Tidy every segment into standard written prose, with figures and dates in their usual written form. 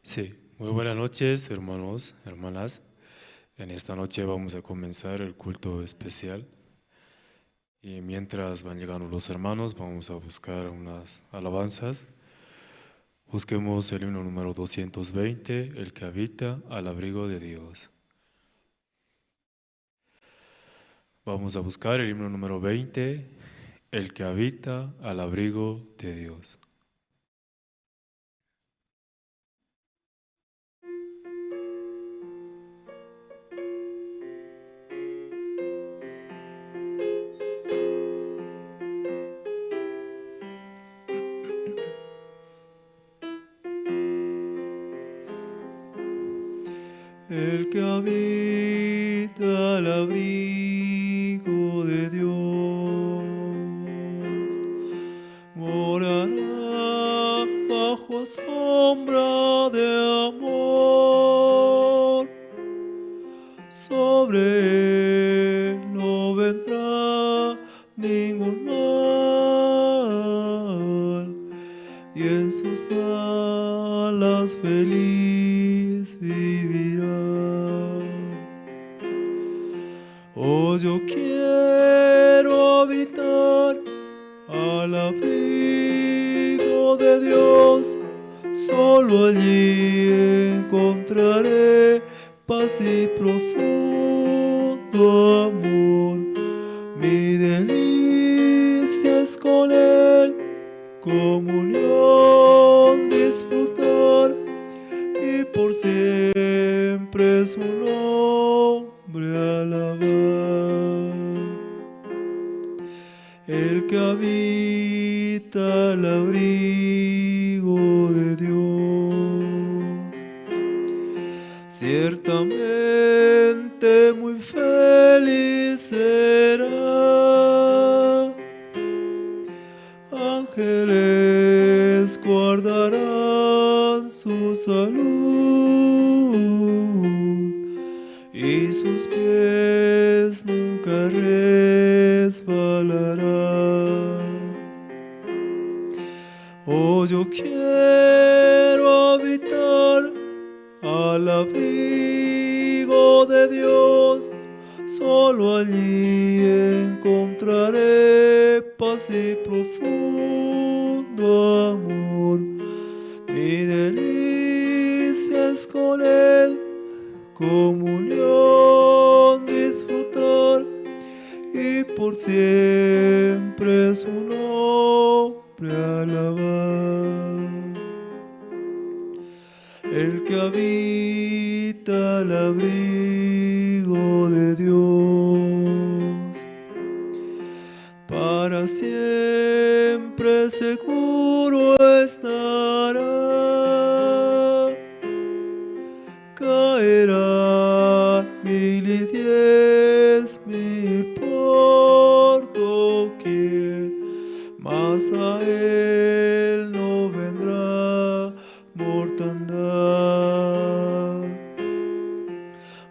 Sí, muy buenas noches, hermanos, hermanas. En esta noche vamos a comenzar el culto especial. Y mientras van llegando los hermanos, vamos a buscar unas alabanzas. Busquemos el himno número 220, El que habita al abrigo de Dios. Vamos a buscar el himno número 20, El que habita al abrigo de Dios. El que habita al abrigo de Dios morará bajo sombra de amor. Sobre él no vendrá ningún mal, y en sus alas feliz vivirá. Oh, yo quiero habitar al abrigo de Dios, solo allí encontraré paz y profundo amor. Mi delicia es con Él comunión disfrutar, y por siempre su nombre alabar. El que habita al abrigo de Dios, ciertamente muy feliz será. Ángeles guardarán su salud, y sus pies nunca resbalarán. Oh, yo quiero habitar al abrigo de Dios, solo allí encontraré paz y profundo amor. Mi delicia es con Él comunión disfrutar, y por siempre su nombre alabar. El que habita al abrigo de Dios, para siempre seguro estará. Caerán 1000 y 10,000 por doquier, mas a él no vendrá mortandad.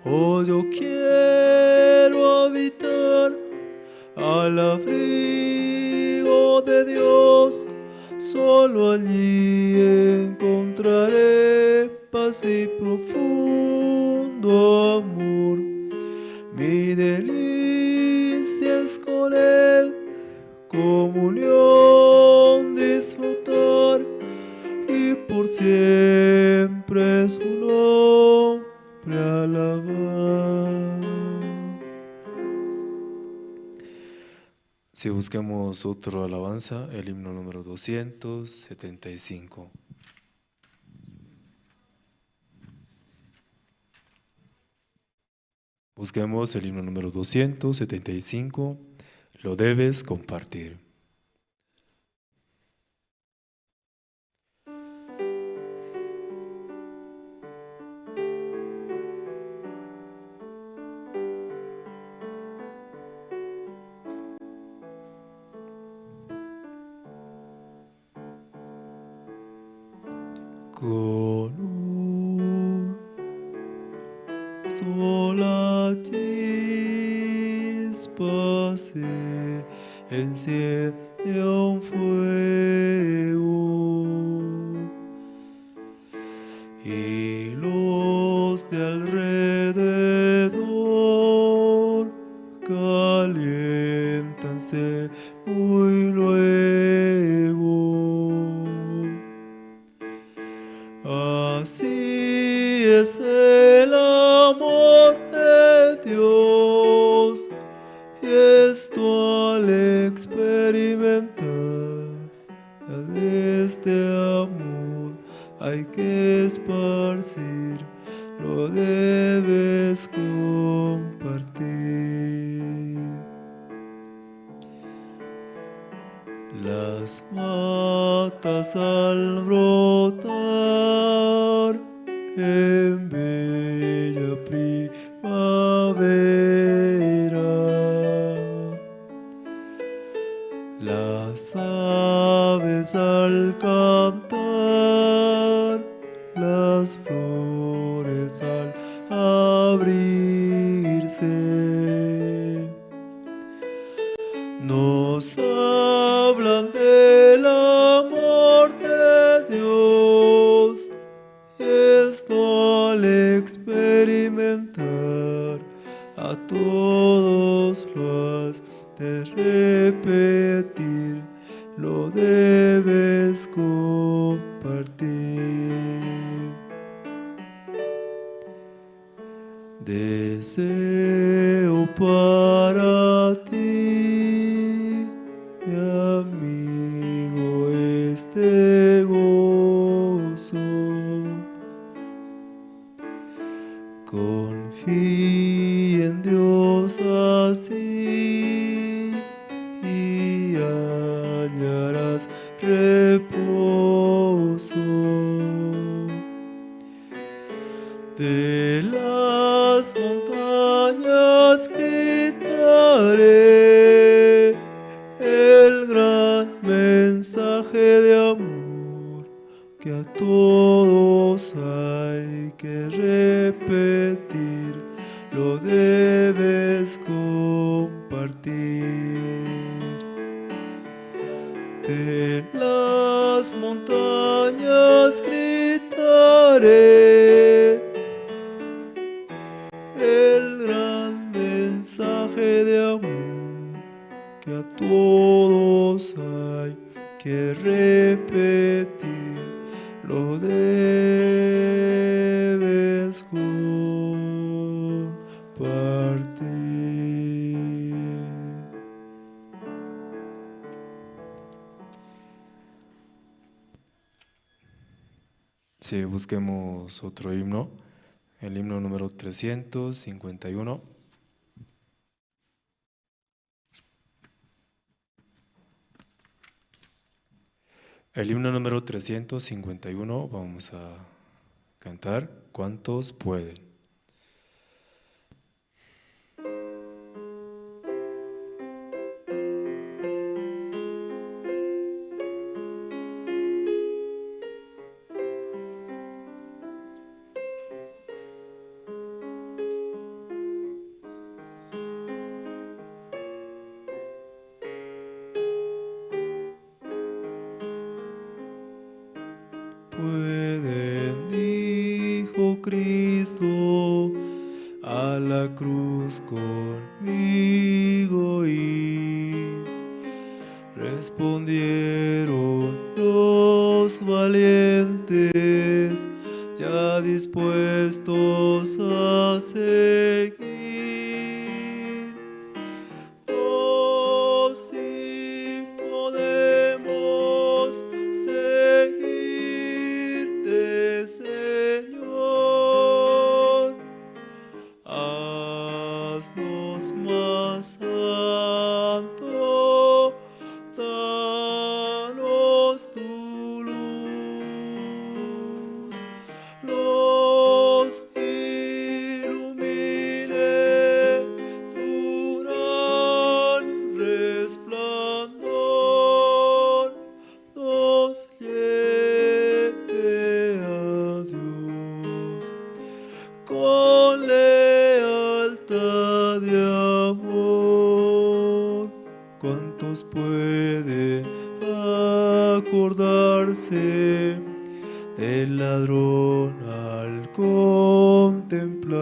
Oh, yo quiero habitar al abrigo de Dios, solo allí encontraré paz y profundo amor. Mi delicia es con Él comunión disfrutar, y por siempre su nombre alabar. Si buscamos otra alabanza, el himno número 275. Busquemos el himno número 275, Lo debes compartir. Con una sola chispa se enciende un fuego y caliéntanse muy luego. Así es el amor de Dios, y esto al experimentar este amor hay que esparcir, lo debes compartir. Las matas al brotar en bella primavera, las aves al cantar, las flores al abrirse, nos hablan del amor de Dios. Esto al experimentar a todos lo has de repetir, lo debes compartir. Deseo para ti, mi amigo, este gozo. Confía en Dios así y hallarás reposo. De las montañas gritaré el gran mensaje de amor que a todos hay que repetir, lo debes compartir. De las montañas gritaré el gran mensaje de amor que a todos hay que repetir, lo debes compartir. Sí, busquemos otro himno, el himno número 351. El himno número 351, vamos a cantar ¿Cuántos pueden? Pueden, dijo Cristo, a la cruz conmigo ir. Respondieron los valientes, ya dispuestos a seguir. Oh, si podemos seguirte, Señor, haznos más santo, danos tu luz, nos ilumine tu gran resplandor, nos lleve a Dios con lealtad de amor. ¿Cuántos pueden acordarse del ladrón al contemplar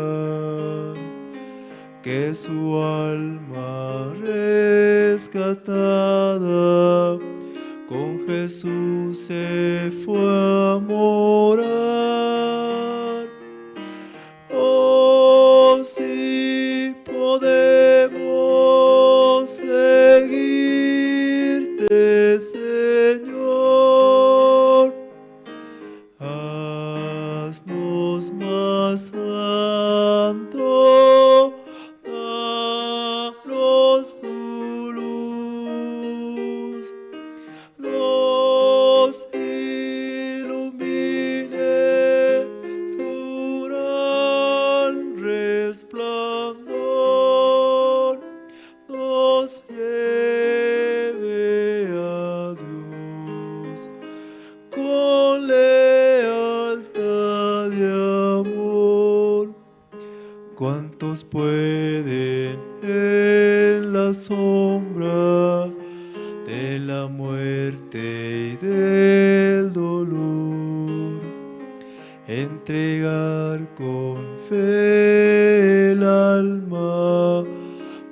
que su alma rescatada con Jesús se fue a morar. Oh, si podemos seguirte, Señor, haznos más santo, danos tu luz, nos ilumine tu gran resplandor, nos lleve a Dios con lealtad y amor. ¿Cuántos pueden en la sombra de la muerte y del dolor entregar con fe el alma,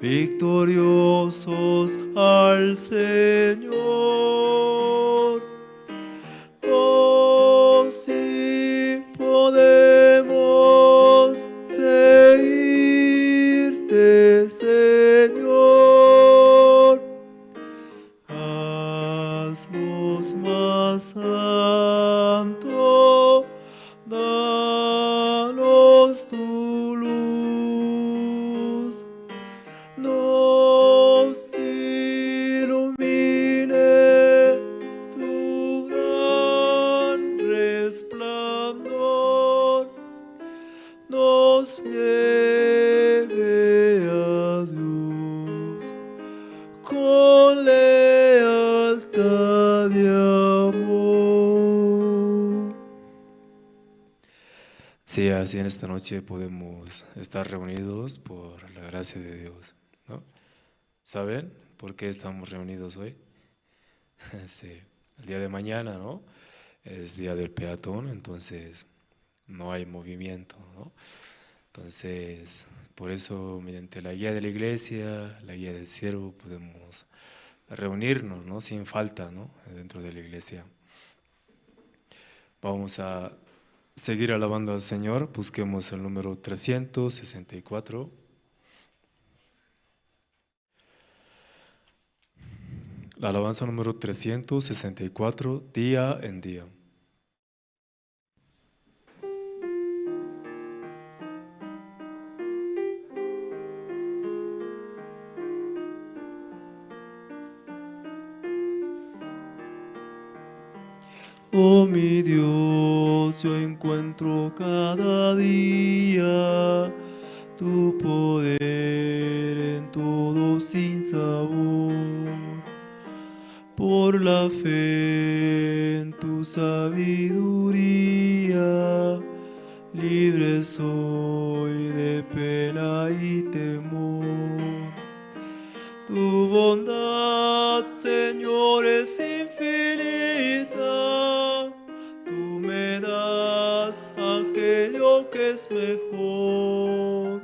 victoriosos al Señor? Oh, si podemos seguirte, Señor, haznos más santo, danos tu luz, nos ilumine tu gran resplandor, nos lleve a Dios con lealtad y amor. Sí, así en esta noche podemos estar reunidos por la gracia de Dios, ¿no? ¿Saben por qué estamos reunidos hoy? Sí, el día de mañana, ¿no? Es día del peatón, entonces no hay movimiento, ¿no? Entonces, por eso, mediante la guía de la iglesia, la guía del siervo, podemos reunirnos, ¿no? Sin falta, ¿no? Dentro de la iglesia. Vamos a seguir alabando al Señor. Busquemos el número 364. La alabanza número 364, día en día. Oh mi Dios, yo encuentro cada día tu poder en todo sin sabor. Por la fe en tu sabiduría, libre soy de pena y temor. Tu bondad, Señor, es infinita. Tú me das aquello que es mejor.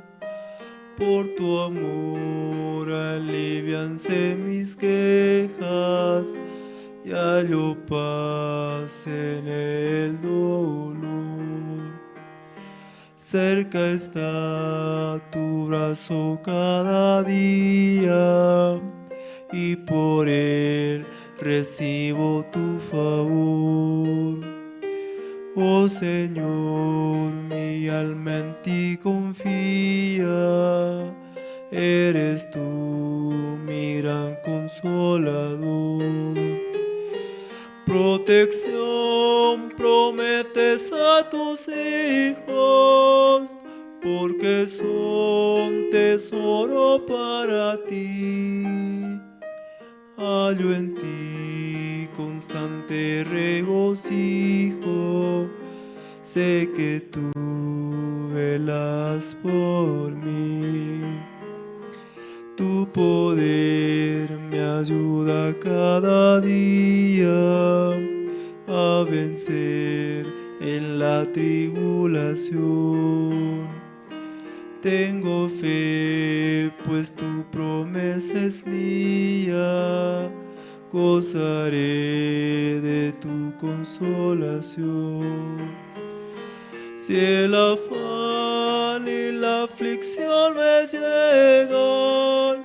Por tu amor alivianse mis quejas y hallo paz en el dolor. Cerca está tu brazo cada día y por él recibo tu favor. Oh Señor, mi alma en ti confía, eres tú mi gran consolador. Protección prometes a tus hijos, porque son tesoro para ti. Hallo en ti constante regocijo, sé que tú velas por mí. Tu poder me ayuda cada día a vencer en la tribulación. Tengo fe, pues tu promesa es mía, gozaré de tu consolación. Si el afán y la aflicción me llegan,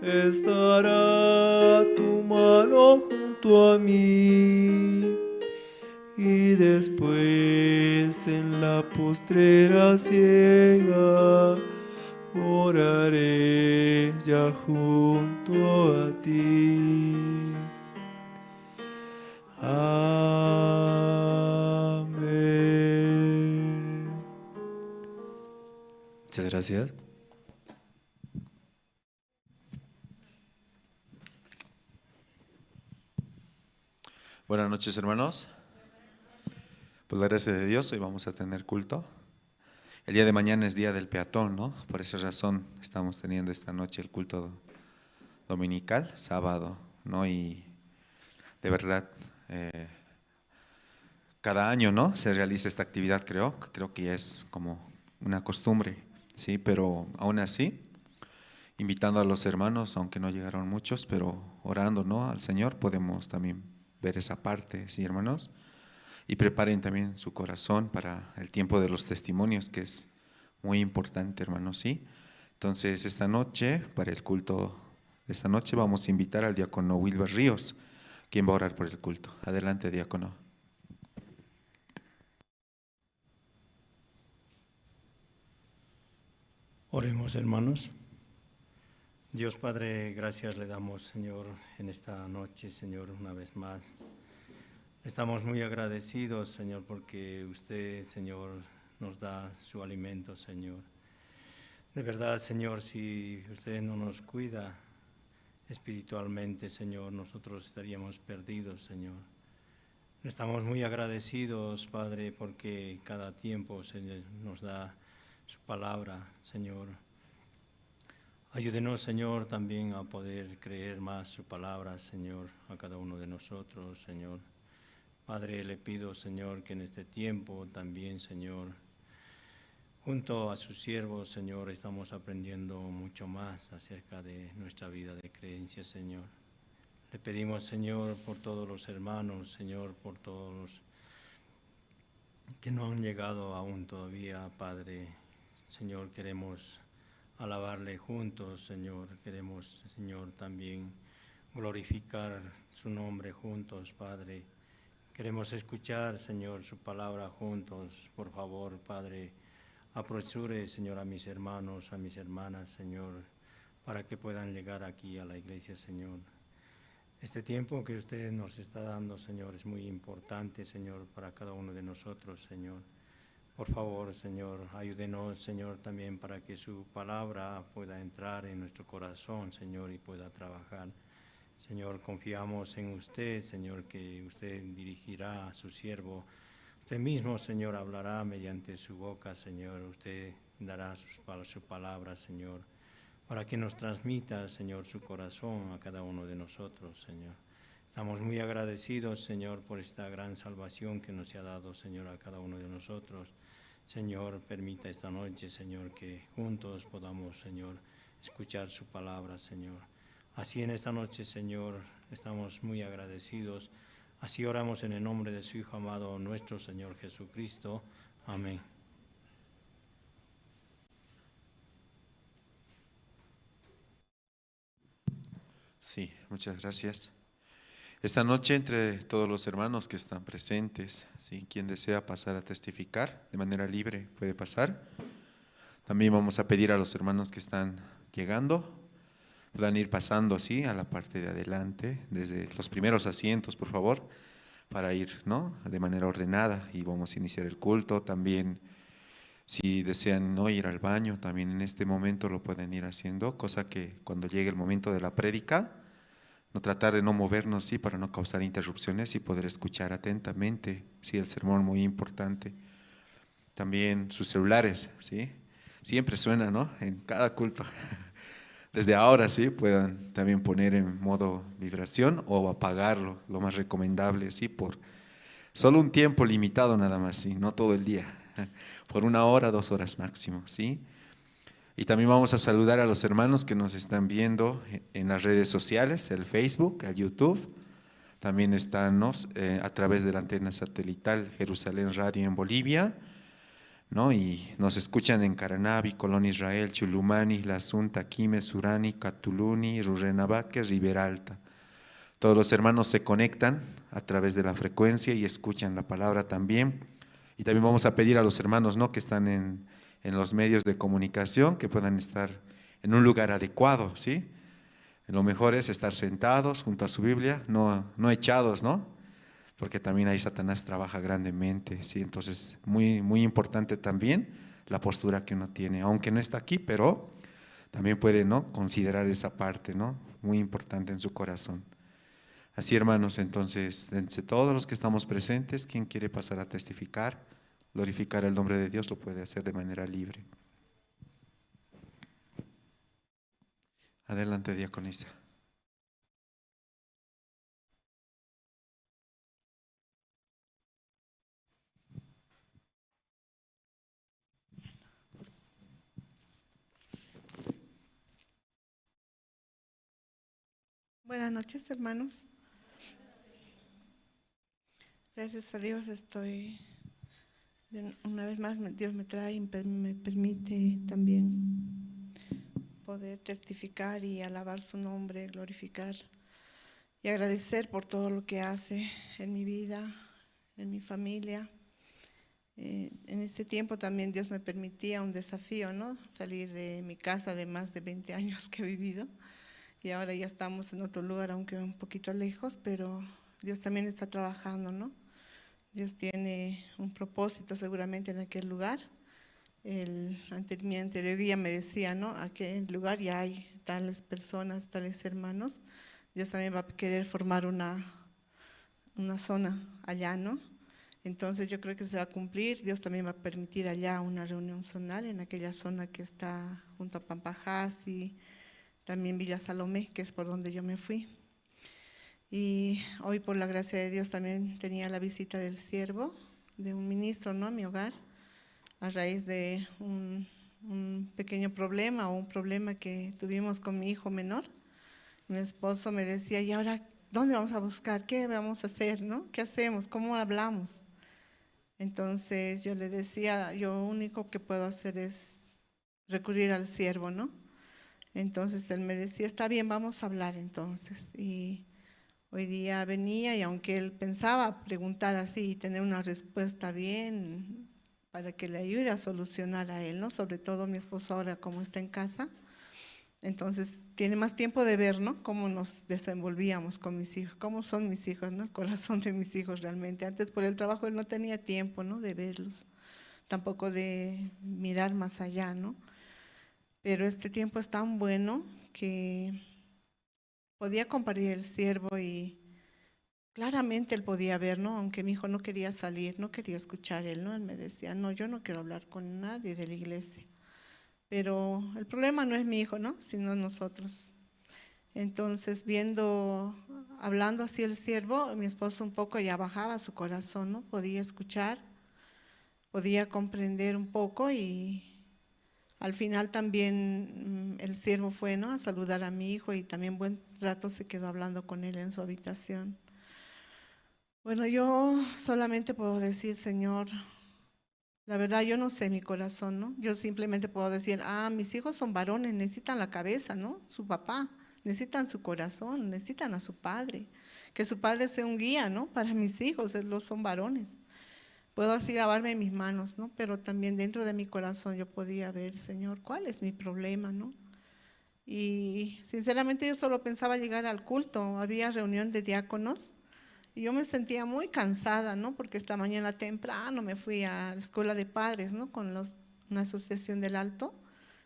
estará tu mano junto a mí. Y después en la postrera siega, oraré ya junto a ti. Amén. Muchas gracias. Buenas noches, hermanos. Por la gracia de Dios, hoy vamos a tener culto. El día de mañana es día del peatón, ¿no? Por esa razón estamos teniendo esta noche el culto dominical, sábado, ¿no? Y de verdad, cada año, ¿no? Se realiza esta actividad, creo que ya es como una costumbre, ¿sí? Pero aún así, invitando a los hermanos, aunque no llegaron muchos, pero orando, ¿no? Al Señor, podemos también ver esa parte, ¿sí, hermanos? Y preparen también su corazón para el tiempo de los testimonios, que es muy importante, hermanos, ¿sí? Entonces, esta noche, para el culto de esta noche, vamos a invitar al diácono Wilber Ríos, quien va a orar por el culto. Adelante, diácono. Oremos, hermanos. Dios Padre, gracias le damos, Señor, en esta noche, Señor, una vez más. Estamos muy agradecidos, Señor, porque usted, Señor, nos da su alimento, Señor. De verdad, Señor, si usted no nos cuida espiritualmente, Señor, nosotros estaríamos perdidos, Señor. Estamos muy agradecidos, Padre, porque cada tiempo, Señor, nos da su palabra, Señor. Ayúdenos, Señor, también a poder creer más su palabra, Señor, a cada uno de nosotros, Señor. Padre, le pido, Señor, que en este tiempo también, Señor, junto a sus siervos, Señor, estamos aprendiendo mucho más acerca de nuestra vida de creencia, Señor. Le pedimos, Señor, por todos los hermanos, Señor, por todos los que no han llegado aún todavía, Padre. Señor, queremos alabarle juntos, Señor. Queremos, Señor, también glorificar su nombre juntos, Padre. Queremos escuchar, Señor, su palabra juntos. Por favor, Padre, apresure, Señor, a mis hermanos, a mis hermanas, Señor, para que puedan llegar aquí a la iglesia, Señor. Este tiempo que usted nos está dando, Señor, es muy importante, Señor, para cada uno de nosotros, Señor. Por favor, Señor, ayúdenos, Señor, también para que su palabra pueda entrar en nuestro corazón, Señor, y pueda trabajar. Señor, confiamos en usted, Señor, que usted dirigirá a su siervo. Usted mismo, Señor, hablará mediante su boca, Señor. Usted dará su palabra, Señor, para que nos transmita, Señor, su corazón a cada uno de nosotros, Señor. Estamos muy agradecidos, Señor, por esta gran salvación que nos ha dado, Señor, a cada uno de nosotros. Señor, permita esta noche, Señor, que juntos podamos, Señor, escuchar su palabra, Señor. Así en esta noche, Señor, estamos muy agradecidos. Así oramos en el nombre de su Hijo amado, nuestro Señor Jesucristo. Amén. Sí, muchas gracias. Esta noche, entre todos los hermanos que están presentes, ¿sí? Quien desea pasar a testificar de manera libre puede pasar. También vamos a pedir a los hermanos que están llegando, puedan ir pasando, ¿sí? A la parte de adelante, desde los primeros asientos, por favor, para ir, ¿no? De manera ordenada, y vamos a iniciar el culto. También, si desean no ir al baño, también en este momento lo pueden ir haciendo, cosa que cuando llegue el momento de la prédica, no tratar de no movernos, sí, para no causar interrupciones y poder escuchar atentamente, sí, el sermón muy importante. También sus celulares, sí, siempre suena, ¿no? En cada culto. Desde ahora, sí, puedan también poner en modo vibración o apagarlo, lo más recomendable, sí, por solo un tiempo limitado nada más, sí, no todo el día, por 1 hora, 2 horas máximo, sí. Y también vamos a saludar a los hermanos que nos están viendo en las redes sociales, el Facebook, el YouTube. También estamos a través de la antena satelital Jerusalén Radio en Bolivia, ¿no? Y nos escuchan en Caranavi, Colón Israel, Chulumani, La Asunta, Quime, Surani, Catuluni, Rurrenabaque, Riberalta. Todos los hermanos se conectan a través de la frecuencia y escuchan la palabra también. Y también vamos a pedir a los hermanos, ¿no?, que están en los medios de comunicación, que puedan estar en un lugar adecuado, ¿sí? Lo mejor es estar sentados junto a su Biblia, no echados, ¿no? Porque también ahí Satanás trabaja grandemente, ¿sí? Entonces, muy, muy importante también la postura que uno tiene, aunque no está aquí, pero también puede, ¿no?, considerar esa parte, ¿no?, muy importante en su corazón. Así, hermanos, entonces, entre todos los que estamos presentes, quien quiere pasar a testificar, glorificar el nombre de Dios, lo puede hacer de manera libre. Adelante, diaconisa. Buenas noches, hermanos. Gracias a Dios estoy, una vez más Dios me trae y me permite también poder testificar y alabar su nombre, glorificar y agradecer por todo lo que hace en mi vida, en mi familia. En este tiempo también Dios me permitía un desafío, ¿no? Salir de mi casa de más de 20 años que he vivido, y ahora ya estamos en otro lugar, aunque un poquito lejos, pero Dios también está trabajando, ¿no? Dios tiene un propósito seguramente en aquel lugar. Mi anterior guía me decía, ¿no?, aquel lugar ya hay tales personas, tales hermanos. Dios también va a querer formar una zona allá, ¿no? Entonces yo creo que se va a cumplir. Dios también va a permitir allá una reunión zonal en aquella zona que está junto a Pampajás y también Villa Salomé, que es por donde yo me fui. Y hoy, por la gracia de Dios, también tenía la visita del siervo, de un ministro, ¿no?, a mi hogar, a raíz de un pequeño problema o un problema que tuvimos con mi hijo menor. Mi esposo me decía, ¿y ahora dónde vamos a buscar? ¿Qué vamos a hacer, no? ¿Qué hacemos? ¿Cómo hablamos? Entonces yo le decía, yo lo único que puedo hacer es recurrir al siervo, ¿no? Entonces él me decía, está bien, vamos a hablar entonces. Y hoy día venía, y aunque él pensaba preguntar así y tener una respuesta bien para que le ayude a solucionar a él, ¿no? Sobre todo mi esposo ahora como está en casa, entonces tiene más tiempo de ver, ¿no?, cómo nos desenvolvíamos con mis hijos, cómo son mis hijos, ¿no?, el corazón de mis hijos realmente. Antes por el trabajo él no tenía tiempo, ¿no?, de verlos, tampoco de mirar más allá, ¿no? Pero este tiempo es tan bueno que podía compartir el siervo y claramente él podía ver, ¿no? Aunque mi hijo no quería salir, no quería escuchar él, ¿no? Él me decía, no, yo no quiero hablar con nadie de la iglesia. Pero el problema no es mi hijo, ¿no?, sino nosotros. Entonces, viendo, hablando así el siervo, mi esposo un poco ya bajaba su corazón, ¿no? Podía escuchar, podía comprender un poco, y al final también el siervo fue, ¿no?, a saludar a mi hijo, y también buen rato se quedó hablando con él en su habitación. Bueno, yo solamente puedo decir, Señor, la verdad yo no sé mi corazón, ¿no? Yo simplemente puedo decir, ah, mis hijos son varones, necesitan la cabeza, ¿no?, su papá, necesitan su corazón, necesitan a su padre, que su padre sea un guía, ¿no?, para mis hijos, ellos son varones. Puedo así lavarme mis manos, ¿no?, pero también dentro de mi corazón yo podía ver, Señor, ¿cuál es mi problema, no? Y sinceramente yo solo pensaba llegar al culto, había reunión de diáconos, y yo me sentía muy cansada, ¿no?, porque esta mañana temprano me fui a la escuela de padres, ¿no?, con una asociación del Alto,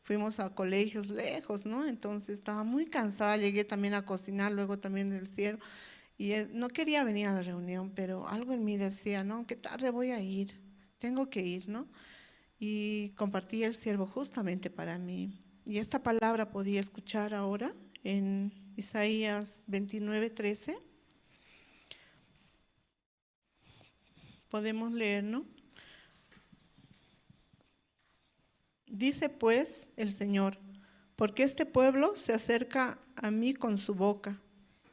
fuimos a colegios lejos, ¿no?, entonces estaba muy cansada, llegué también a cocinar, luego también el cielo, y no quería venir a la reunión, pero algo en mí decía, no, qué tarde voy a ir, tengo que ir, ¿no? Y compartí el siervo justamente para mí. Y esta palabra podía escuchar ahora en Isaías 29:13. Podemos leer, ¿no? Dice pues el Señor, porque este pueblo se acerca a mí con su boca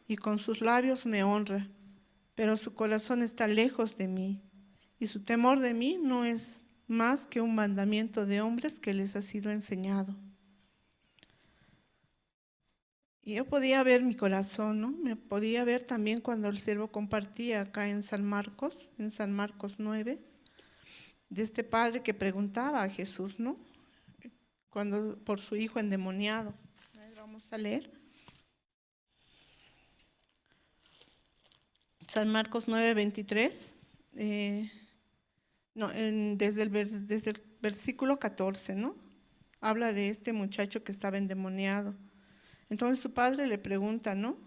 y con sus labios me honra, pero su corazón está lejos de mí y su temor de mí no es más que un mandamiento de hombres que les ha sido enseñado. Y yo podía ver mi corazón, ¿no? Me podía ver también cuando el siervo compartía acá en San Marcos, en San Marcos 9, de este padre que preguntaba a Jesús, ¿no? Cuando por su hijo endemoniado. A ver, vamos a leer. San Marcos 9, 23. Desde el versículo 14, ¿no? Habla de este muchacho que estaba endemoniado. Entonces su padre le pregunta, ¿no?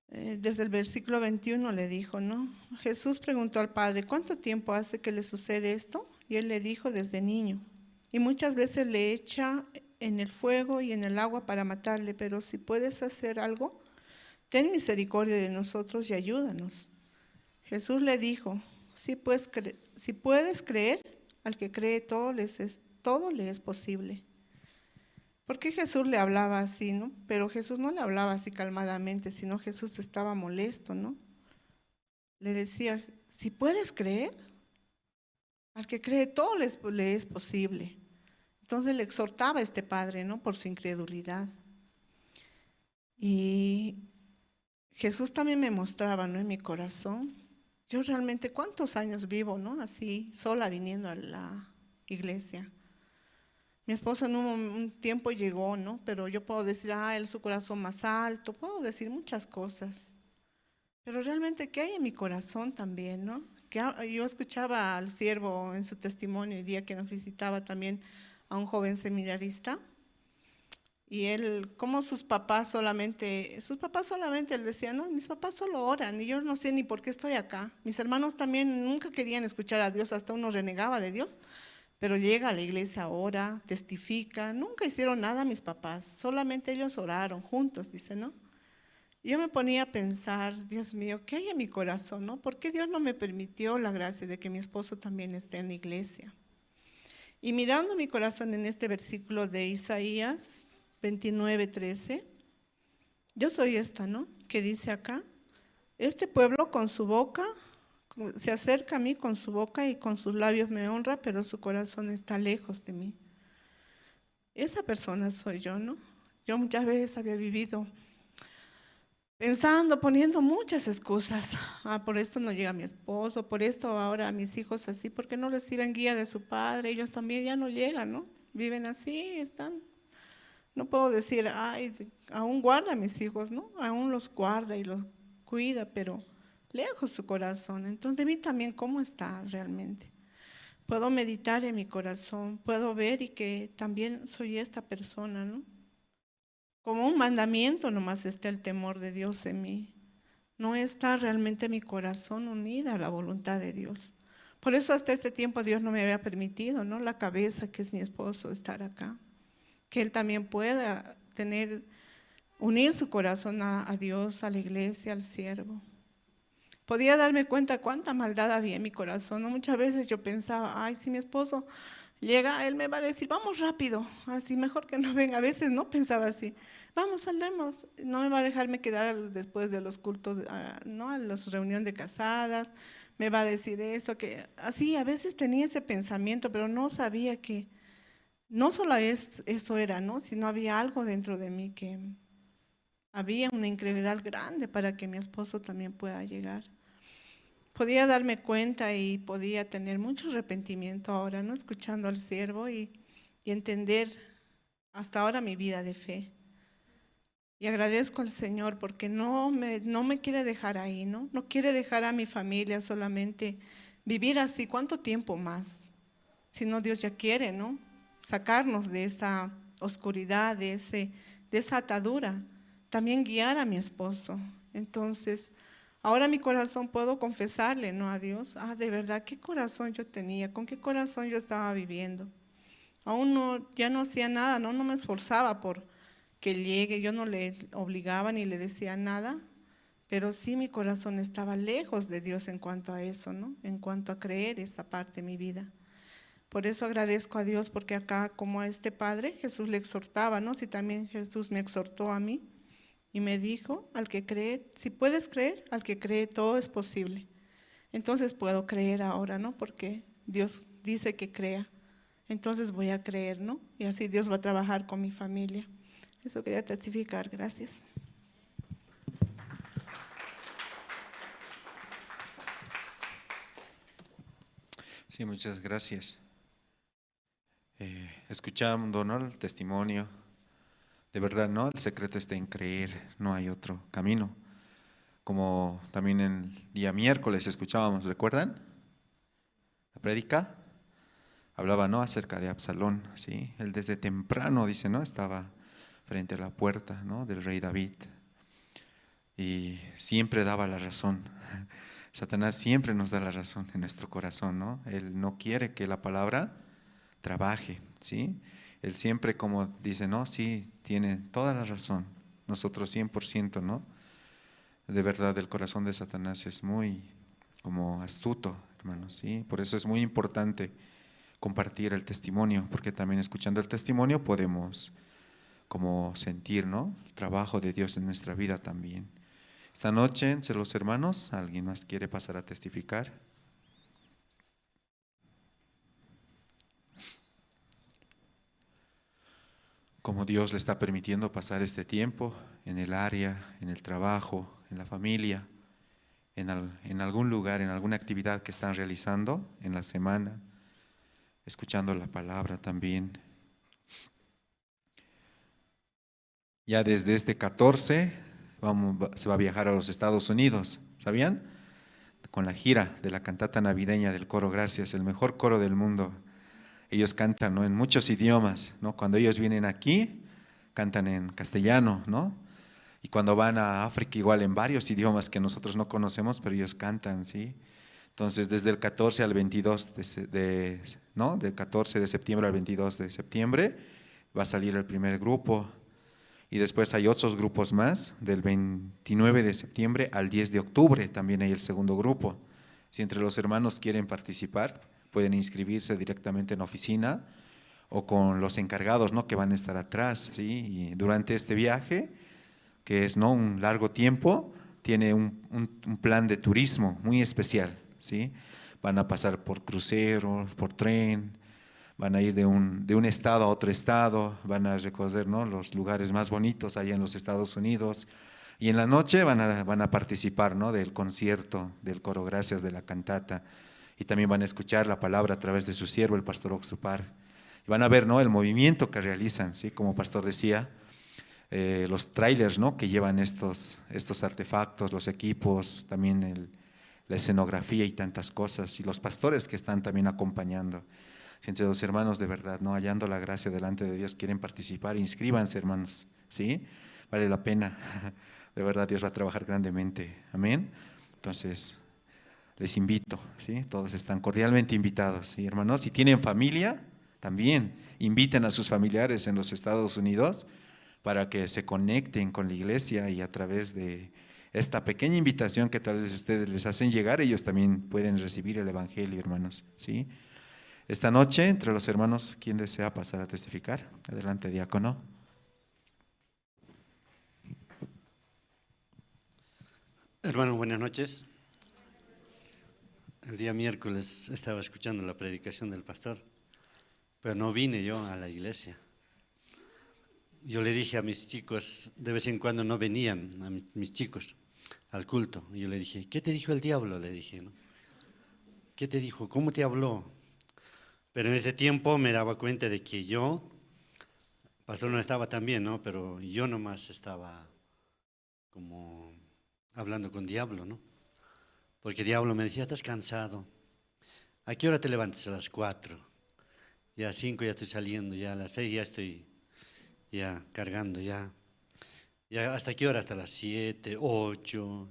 Desde el versículo 21 le dijo, ¿no? Jesús preguntó al padre, ¿cuánto tiempo hace que le sucede esto? Y él le dijo, desde niño. Y muchas veces le echa en el fuego y en el agua para matarle, pero si puedes hacer algo, ten misericordia de nosotros y ayúdanos. Jesús le dijo, si puedes creer, al que cree todo le es posible. ¿Por qué Jesús le hablaba así, no? Pero Jesús no le hablaba así calmadamente, sino Jesús estaba molesto, ¿no? Le decía, si puedes creer, al que cree todo le es posible. Entonces le exhortaba a este padre, ¿no? Por su incredulidad. Y Jesús también me mostraba, ¿no? En mi corazón. Yo realmente, ¿cuántos años vivo, no? Así, sola viniendo a la iglesia. Mi esposo en un tiempo llegó, ¿no? Pero yo puedo decir, él su corazón más alto, puedo decir muchas cosas. Pero realmente, ¿qué hay en mi corazón también, no? Que yo escuchaba al siervo en su testimonio el día que nos visitaba también a un joven seminarista. Y él, como sus papás solamente le decían, no, mis papás solo oran y yo no sé ni por qué estoy acá. Mis hermanos también nunca querían escuchar a Dios, hasta uno renegaba de Dios. Pero llega a la iglesia ahora, testifica, nunca hicieron nada mis papás, solamente ellos oraron juntos, dice, ¿no? Y yo me ponía a pensar, Dios mío, ¿qué hay en mi corazón, no? ¿Por qué Dios no me permitió la gracia de que mi esposo también esté en la iglesia? Y mirando mi corazón en este versículo de Isaías 29:13, yo soy esta, ¿no? Que dice acá, este pueblo con su boca se acerca a mí con su boca y con sus labios me honra, pero su corazón está lejos de mí. Esa persona soy yo, ¿no? Yo muchas veces había vivido pensando, poniendo muchas excusas. Por esto no llega mi esposo, por esto ahora mis hijos así, porque no reciben guía de su padre, ellos también ya no llegan, ¿no? Viven así, están. No puedo decir, aún guarda a mis hijos, ¿no? Aún los guarda y los cuida, pero lejos su corazón. Entonces, de mí también, ¿cómo está realmente? Puedo meditar en mi corazón, puedo ver y que también soy esta persona, ¿no? Como un mandamiento nomás está el temor de Dios en mí. No está realmente mi corazón unida a la voluntad de Dios. Por eso hasta este tiempo Dios no me había permitido, ¿no? La cabeza que es mi esposo, estar acá. Que él también pueda unir su corazón a Dios, a la iglesia, al siervo. Podía darme cuenta cuánta maldad había en mi corazón, ¿no? Muchas veces yo pensaba, si mi esposo llega, él me va a decir, vamos rápido, así mejor que no venga. A veces no pensaba así, vamos, saldremos, no me va a dejarme quedar después de los cultos, ¿no? A la reunión de casadas, me va a decir esto, que así, a veces tenía ese pensamiento, pero no sabía que no solo eso era, ¿no? Sino había algo dentro de mí que había una incredulidad grande para que mi esposo también pueda llegar. Podía darme cuenta y podía tener mucho arrepentimiento ahora, ¿no? Escuchando al siervo y entender hasta ahora mi vida de fe. Y agradezco al Señor porque no me quiere dejar ahí, ¿no? No quiere dejar a mi familia solamente vivir así, ¿cuánto tiempo más? Sino Dios ya quiere, ¿no? Sacarnos de esa oscuridad, de esa atadura. También guiar a mi esposo. Entonces, ahora mi corazón puedo confesarle, ¿no? A Dios, de verdad, ¿qué corazón yo tenía? ¿Con qué corazón yo estaba viviendo? Aún no, ya no hacía nada, ¿no? No me esforzaba por que llegue, yo no le obligaba ni le decía nada, pero sí mi corazón estaba lejos de Dios en cuanto a eso, ¿no? En cuanto a creer esa parte de mi vida. Por eso agradezco a Dios, porque acá, como a este padre, Jesús le exhortaba, ¿no? Si también Jesús me exhortó a mí y me dijo, al que cree, si puedes creer, al que cree todo es posible. Entonces puedo creer ahora, ¿no? Porque Dios dice que crea. Entonces voy a creer, ¿no? Y así Dios va a trabajar con mi familia. Eso quería testificar. Gracias. Sí, muchas gracias. Escuchando, ¿no?, el testimonio, de verdad, ¿no? El secreto está en creer, no hay otro camino. Como también el día miércoles escuchábamos, ¿recuerdan? La prédica hablaba, ¿no?, acerca de Absalón, ¿sí? Él desde temprano, dice, ¿no?, estaba frente a la puerta, ¿no?, del rey David, y siempre daba la razón. Satanás siempre nos da la razón en nuestro corazón, ¿no? Él no quiere que la palabra trabaje, ¿sí? Él siempre, como dice, no, sí, tiene toda la razón, nosotros 100%, ¿no? De verdad, el corazón de Satanás es muy como astuto, hermanos, ¿sí? Por eso es muy importante compartir el testimonio, porque también escuchando el testimonio podemos como sentir, ¿no?, el trabajo de Dios en nuestra vida también. Esta noche, entre los hermanos, ¿alguien más quiere pasar a testificar? Como Dios le está permitiendo pasar este tiempo en el área, en el trabajo, en la familia, en algún lugar, en alguna actividad que están realizando en la semana, escuchando la palabra también. Ya desde este 14 se va a viajar a los Estados Unidos, ¿sabían? Con la gira de la cantata navideña del coro Gracias, el mejor coro del mundo. Ellos cantan, ¿no?, en muchos idiomas, ¿no? Cuando ellos vienen aquí, cantan en castellano, ¿no? Y cuando van a África, igual en varios idiomas que nosotros no conocemos, pero ellos cantan, ¿sí? Entonces, desde el 14 al 22 ¿no? Del 14 de septiembre al 22 de septiembre va a salir el primer grupo. Y después hay otros grupos más, del 29 de septiembre al 10 de octubre también hay el segundo grupo. Si entre los hermanos quieren participar, pueden inscribirse directamente en la oficina o con los encargados, ¿no?, que van a estar atrás, ¿sí? Y durante este viaje, que es, ¿no?, un largo tiempo, tiene un plan de turismo muy especial, ¿sí? Van a pasar por cruceros, por tren, van a ir de un estado a otro estado, van a recorrer, ¿no?, los lugares más bonitos allá en los Estados Unidos, y en la noche van a participar, ¿no?, del concierto del coro Gracias, de la cantata, y también van a escuchar la palabra a través de su siervo, el pastor Oxupar. Y van a ver, ¿no?, el movimiento que realizan, ¿sí? Como pastor decía, los trailers, ¿no?, que llevan estos artefactos, los equipos, también la escenografía y tantas cosas, y los pastores que están también acompañando. Si entre los hermanos de verdad, ¿no?, hallando la gracia delante de Dios, quieren participar, inscríbanse, hermanos, ¿sí? Vale la pena, de verdad Dios va a trabajar grandemente, amén. Entonces, les invito, ¿sí? Todos están cordialmente invitados, ¿sí, hermanos? Si tienen familia, también inviten a sus familiares en los Estados Unidos para que se conecten con la iglesia, y a través de esta pequeña invitación que tal vez ustedes les hacen llegar, ellos también pueden recibir el evangelio, hermanos, ¿sí? Esta noche, entre los hermanos, ¿quién desea pasar a testificar? Adelante, diácono. Hermanos, buenas noches. El día miércoles estaba escuchando la predicación del pastor, pero no vine yo a la iglesia. Yo le dije a mis chicos, de vez en cuando no venían a mis chicos al culto. Y yo le dije, ¿qué te dijo el diablo? Le dije, ¿no? ¿Qué te dijo? ¿Cómo te habló? Pero en ese tiempo me daba cuenta de que yo, pastor no estaba tan bien, ¿no? Pero yo nomás estaba como hablando con diablo, ¿no? Porque diablo me decía, estás cansado. ¿A qué hora te levantas? A las 4. Ya a 5 ya estoy saliendo, ya a las 6 ya estoy ya cargando, ya. Ya ¿hasta qué hora? Hasta las 7, 8,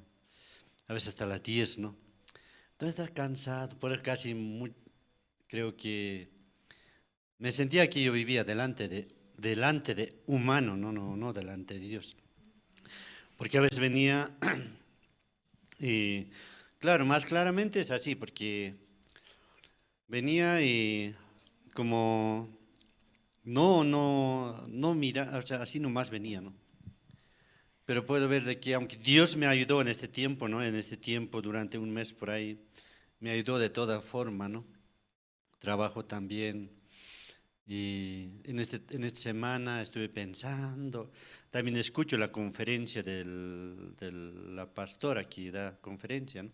a veces hasta las 10, ¿no? Entonces estás cansado, por eso casi muy, creo que me sentía que yo vivía delante de humano, no delante de Dios. Porque a veces venía y, claro, más claramente es así, porque venía y Como no mira, o sea, así nomás venía, ¿no? Pero puedo ver de que aunque Dios me ayudó en este tiempo, ¿no? En este tiempo, durante un mes por ahí, me ayudó de toda forma, ¿no? Trabajo también. Y en esta semana estuve pensando, también escucho la conferencia de la pastora que da conferencia, ¿no?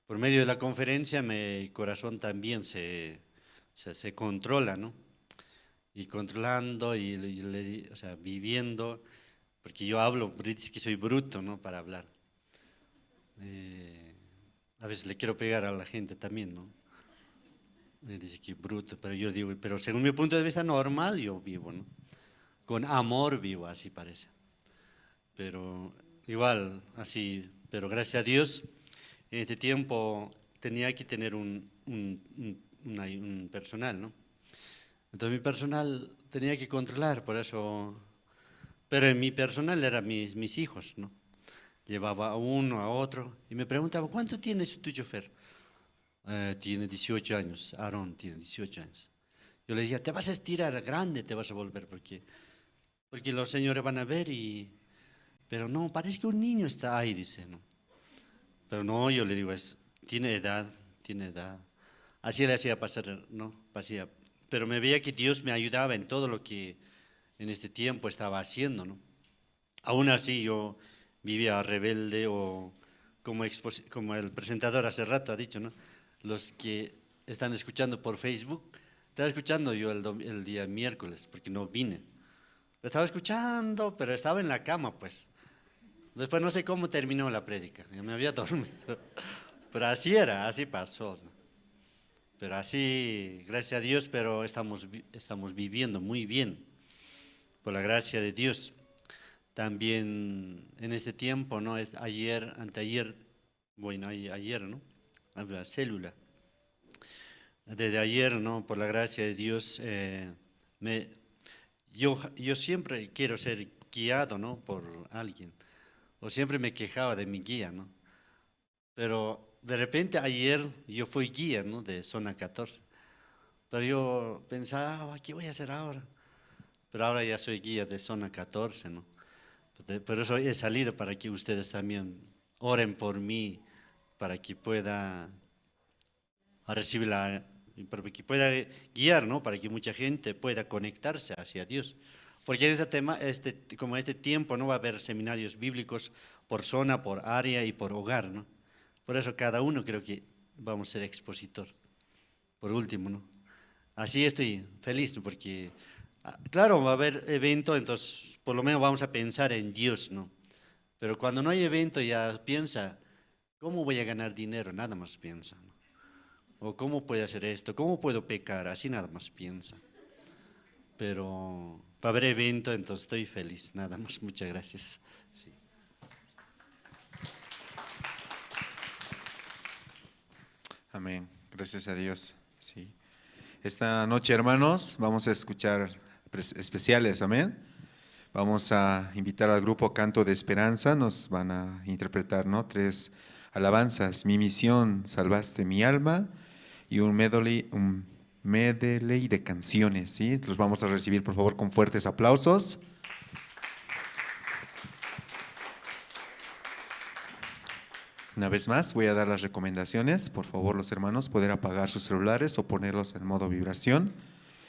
Por medio de la conferencia mi corazón también se controla, ¿no? Y controlando y o sea, viviendo, porque yo hablo, dice que soy bruto, ¿no? Para hablar. A veces le quiero pegar a la gente también, ¿no? Me dice que bruto, pero yo digo, pero según mi punto de vista normal yo vivo, ¿no? Con amor vivo, así parece. Pero igual, así, pero gracias a Dios, en este tiempo tenía que tener un personal, ¿no? Entonces mi personal tenía que controlar, por eso, pero en mi personal eran mis hijos, ¿no? Llevaba a uno, a otro, y me preguntaba, ¿cuánto tienes tu chofer? Tiene 18 años, Aarón tiene 18 años. Yo le decía, te vas a estirar grande, te vas a volver, porque los señores van a ver y... Pero no, parece que un niño está ahí, dice, ¿no? Pero no, yo le digo, tiene edad, tiene edad. Así le hacía pasar, ¿no? Pasía. Pero me veía que Dios me ayudaba en todo lo que en este tiempo estaba haciendo, ¿no? Aún así yo vivía rebelde o como el presentador hace rato ha dicho, ¿no? Los que están escuchando por Facebook, estaba escuchando yo el día miércoles, porque no vine. Lo estaba escuchando, pero estaba en la cama, pues. Después no sé cómo terminó la prédica, yo me había dormido. Pero así era, así pasó, ¿no? Pero así, gracias a Dios, pero estamos viviendo muy bien, por la gracia de Dios. También en este tiempo, ¿no? Ayer, anteayer, bueno, ayer, ¿no? La célula. Desde ayer, ¿no? Por la gracia de Dios, yo siempre quiero ser guiado, ¿no? Por alguien. O siempre me quejaba de mi guía, ¿no? Pero de repente ayer yo fui guía, ¿no? De zona 14. Pero yo pensaba, ¿qué voy a hacer ahora? Pero ahora ya soy guía de zona 14, ¿no? Por eso he salido para que ustedes también oren por mí, para que pueda recibir para que pueda guiar, ¿no? Para que mucha gente pueda conectarse hacia Dios. Porque en este tema, como este tiempo, no va a haber seminarios bíblicos por zona, por área y por hogar, ¿no? Por eso cada uno creo que vamos a ser expositor, por último, ¿no? Así estoy feliz, ¿no? Porque, claro, va a haber evento, entonces por lo menos vamos a pensar en Dios, ¿no? Pero cuando no hay evento ya piensa, ¿cómo voy a ganar dinero? Nada más piensa, ¿no? O ¿cómo puedo hacer esto? ¿Cómo puedo pecar? Así nada más piensa. Pero va a haber evento, entonces estoy feliz. Nada más, muchas gracias. Sí. Amén. Gracias a Dios. Sí. Esta noche, hermanos, vamos a escuchar especiales. Amén. Vamos a invitar al grupo Canto de Esperanza. Nos van a interpretar, ¿no? 3 alabanzas. Mi misión, salvaste mi alma, y un medley de canciones, ¿sí? Los vamos a recibir, por favor, con fuertes aplausos. Una vez más, voy a dar las recomendaciones. Por favor, los hermanos, poder apagar sus celulares o ponerlos en modo vibración.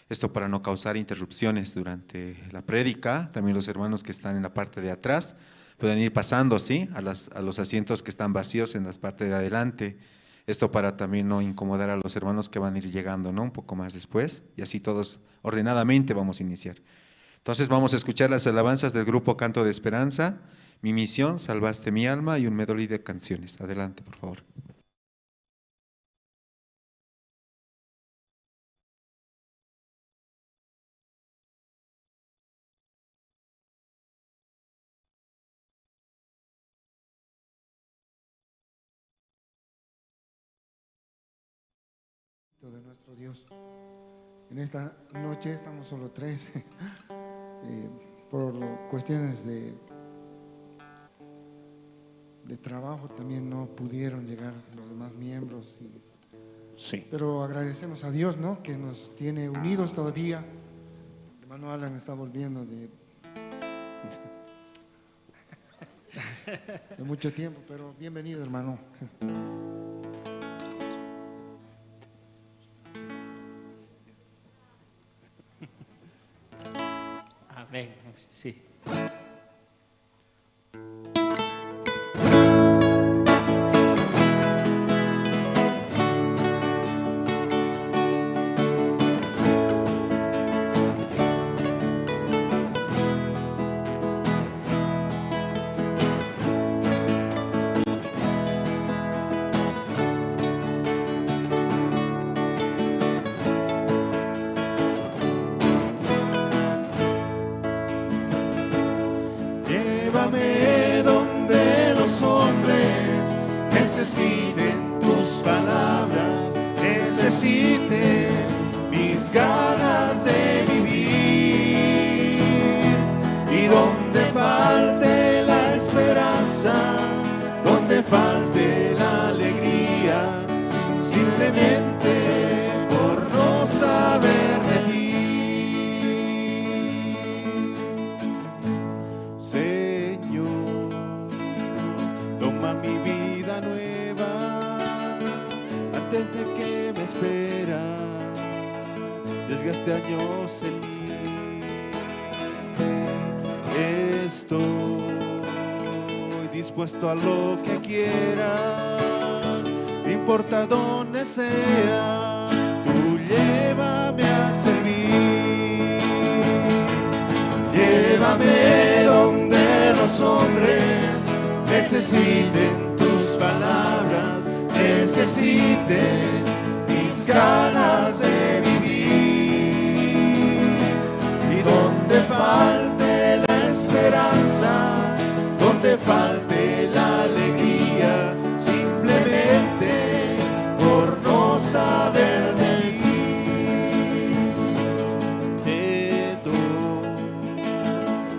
Esto para no causar interrupciones durante la prédica. También los hermanos que están en la parte de atrás pueden ir pasando, ¿sí? A los asientos que están vacíos en la parte de adelante. Esto para también no incomodar a los hermanos que van a ir llegando, ¿no? Un poco más después, y así todos ordenadamente vamos a iniciar. Entonces vamos a escuchar las alabanzas del grupo Canto de Esperanza, Mi misión, salvaste mi alma, y un medley de canciones. Adelante, por favor. De nuestro Dios. En esta noche estamos solo 3 por cuestiones de trabajo también no pudieron llegar los demás miembros y Sí. Pero agradecemos a Dios, ¿no?, que nos tiene unidos todavía. El hermano Alan está volviendo de mucho tiempo, pero bienvenido, hermano. Amén, sí. Llévame donde los hombres necesiten tus palabras, necesiten mis ganas de vivir. Y donde falte la esperanza, donde falte la alegría, simplemente por no saber de ti. Señor, toma mi vida nueva antes de que me espera desgaste años en mí. Estoy dispuesto a lo que quiera, no importa dónde sea, tú llévame a servir. Llévame donde los hombres necesiten tus palabras, necesiten mis ganas de vivir. Y donde falte la esperanza, donde falte la alegría, simplemente por no saber de ti. Te doy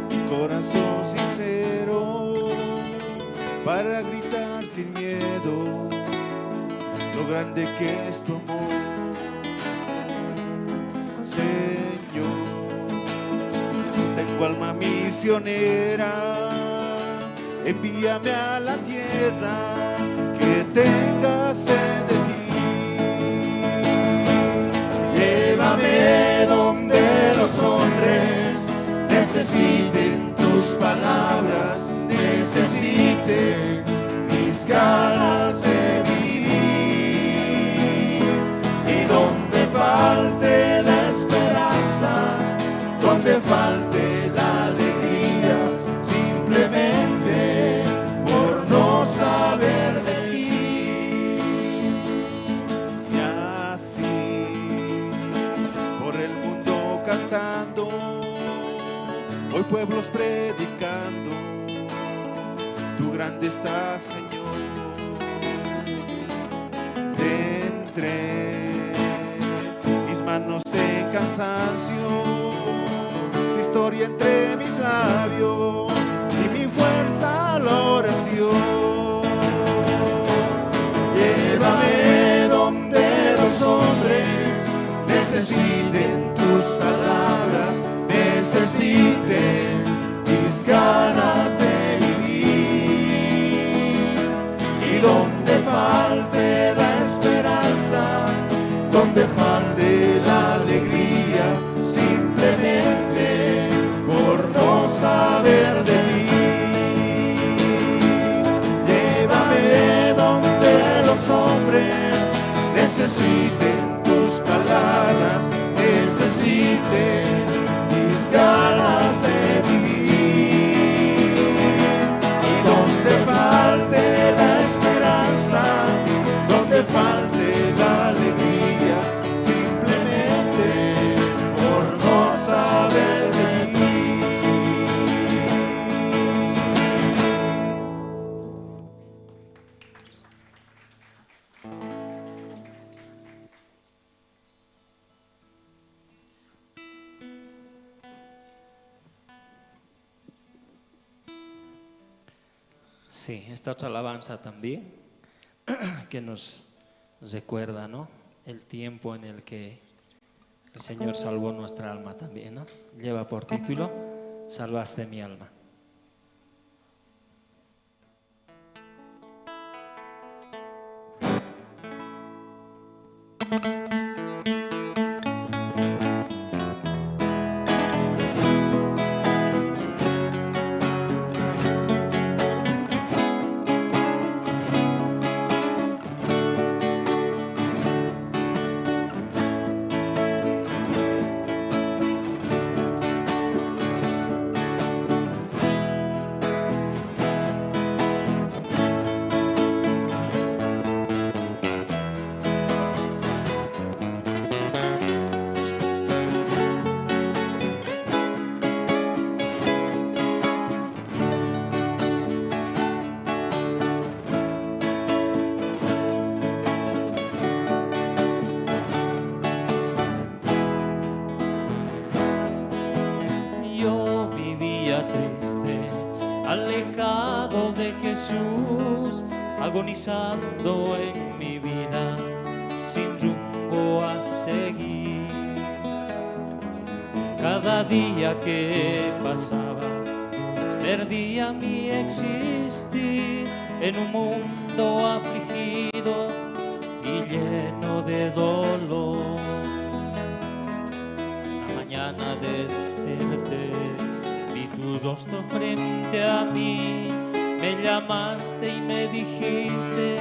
mi corazón sincero para gritar sin miedo lo grande que es tu amor. Señor, tengo alma misionera, envíame a la tierra que tenga sed de ti. Llévame donde los hombres necesiten tus palabras, necesiten mis ganas de vivir. Y donde falte la esperanza, donde falte la alegría, simplemente por no saber de ti. Y así, por el mundo cantando, hoy pueblos predicando tu grandeza, Señor. De entre mis manos en cansancio, tu historia entre mis labios y mi fuerza la oración. Llévame donde los hombres necesiten tus palabras, necesiten mis ganas de vivir. Y donde falte la esperanza, donde falte la alegría, simplemente por no saber de ti. Llévame donde los hombres necesiten tus palabras, necesiten mis ganas de vivir. Y donde falte la esperanza, donde falte la alegría, simplemente por no saber de ti. Sí, esta otra alabanza también que nos recuerda, ¿no? el tiempo en el que el Señor salvó nuestra alma también, ¿no? Lleva por título Salvaste mi alma. Yo vivía triste, alejado de Jesús, agonizando en mi vida, sin rumbo a seguir. Cada día que pasaba, perdía mi existir en un mundo afligido y lleno de dolor. Una mañana desperté, vi tu rostro frente a mí, me llamaste y me dijiste,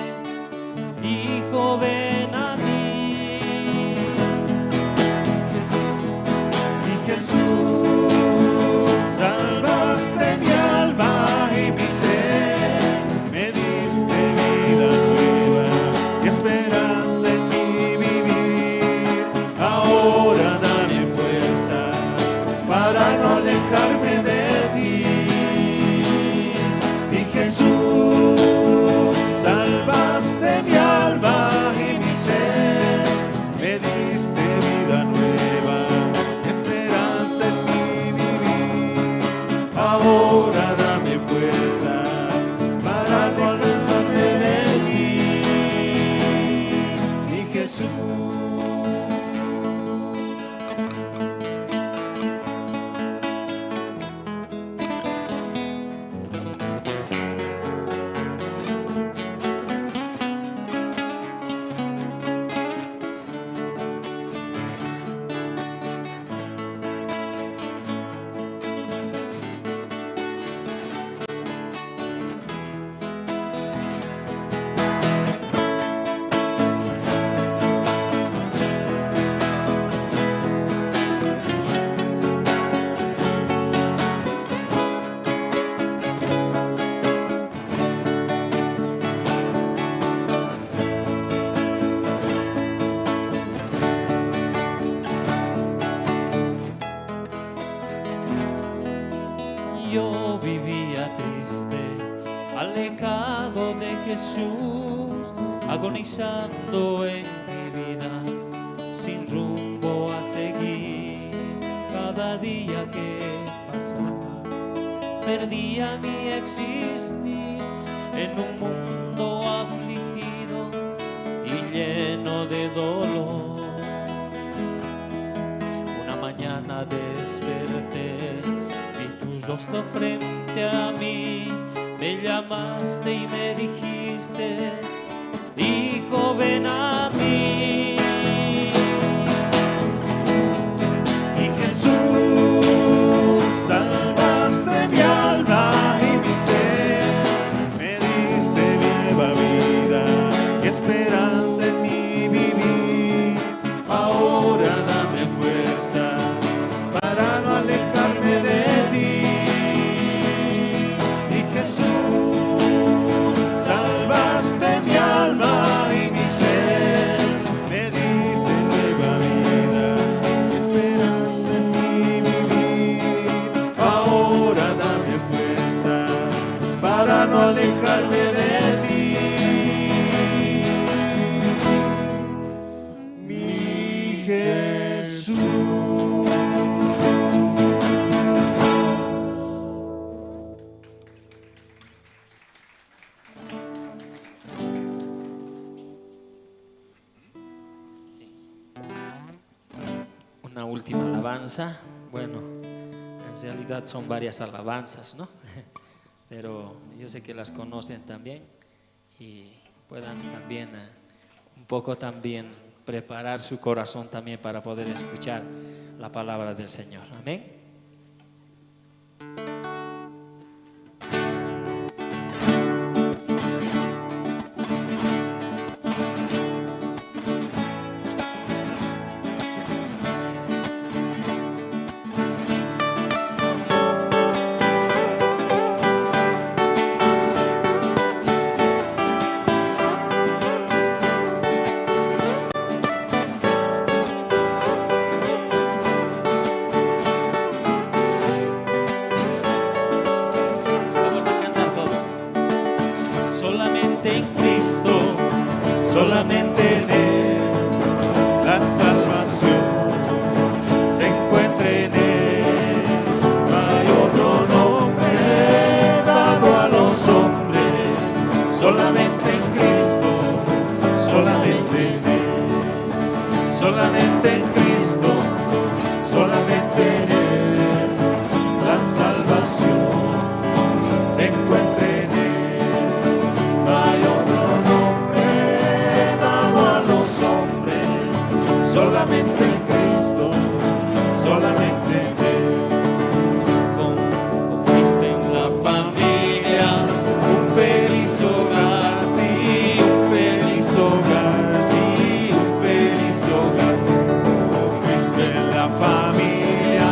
hijo, ven a mí. Y Jesús, salvaste mi alma y mi ser, me diste vida nueva y esperanza en mi vivir. Ahora dame fuerzas para no alejarme de ti. Y Jesús, salvaste mi alma y mi ser, me diste vida nueva, esperanza en mi vivir. Ahora dame fuerzas para no alejarme de ti, mi Jesús. Yo vivía triste, alejado de Jesús, agonizando en mi vida, sin rumbo a seguir. Cada día que pasaba, perdía mi existir en un mundo afligido y lleno de dolor. Una mañana desperté, vi tu rostro frente a mí, me llamaste y me dijiste, hijo, ven a mí. Y Jesús, salvaste mi alma y mi ser, me diste nueva vida y esperanza en mi vivir. Ahora dame fuerzas para no alejarme de ti. Y Jesús, salvaste mi alma y mi ser, me diste nueva vida y esperanza en mi vivir. Ahora dame fuerzas para no alejarme de ti, mi Jesús. Sí. una última alabanza. Bueno, en realidad son varias alabanzas, ¿no? Pero yo sé que las conocen también y puedan también un poco también preparar su corazón también para poder escuchar la palabra del Señor. Amén. Vamos a cantar todos. Solamente en Cristo, solamente en Él, la salvación se encuentra en Él. No hay otro nombre dado a los hombres, solamente en Cristo, solamente en Él, solamente en Cristo, solamente en Él, la salvación se encuentra en Él. No hay otro nombre dado a los hombres, solamente en Cristo, solamente en Él. Con Cristo en la familia, un feliz hogar, sí, un feliz hogar, sí, un feliz hogar. Con Cristo en la familia,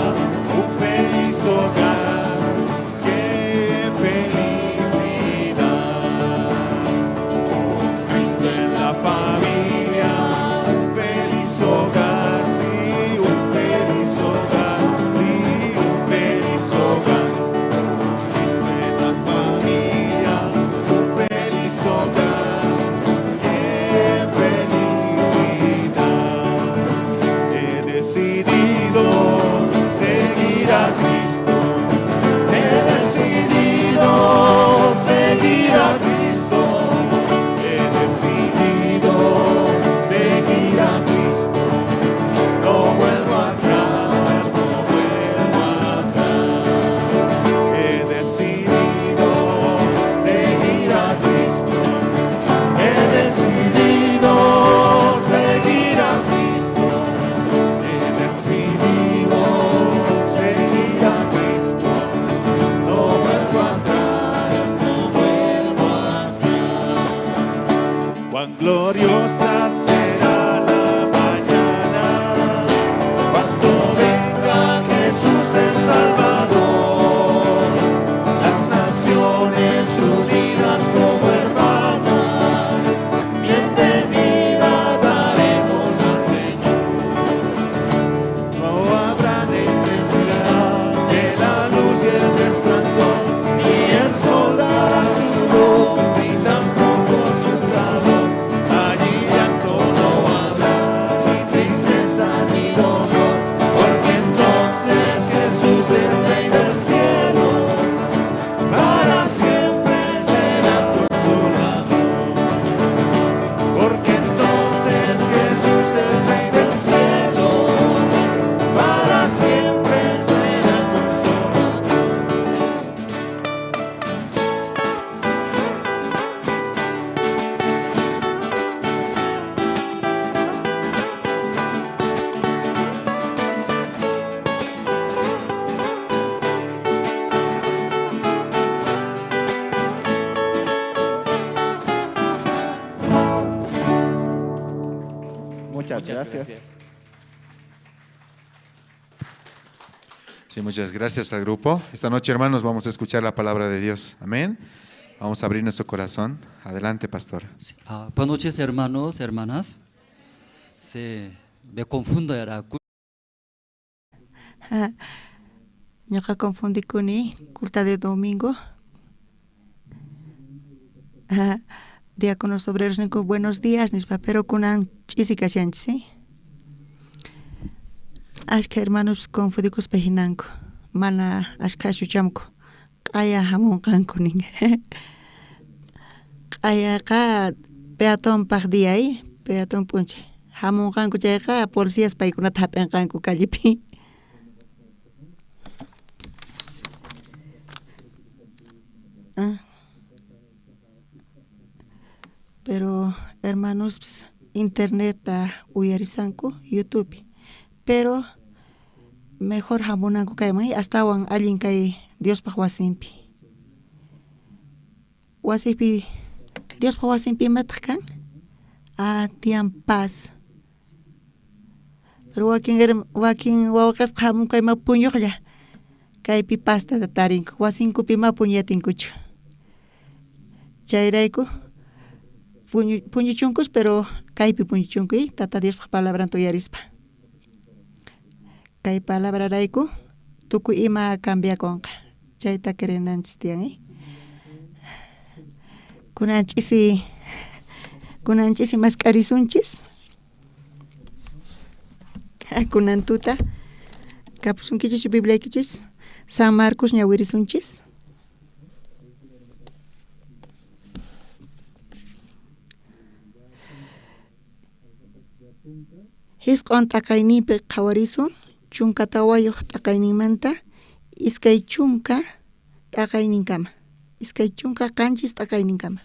un feliz hogar, qué felicidad. Con Cristo en la familia, un feliz hogar, sí, un feliz hogar, sí, un feliz hogar. Con Cristo en la familia, un feliz hogar, qué felicidad. He decidido seguir a Cristo. He decidido seguir a Cristo. He decidido seguir a Cristo. No vuelvo atrás, no vuelvo atrás. He decidido seguir a Cristo. He decidido seguir a Cristo. He decidido seguir a Cristo. No vuelvo atrás, no vuelvo atrás. Cuán gloriosa será la mañana cuando venga Jesús el Salvador. Las naciones unidas como hermanas, bienvenida daremos al Señor. No habrá necesidad de la luz y el resplandor, ni el sol dará su luz, ni tampoco su calor. Allí llanto no habrá, ni tristeza ni dolor, porque entonces Jesús el Rey del cielo, para siempre será consolador. Porque entonces Jesús el Rey del cielo, para siempre será consolador. Muchas Muchas gracias. gracias. Sí, muchas gracias al grupo. Esta noche, hermanos, vamos a escuchar la palabra de Dios. Amén. Vamos a abrir nuestro corazón. Adelante, pastor. Sí. Buenas noches, hermanos, hermanas. Sí, me confundo, era Ñoqa confundikuni culta de domingo. Diáconos obreros ninku buenos días nispa, pero kunan ch'isi kashanchis, ¿sí? Ashka hermanos confundikuspa hinanku, mana ashkhachu chamku, q'aya hamunqanku nin. Q'ayaqa peatonpaq día, peatón p'unchay. Hamunqanku chayqa policías paykunata hap'inqanku callepi. Pero hermanospis internetta uyarisanku YouTubepi. Pero mejor hamunanku kayman astawan allin kay Diospaj wasinpi. Wasipi Diospaj wasinpi imataq kan? Ah, tiyan paz. Pero wakin wawqesqa hamunku kayman puñuqlla. Kaypi pazta tarinku, wasinkupi ma puñuyatinkuchu. Chayrayku puñuchunkus, pero kaypi puñuchunku, Tata Diospaj palabranta uyarispa. Kay palabrarayku tukuy ima cambiakunqa. Chayta creenanchis tiyan, Kunan ch'isi mask'arisunchis. Kunan tuta kapusunkichis Bibliaykichis San Marcos ñawirisunchis. Jisq'on t'aqayninpi qhawarisun 14 t'aqayninmanta 20 t'aqayninkama, 27 t'aqayninkama.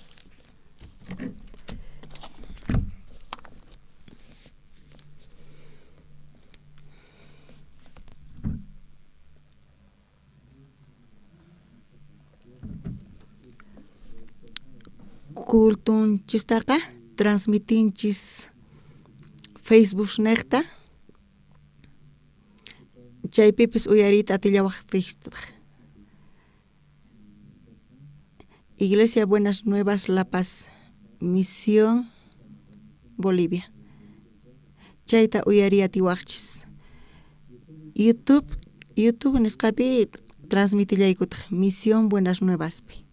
Cultunchistaqa transmitinchis Facebook neqta, chaypipis uyariyta atillawaqtiytaq. Iglesia Buenas Nuevas La Paz, Misión Bolivia. Chayta uyariy atiwaqchis. YouTube nisqapi transmitillaykutaq Misión Buenas Nuevaspi.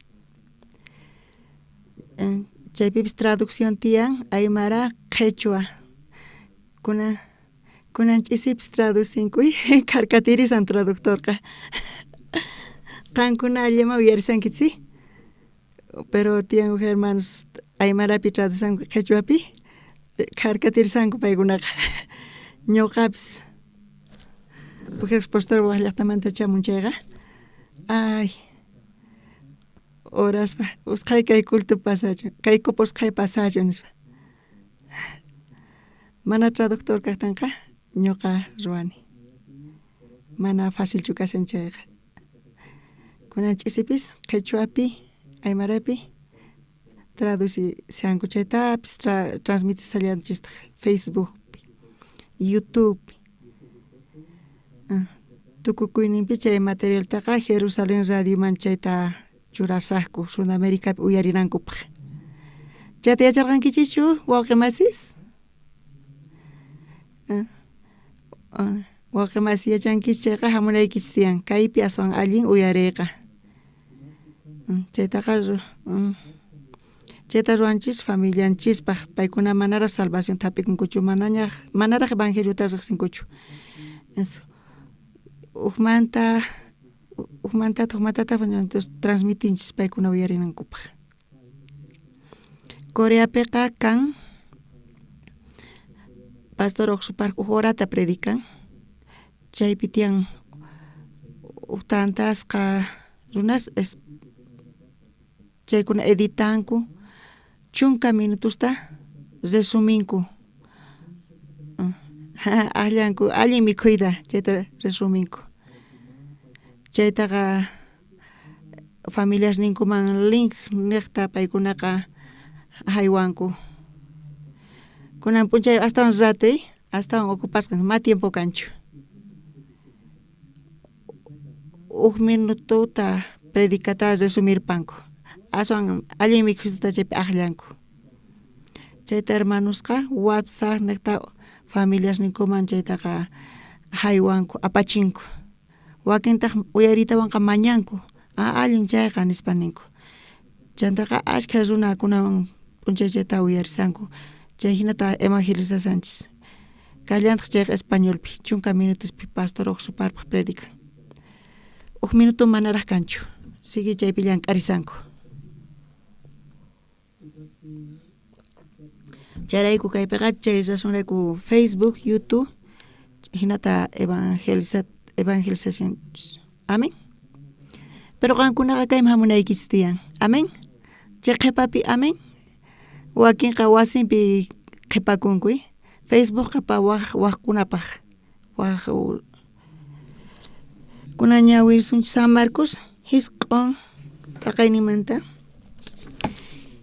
Chaypipis traducción tiyan aymara qhechua. Kunan ch'isipis traducinku kharkatirisan traductorqa. Qankuna allima uyarisankichis, pero tiyan uj hermanos aymarapi traducisanku qhechuapi kharkatirisanku paykunaqa. Ñuqapis uj expositor waj llaqtamanta chamun chayqa ay horaspa usqhay kay culto pasachun, kay copa usqhay pasachun nispa. Mana traductor kaqtinqa ñuqa ruwani. Mana facilchu kashan chayqa. Kunan ch'isipis qhechuapi aymarapi traducishanku chaytapis transmitishallanchistaq Facebookpi, YouTubepi. Tukukuyninpi chay materialtaqa Jerusalén radioman chayta churasaqku Sudamericapi uyarinankupaq. Chayta yacharqankichischu wawqi masis? Wawqi masi yachankichis chayqa hamunaykichis tiyan kaypi aswan allin uyariyqa. Chaytaqa chayta ruwanchis familianchispaq, paykuna manaraq salvación hap'ikunkuchu, manaraq evangeliota riqsinkuchu. Ujmantataq transmitinchis paykuna uyarinankupaq. Coreapiqa kan Pastor Oxupark uj horata predican, chaypi tiyan uj tantasqa runas chaykuna editanku 10 minutosta resuminku. Akllanku allin mikhuyta chayta resuminku. Chaytaqa familiasninkuman link niqta paykunaqa haywanku. Kunan p'unchay astawan rato, astawan ocupasqa ma tiempo kanchu. Uj minutota predicata resumirpanku. Aswan allin mikhuyta chaypi akllanku. Chayta hermanosqa WhatsApp niqta familiasninkuman chaytaqa haywanku, apachinku. Wakintaq uyariytawanqa mañanku. Allin chayqa nispa ninku. Chantaqa ashkha runakunawan p'unchay chayta uyarisanku. Chay hinata evangelizashanchis. Kallantaq chayqa españolpi 10 minutospi pastor Oxuparpaq predican. Uj minuto manaraq kanchu. Sigue chaypi llank'arisanku. Chayrayku kaypiqa chay razonrayku Facebook, YouTube jinata evangelización. Amén. Pero qankunaqa kayman hamunaykichis tiyan. Amén. Chay qhipapi amén. Wakinqa wasinpi qhipakunku. Facebookqa pa wajkunapaj waj kunan ñawirisunchik San Marcos jisq'on t'aqaynimanta.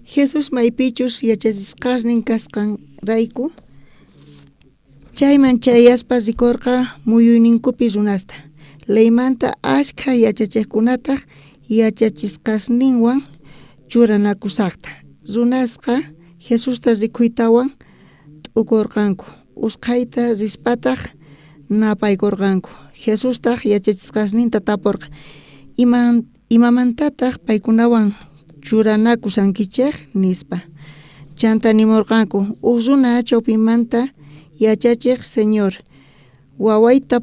Jesús maypichus yachachisqasnin kasqanrayku chayman chayaspa rikorqa muyuyninkupi runasta. Leymanta ashkha yachachiqkunataq yachachisqasninwan churanakusaqta. Runasqa Jesusta rikuytawan t'ukurqanku, usqhayta rispataq napaykurqanku. Jesustaq yachachisqasninta taporqa: imamantataq paykunawan churanakusankichej? Nispa. Chanta nimurqanku: uj runa chawpimanta yachachiq Señor, wawayta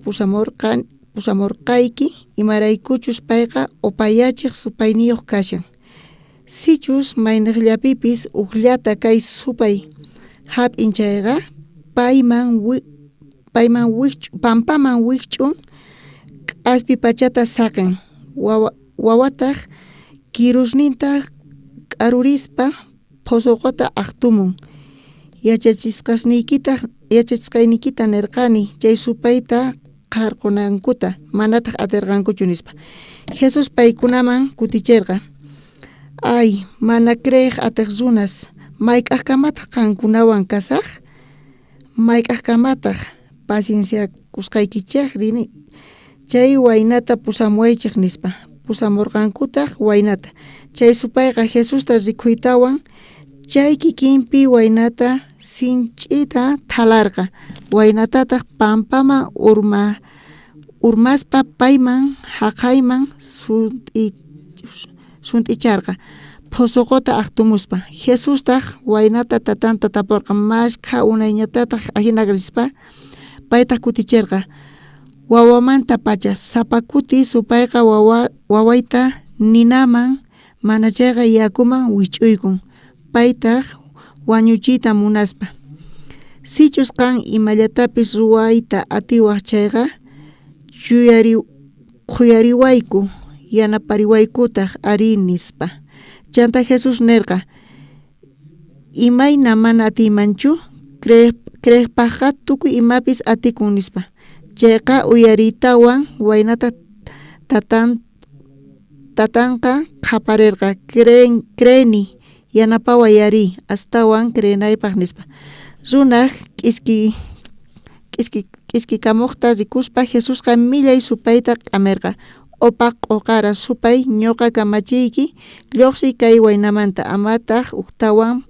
pusamurqayki imaraykuchus payqa opayachiq supayniyuq kashan. Sichus mayniqllapipis ujllata kay supay hap'in chayqa payman pampaman wikch'un k'aspi pachata saqen. Wawataq kirusninta k'arurispa phosoqota aqtumun. Yachachisqaynikita nerqani chay supayta qharqunankuta manataq atirqankuchu nispa. Jesús paykunaman kuticherqa: ay, mana creej atiq runas, mayk'ajkamataq qankunawan kasaj? Mayk'ajkamataq pacienciakusqaykichejri? Chay waynata pusamuwaychej nispa. Pusamurqankutaq waynata. Chay supayqa Jesusta rikuytawan chay kikinpi waynata sinch'ita thalarqa. Waynatataq pampaman urmaspa payman jaqayman sunt'icharqa phosoqota aqtumuspa. Jesustaq waynata tatanta taporqa: mashkha unayñatataq ajina rispa? Paytaq kuticherqa: wawamanta pacha sapa kuti supayqa wawayta ninaman manachayqa yakuman wich'uykun, paytaq wañuchiyta munaspa. Sichus qan imallatapis ruwayta atiwaj chayqa khuyariwayku, yanapariwaykutaq ari nispa. Chanta Jesús nerqa: imayna mana atiymanchu? Creejpajqa tukuy imapis atikun nispa. Chayqa uyariytawan waynata tatanqa qhaparerqa: creeni, yanapaway ari astawan creenaypaj nispa. Runaj k'iskikamuqta rikuspa Jesusqa millay supayta k'amerqa: opa q'oqara supay, ñuqa kamachiyki, lluqsiy kay waynamanta, amataq ujtawan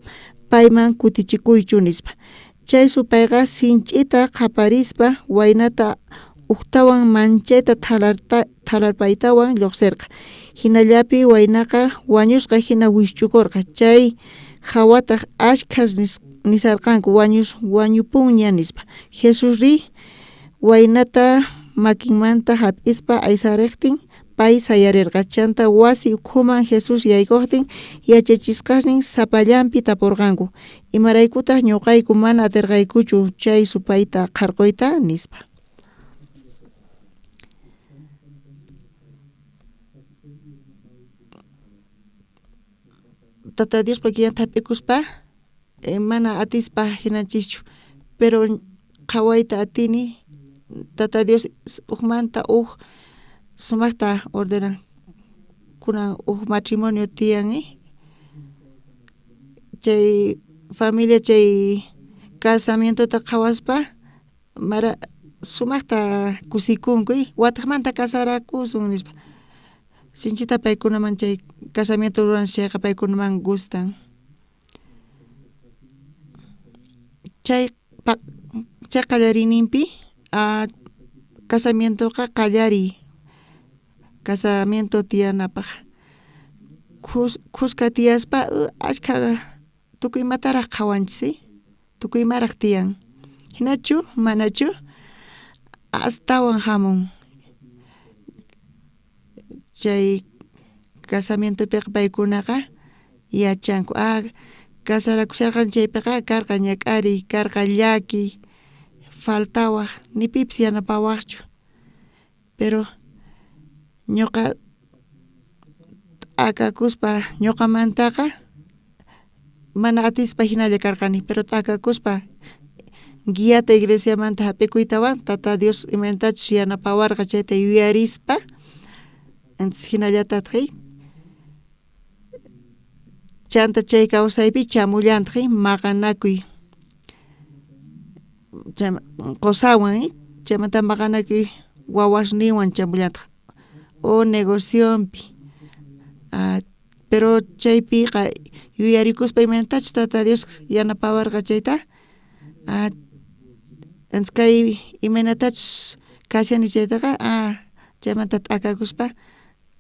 payman kutichikuychu nispa. Chay supayqa sinch'ita qhaparispa waynata ujtawan manchayta thalarpaytawan lluqsirqa. Jinallapi waynaqa wañusqa jina wikch'ukurqa. Chay jawataq ashkhas nisarqanku: wañupunña nispa. Jesusri waynata makinmanta hap'ispa aysariqtin pay sayarirqa. Chanta wasi ukhuman Jesús yaykojtin yachachisqasnin sapallanpi taporqanku: imaraykutaq ñuqayku mana atirqaykuchu chay supayta qharquyta? Nispa. Tata Diospa guianta hap'ikuspa mana atispa hinanchischu, pero qhawayta atini Tata Dios ujmanta uj sumaqta ordenan. Kunan uj matrimonio tiyan chay familia chay casamientota qhawaspa mara sumaqta kusikunku wataqmanta casarakusun nispa. Sinchita paykunaman chay casamiento ruran chayqa paykunaman gustan. Chay qallariyninpi casamientoqa qallariy casamiento tiyanapaj khuska tiyaspa ashkha tukuy imataraj qhawanchis, tukuy imaraj tiyan. Hinachu manachu astawan hamun chay casamientopiqa paykunaqa yachanku Casarakusharqani chaypiqa karqa ñak'ariy, karqa llakiy, faltawaj, ni pipis yanapawajchu. Pero ñuqa t'akakuspa ñuqamantaqa mana atispa jinalla karqani, pero t'akakuspa guiata iglesiamanta jap'ikuytawan Tata Dios imaynatachus yanapawarqa chayta yuyarispa, entonces jinallatataq chanta chay kawsaypi chamullantaq maqanakuy qosawan chaymanta maqanakuy wawasninwan chamullantaq o negocionpi pero chaypiqa yuyarikuspa imaynatachus Tata Dios yanapawarqa chayta entonces kay imaynatachus kashani chaytaqa chaymanta t'akakuspa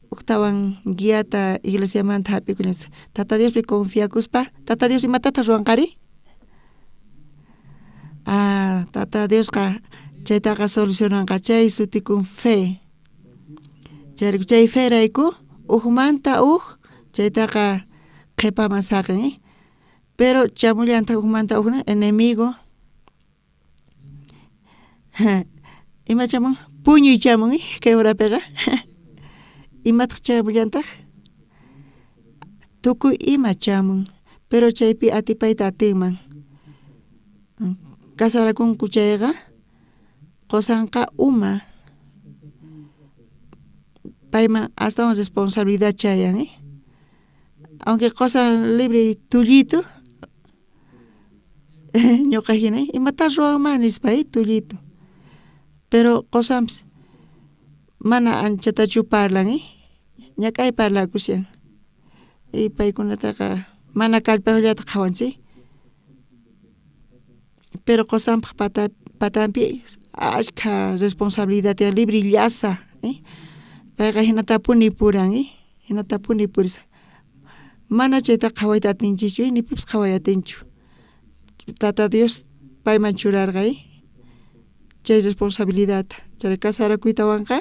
ujtawan guiata iglesiamanta jap'ikullani Tata Diospi confiakuspa Tata Dios imatataq ruwanqari Tata Diosqa chaytaqa solucionanqa chay sutikun fe chayrayku chay ferayku ujmanta uj chaytaqa qhepaman saqen pero chamullantaq ujmanta uj enemigo ima chamun puñuy chamun kay horapiqa imataq chamullantaq tukuy ima chamun pero chaypi atipayta atinman casarakunku chayqa qosanqa uma payman astawan responsabilidad chayan aunque qosan libre tullitu ñuqa hina imata ruwanman nispa tullitu pero qosanpis mana anchatachu parlan ñak'ay parlakushan y paykunataqa mana kallpayuqllata qhawanchik pero qosanpaq patanpi ashkha responsabilidad tiyan libre llasa payqa hinatapuni puran hinatapuni purishan mana chayta qhawayta atinchikchu ni pipis qhaway atinchu Tata Dios payman churarqa chay responsabilidadta chay casarakuytawanqa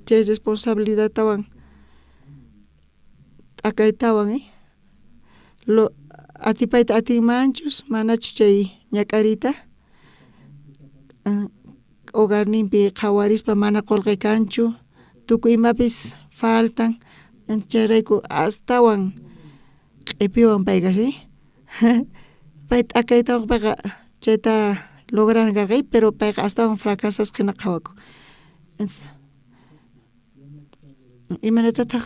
chay responsabilidadtawan t'akaytawan lo atipayta atinmanchus manachus chay ñak'ariyta hogarninpi qhawarispa mana qolqe kanchu tukuy imapis faltan chayrayku astawan q'epiwan payqa pay t'akaytawan payqa chayta logran karqa pero payqa astawan fracasasqa jina qhawakun imaynatataq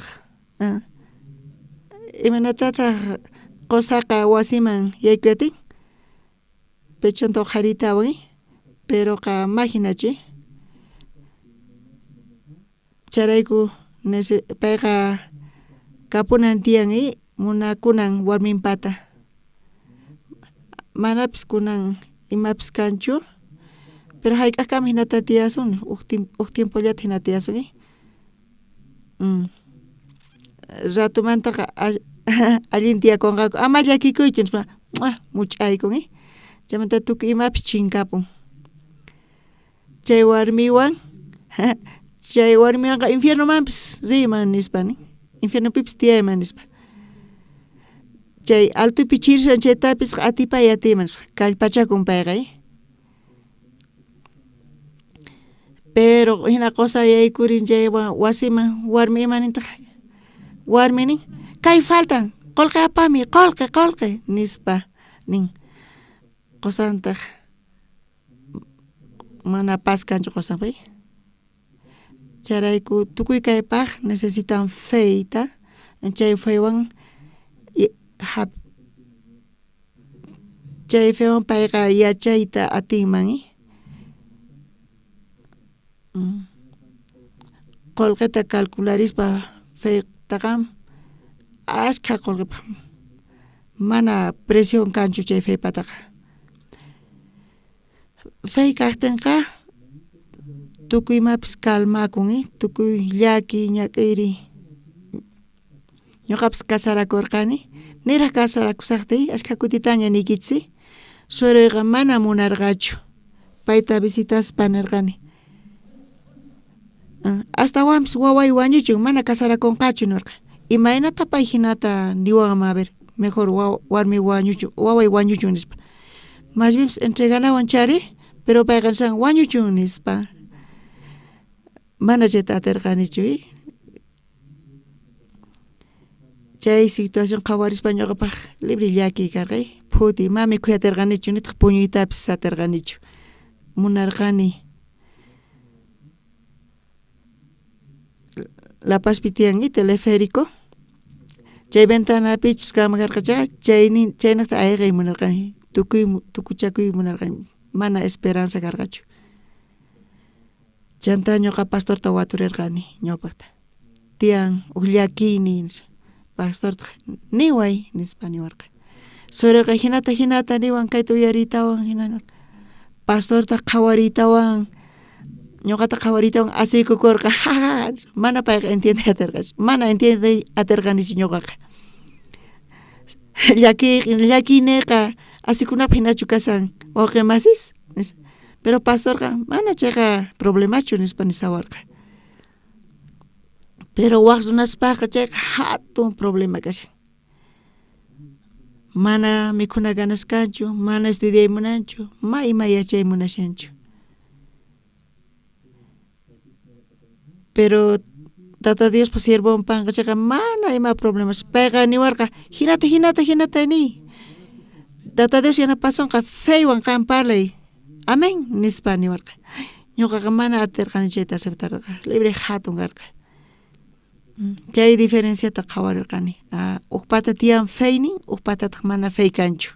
imaynatataq qosaqa wasiman yaykuy atin pechonta uqhariytawan pero qa ma jinachu chayrayku payqa kapunan tiyan munakunan warminpata manapis kunan imapis kanchu pero jayk'aqkama jinata tiyasun uj tiempollata jina tiyasun ratomantaqa allin tiyakunqaku ama llakikuychu nispa much'aykun chaymanta tukuy imapis chinkapun chay warmiwan chay warmiwanqa infiernomanpis riyman nispa nin infiernopipis tiyayman nispa chay altopi chirishan chaytapis atipay atiyman nispa kallpachakun payqa pero jina qosa yaykurin chay wasiman warmi ima nintaq warmi nin kay faltan qolqe apami qolqe qolqe nispa nin qosantaq mana paz kanchu qosanpi chayrayku tukuy kaypaq necesitan feyta chay feywan chay fewan payqa yachayta atinman qolqeta calcularispa feytaqa ashkha qolqepaq mana precion kanchu chay feypataqa fey kaqtinqa tukuy imapis calmakun tukuy llakiy ñak'iriy ñuqapis casarakurqani niraj casarakusaqtiy ashkha kutitaña niykichis sueroyqa mana munarqachu payta visitaspa nirqani astawanpis waway wañuchun mana casarakunqachu nirqa imaynata pay jinata niwanman a ver Mejor warmi wañuchun, waway wañuchun nispa. Más bien entreganawan chari, pero payqa nishan wañuchun nispa. Mana chayta aterqanichu. Chay situación qhawarispa ñuqapaq libre llakiy karqay, phuti ma mikhuy aterqanichu nitaq puñuytapis aterqanichu. Munarqani La Pazpi tiyan teleférico, chay ventanapichus kanman karqa chayqa chaynin chaynejta ayqey munarqani, tukuy tukuchakuy munarqani, mana esperanza karqachu. Chantá ñuqa pastorta waturirqani ñawpaqta, tiyan uj llakiyniy nispa, pastortaq niway nispa niwarqa, suerayqa jinata jinata niwan kayta uyariytawan jina niwarqa, pastortaq qhawariytawan ñuqata qhawariytawan asiykukorqa ja ja ja mana payqa entiendey aterqachu, mana entiendey aterqanichu ñuqaqa, llakiy llakiyneyqa asikunapaj jinachu kashan wawqe masis nispa, pero pastorqa mana chayqa problemachu nispa nisawarqa, pero waj runaspajqa chayqa jatun problema kashan, mana mikhuna ganas kanchu, mana estudiay munanchu, ma ima yachay munashanchu. Pero Tata Diospa siervonpanqa chayqa mana ima problemas, payqa niwarqa jinata jinata jinata niy, Tata Dios yanapasonqa feywan qan parlay, amén nispa niwarqa. Ñuqaqa mana aterqani chayta aceptarqa, libre jatun karqa. Chay diferenciata qhawarirqani, uj pata tiyan feynin, uj patataj mana fey kanchu.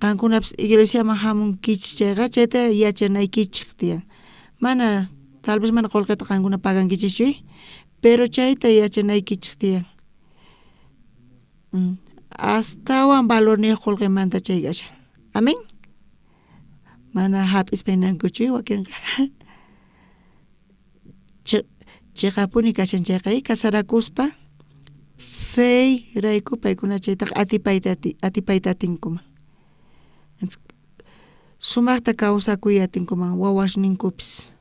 Qankunapis iglesiaman jamunkichis chayqa chayta yachanaykichej tiyan. Mana tal vez mana qolqeta qankuna pagankichischu, pero chayta yachanaykichej tiyan. Astawan valorniyoj qolqemanta chay kashan. Amén. Mana jap'ispa ninankuchu wakenqa. Cheqapuni kashan chayqa casarakuspa feyrayku paykuna chaytaqa atipayta atipayta atinkuman. Sumajta kawsakuy atinkuman wawasninkupis.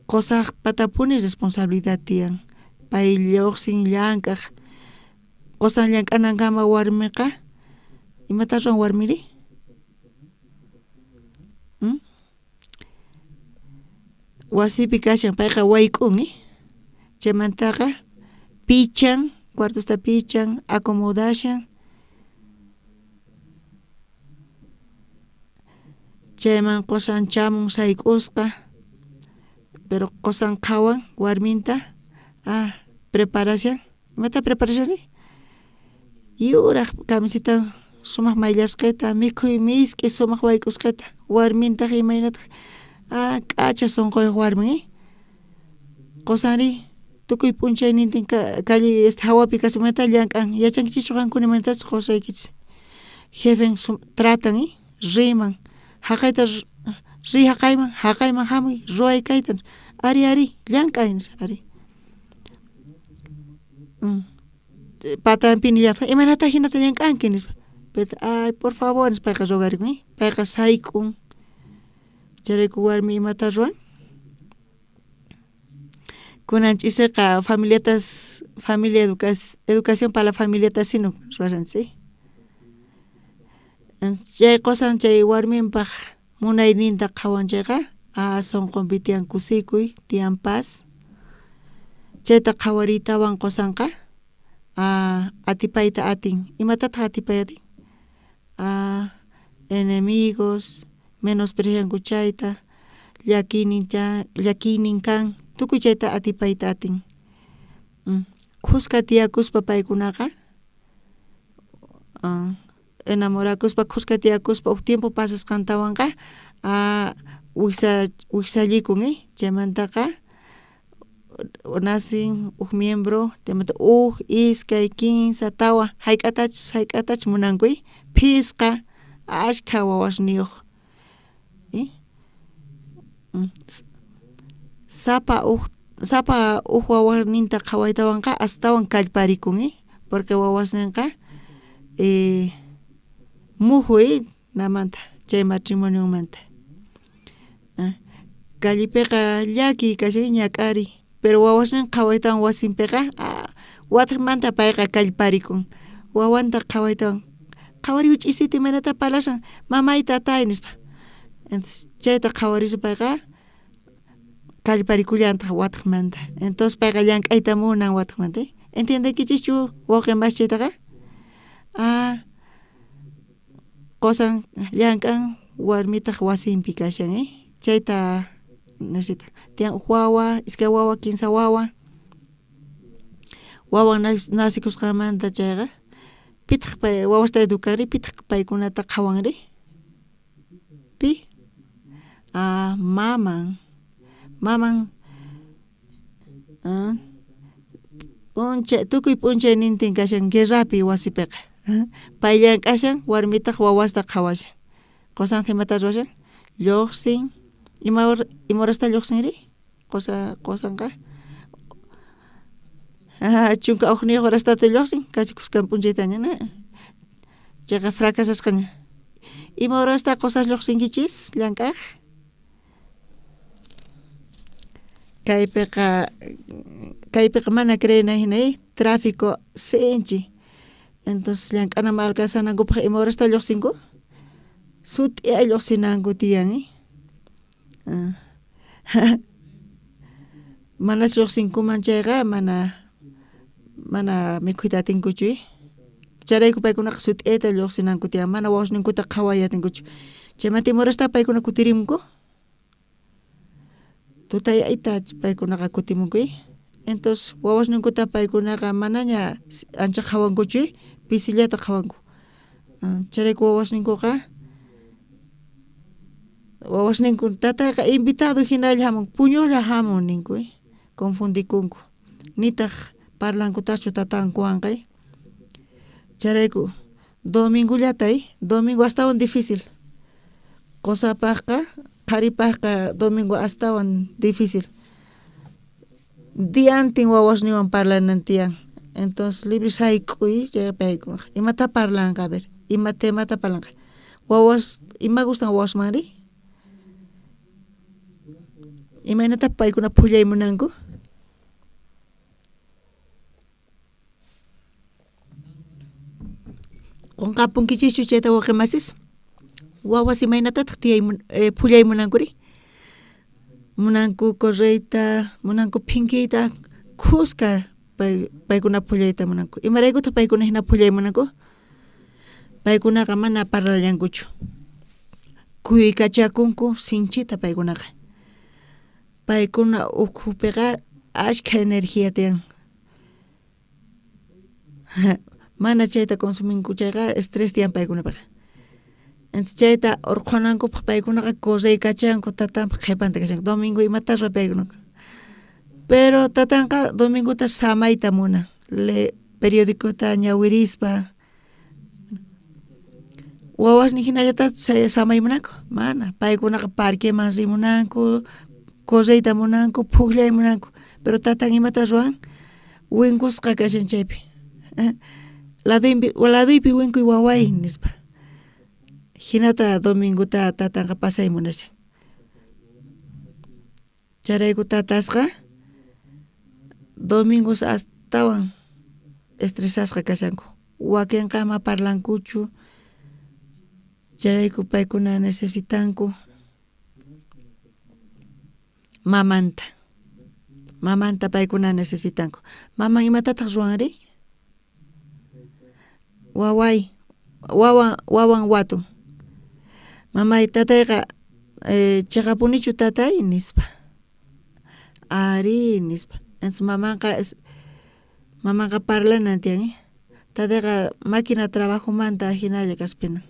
Qosajpatapuni responsabilidad tiyan, pay lluqsin llank'aj, qosan llank'anankama warmiqa imata ruwan warmiri? Wasipi kashan payqa wayk'un chaymantaqa pichan, cuartosta pichan, acomodashan, chayman qosan chamun sayk'usqa, pero qosan qhawan warminta preparashan, imata preparashani? Yuraj camiseta sumaq mayllasqeta, mikhuy misk'i sumaq wayk'usqeta, warmintaq imaynataq k'acha sonqoyoj warmin qosanri tukuy p'unchaynintin calle hawapi kaspa imata llank'an, yachankichischu qankuna imaynatachus qosaykichis jefen tratan riman, jaqayta riy jaqayman, jaqayman jamuy, ruway kayta, ari ari llank'ay nispa ari. Patanpi nillataq imaynataq jinata llank'anki nispa, pero ay por favor nispa payqa rogarikun payqa sayk'un, chayrayku warmi imata ruwan. Kunan ch'iseqa familiatas familia educación para la familiata sino ruwashanchis chay qosan chay warminpaj munayninta qhawan chayqa sonqonpi tiyan kusikuy, tiyan paz, chayta qhawariytawan qosanqa atipayta atin, imatataq atipay atin? Enemigos menosprecianku chayta, llakiynin llakiynin kan, tukuy chayta atipayta atin. Khuska tiyakuspa paykunaqa enamorakuspa khuska tiyakuspa uj tiempo pasasqantawanqa wijsallikun chaymantaqa nacen uj miembro, chaymanta uj, iskay, kinsa, tawa, jayk'atachus jayk'atachus munanku phisqa ashkha wawasniyoj. Sapa uj sapa uj wawasninta qhawaytawanqa astawan kallparikun porque wawasninqa muju namanta chay matrimonionmanta. Callepiqa llakiy kashan ñak'ariy, Pero wawasnin qhawaytawan wasinpiqa watejmanta payqa kallparikun. Wawanta qhawaytawan qhawariy ch'isita imaynata parlashan mamay tatay nispa. Entonces chayta qhawarispa payqa kallparikullantaq watejmanta. Entonces payqa llank'ayta munan watejmanta. Entiendeykichischu wawqe mas chaytaqa? Qosan llank'an warmitaq wasinpi kashan chayta necesita. Tiyan uj wawa, iskay wawa, kinsa wawa. Wawan nacikusqanmanta chayqa pitaq pay wawasta educanri pitaq paykunata qhawanri? Pi? Maman. Maman p'unchay tukuy p'unchaynintin kashan guerrapi wasipiqa. Pay llank'ashan warmitaq wawasta qhawashan. Qosantaq imata ruwashan? Lluqsin. Ima horasta lluqsinri? Qosanqa 11 horastata lluqsin casi kuskan p'unchaytaña chayqa fracasasqaña. Ima horasta qosas lluqsinkichis llank'aj? Kaypiqa mana creena hina tráfico sinchi. Entonces llank'anaman alcanzanankupaq ima horasta lluqsinku? Sut'iya lluqsinanku tiyan Mana lluqsinkuman chayqa mana mikhuyta atinkuchu chayrayku paykunaqa sut'iyta lluqsinanku tiyan mana wawasninkuta qhaway atinkuchu. Chaymanta ima horasta paykuna kutirimunku? Tutayayta paykunaqa kutimunku entonces wawasninkuta paykunaqa manaña ancha qhawankuchu pisillata qhawanku. Chayrayku wawasninkuqa wawasninku tatayqa invitado hinalla hamun puñuqlla hamun ninku confundikunku nitaq parlankutaqchu tatankuwanqa chayrayku domingollata domingo astawan difícil. Qosapaqqa qharipaqqa domingo astawan difícil. Diantin wawasninwan parlanan tiyan. Entonces libre sayk'uy chay paykunaqa imata parlanqa a ver ima temata parlanqa. Wawas ima gustan wawasmanri? Imaynata paykuna phullay munanku? Qunqapunkichischu chayta wawqi masis? Wawas imaynatataq tiyay phullay munankuri? Munanku correyta, munanku phinkiyta, khuska paykuna phullayta munanku. Imaraykutaq paykuna hina phullay munanku? Paykunaqa mana parlallankuchu. Kuykachakunku sinchita paykunaqa. Paykuna ukhupiqa ashkha energía tiyan. Mana chayta consuminku chayqa estrés tiyan paykunapiqa. Entonces chayta urqhunankupaq paykunaqa correykachanku tatanpaq qhipanta kashanku. Domingo imata ruwan paykunaqa. Pero tatanqa domingota samayta munan. Le periodicota ñawirispa. Wawasnin hinallataq samay munanku? Mana. Paykunaqa parqueman rimunanku, correyta munanku, phukllay munanku. Pero tatan imata ruwan? Winkusqa kashan chaypi. Laduypi winkuy waway nispa. Hinata domingota tatanqa pasay munashan. Chayrayku tatasqa domingos astawan estresasqa kashanku. Wakinqa ama parlankuchu. Chayrayku paykuna necesitanku mamanta. Mamanta paykuna necesitanku. Maman imatataq ruwanri? Waway, wawan watun. Mamay tatayqa chiqapunichu tatay nispa. Ari nispa. Entonces mamanqa parlanan tiyan tatayqa máquina trabajomanta hinalla kaspina.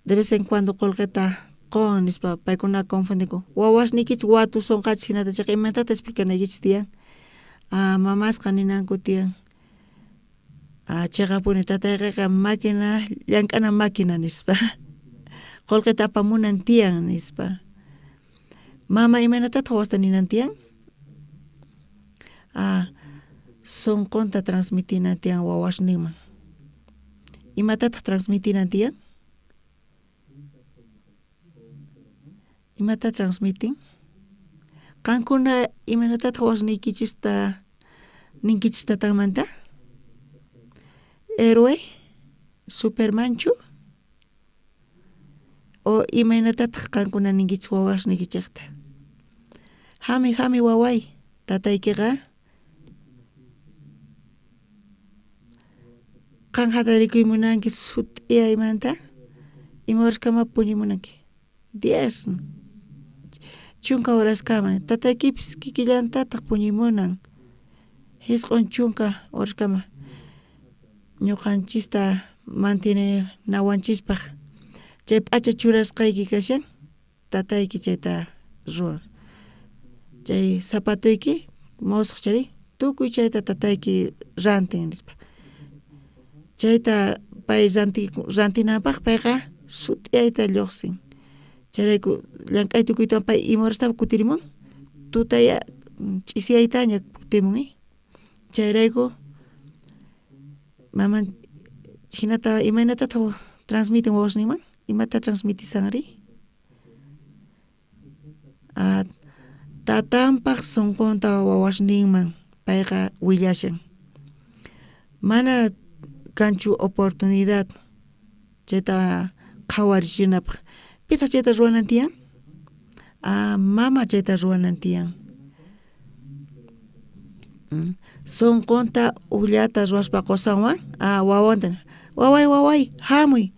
De vez en cuando qullqita qun nispa paykuna confundinku. Wawasniykichis watusonqachis hinata chayqa imaynatata explicanaykichis tiyan? Mamasqa ninanku tiyan. Chiqapuni tatayqiqa máquina llank'ana máquina nispa. Qullqita apamunan tiyan nispa. Mama imaynatataq wawasta ninan tiyan? Sunqunta transmitinan tiyan wawasninman. Imatataq transmitinan tiyan? Imata transmitin? Qankuna imaynatataq wawasniykichista ninkichis tatanmanta? Héroe, Supermanchu? O imaynatataq qankuna ninkichis wawasniykichejta? Jami, jami waway, tataykiqa qan jatarikuy munanki sut'iyaymanta, ima horaskama puñuy munanki? 10 chunka horaskama, tataykipis kikillantataq puñuy munan, 90 horaskama ñuqanchista mantinenawanchispaq chay p'acha churasqayki kashan, tatayki chayta ruwan, chay zapatuyki mosoq chayri tukuy chayta tatayki rantin nispa, chayta pay rantinanpaq payqa sut'iyayta lluqsin, chayrayku llank'ay tukuytawan pay ima horastapis kutirimun tutaya ch'isiyaytaña kutimun chayrayku maman jinata imaynatataq transmiten wawasninman imata transmitisanri tatanpaq sonqonta wawasninman payqa willashan mana kanchu oportunidad chayta qhawarichinapaq pitaq chayta ruwanan tiyan mama chayta ruwanan tiyan sonqonta ujllata ruwaspa qosanwan wawanta waway waway jamuy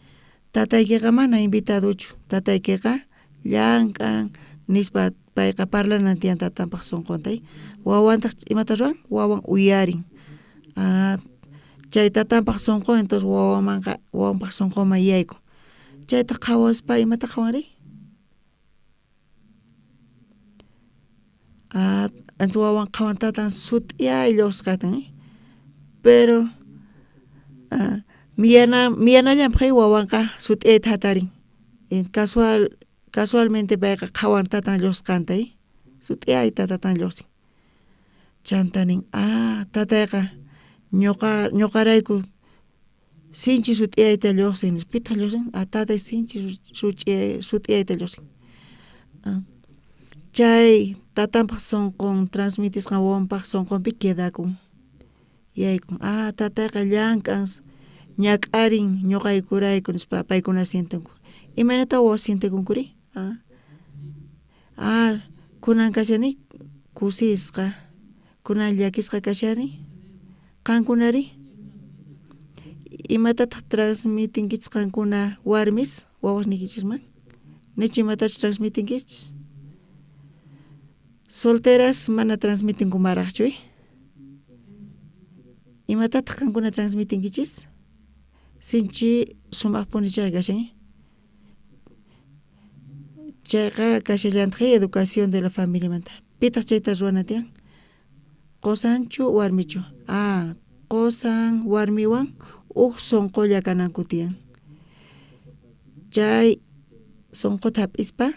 tataykiqa mana invitadochu tataykiqa llank'an nispa payqa parlanan tiyan tatanpaq sonqonta wawantaq imata ruwan wawan uyarin chay tatanpaq sonqon entonces wawamanqa wawanpaq sonqonman yaykun chayta qhawaspa imata qhawanri entonces wawan qhawan tatan sut'iyay lluqsqatan pero miyanallanpaq wawanqa sut'iyayta jatarin casual casualmente payqa qhawan tatan lluqsqanta sut'iyayta tatan lluqsin chanta nin tatayqa ñuqa ñuqarayku sinchi sut'iyayta lluqsin nispa pitaq lluqsin tatay sinchi sut'iyayta lluqsin chay tatanpaq sonqon transmitisqan wawanpaq sonqonpi quedakun yaykun tatayqa llank'an ñak'arin ñuqaykurayku nispa paykuna sientenku imaynata wawas sientekunkuri kunan kashani kusisqa kunan llakisqa kashani qankunari imatataq transmitinkichis qankuna warmis wawasniykichisman nichu imatachus transmitinkichis solteras mana transmitinkumaraqchu imatataq qankuna transmitinkichis sinchi sumaqpuni chay kashan chayqa kashallantaq educación de la familiamanta pitaq chayta ruwana tiyan qosanchu warmichu qosan warmiwan uj sonqolla kananku tiyan chay sonqota hap'ispa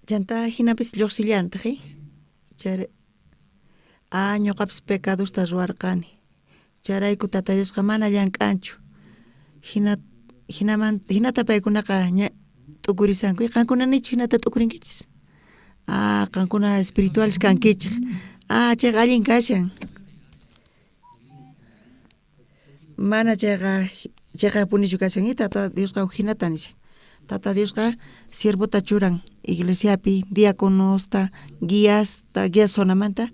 Chantá jinapis lluqsillantaj, chay a ñuqapis pecadosta ruwarqani. Chayrayku Tata Diosqa mana llank'anchu. Jina jinaman jinata paykunaqa ña t'ukurisanku. Qankuna nichu jinata t'ukurinkichis? Ah, qankuna espirituales kankichej. Ah, chayqa allin kashan. Mana chayqa cheqapunichu kashan, Tata Diosqa jinata nishan. Tata Diosqa siervota churan iglesiapi, diaconosta, guiasta, guía zonamanta.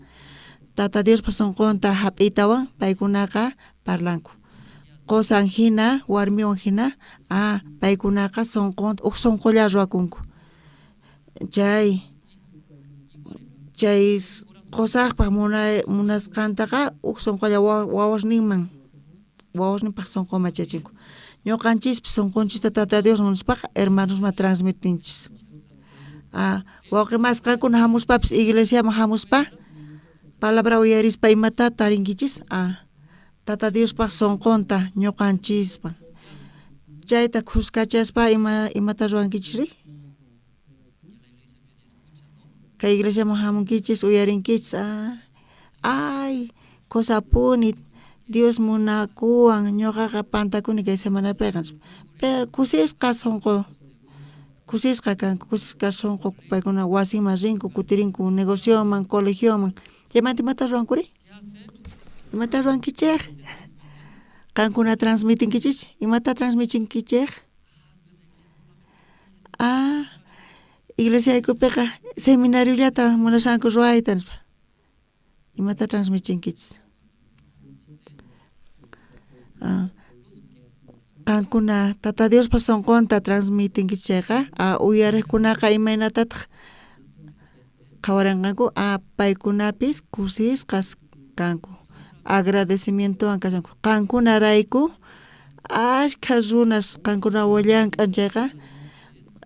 Tata Diospa sonqonta jap'iytawan paykunaqa parlanku. Qosan jina, warmiwan jina, ah, paykunaqa sonqonta uj sonqolla ruwakunku. Chay chay qosajpaj munasqantaqa uj sonqolla wawasninman wawasninpaj sonqonman chayachinku. Ñuqanchispis sonqonchista Tata Diosman nispaqa hermanosman transmitinchis. Ah, wawqi mas qankuna hamuspapis iglesiaman hamuspa palabra uyarispa imata tarinkichis? Ah, Tata Diospaj sonqonta ñuqanchisman. Chayta khuskachaspa ima imata ruwankichisri? Kay iglesiaman hamunkichis uyarinkichis, ah, ay cosapuni Dios munakuwan ñuqaqa pantakuni kay semanapiqa nispa. Pero kusisqa sonqo kusisqa kanku, kusisqa sonqo paykuna wasinman rinku, kutirinku negocioman, colegioman. Chaymanta imata ruwankuri? Imata ruwankichej? Qankuna transmitinkichis? Imata transmitinkichej? Ah, iglesiaykupiqa seminariollata munashanku ruwayta nispa. Imata transmitinkichis? Ah, qankuna Tata Diospa sonqonta transmitinkichis chayqa, ah, uyariqkunaqa imaynatataq qhawarinqanku? Ah, paykunapis kusisqas kanku, agradecimientowan kashanku. Qankunarayku ashkha runas qankunawan llank'an chayqa,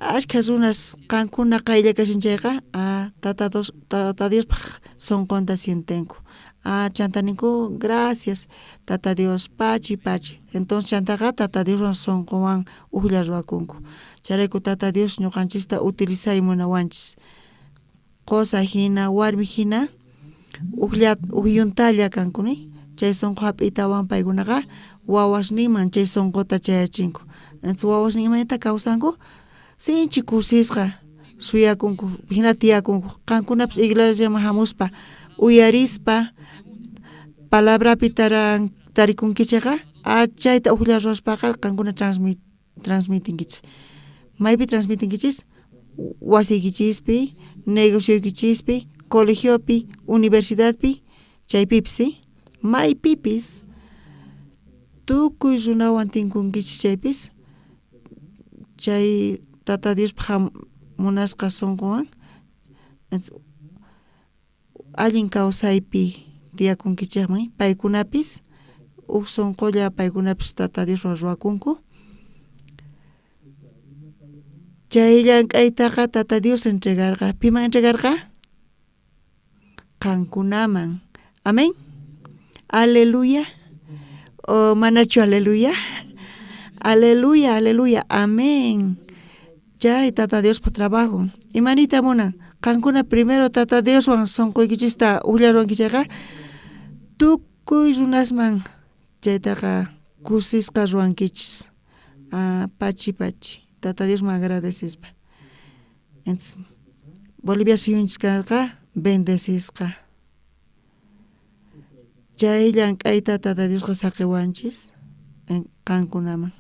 ashkha runas qankuna qaylla kashan chayqa, ah, Tata Dios Tata Diospaj sonqonta sientenku. Ah, chanta ninku gracias Tata Dios pachi pachi. Entonces chantaqa Tata Dioswan sonqowan ujlla ruwakunku. Chayrayku Tata Dios ñuqanchista utilizay munawanchis. Qosa jina, warmi jina, ujlla uj yuntalla kanku ni. Chay sonqo jap'iytawan paykunaqa wawasninman chay sonqota chayachinku. Entonces wawasnin imaynata kawsanku? Sinchi kusisqa suyakunku, jina tiyakunku. Qankunapis iglesiaman hamuspa uyarispa palabrapi taran tarikunkichejqa, ah, chayta ujlla ruwaspaqa qankuna transmitinkichis. Maypi transmitinkichis? Wasiykichispi, negocioykichispi, colegiopi, universidadpi, chaypipis, ¿sí? Maypipis tukuy runawan tinkunkichis chaypis, chay Tata Diospaj munasqa sonqowan allin kawsaypi tiyakunkichejman, paykunapis uj sonqolla paykunapis Tata Dioswan ruwakunku. Chay llank'aytaqa Tata Dios entregarqa. Piman entregarqa? Qankunaman. Amén. Aleluya. O manachu aleluya? Aleluya, aleluya. Amén. Chay Tata Diospa trabajo. Imanita munan? Qankuna primero Tata Dioswan sonqoykichista ujlla ruwankichejqa, tukuy runasman chaytaqa kusisqa ruwankichis. Ah, pachi pachi. Tata Diosman agradecespa. Entonces, Bolivia suyunchis karqa bendecisqa. Chay llank'ayta Tata Diosqa saqiwanchis qankunaman.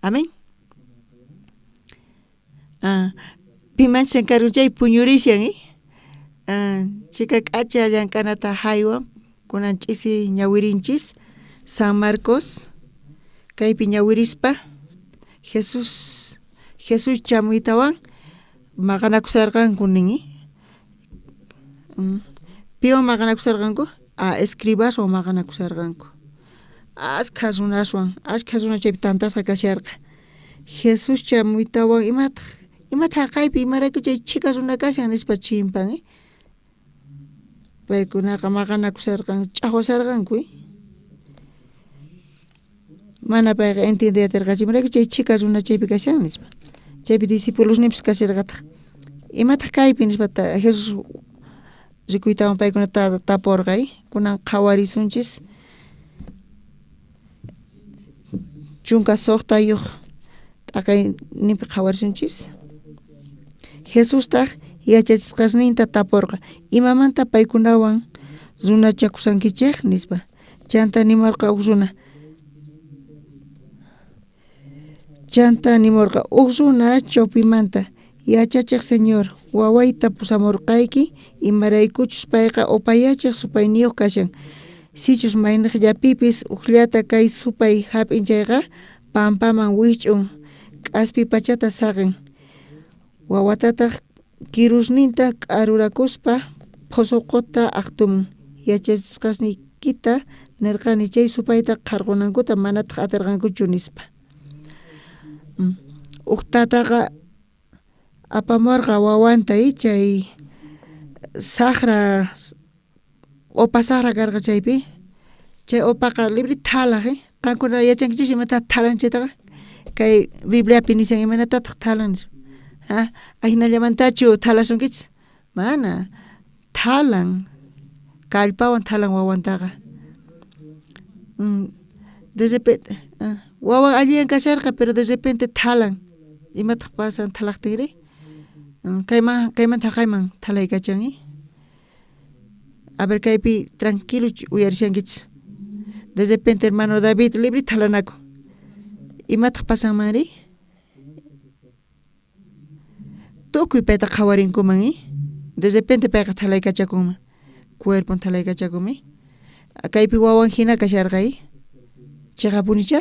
Amén. Ah, pimanchis encargo chay puñurishan, eh? Ah, chika k'acha llank'anata haywan kunan ch'isi ñawirinchis San Marcos kaypi ñawirispa Jesús Jesús chamuytawan maqanakusharqanku nin, eh? Piwan maqanakusharqanku? Ah, escribaswan maqanakusharqanku. Ashkha runaswan, ashkha runa chaypi tantasqa kasharqa. Jesús chamuytawan imataq imataq jaqaypi imarayku chay chhika runa kashan nispa chimpan, eh? Paykunaqa maqanakusharqanku, ch'ajwasharqanku, eh? Mana payqa entiende aterqachu imarayku chay chhika runa chaypi kashan nispa. Chaypi discipulosninpis kasharqataq. Imataj kaypi nispa Jesús rikuytawan paykunata taporqa. Kunan qhawarisunchis 16 t'aqayninpi qhawarisunchis. Jesustaj yachachisqasninta taporqa, imamanta paykunawan runachakushankichej nispa. Chanta nimorqa uj runa. Chanta nimorqa uj runa chawpimanta, yachachej Señor, wawayta pusamorqayki, imaraykuchus payqa opayachej supayniyoj kashan. Sichus maynejllapipis ujllata kay supay jap'in chayqa, pampaman wijch'un, k'aspi pachata saqen. Wawatataj kirusninta k'arurakuspa phosoqota aqtumun. Yachachisqasniykita nerqani chay supayta qharqonankuta manataj aterqankuchu nispa. Uj tataqa apamorqa wawanta chay sajra opa sajra karqa chaypi. Chay opaqa libre thalaj, qankuna yachankichis imatataq thalan chaytaqa? Kay Bibliapi nishan imaynatataq thalan nispa. Ajinallamantachu thalasunkichis? Mana, thalan, kallpawan thalan wawantaqa. De repente wawan alliyan kasharqa pero de repente thalan. Imataq pasan thalaqtinri? Kayman kaymanta jaqayman thalaykachan. A ver kaypi tranquilo uyarishankichis. De repente hermano David libre thalanakun. Imataq pasanmanri? Tukuy payta qhawarinkuman, de repente payqa thalaykachakunman, cuerpon thalaykachakunmi. Kaypi wawan hina kasharqa, cheqapunicha?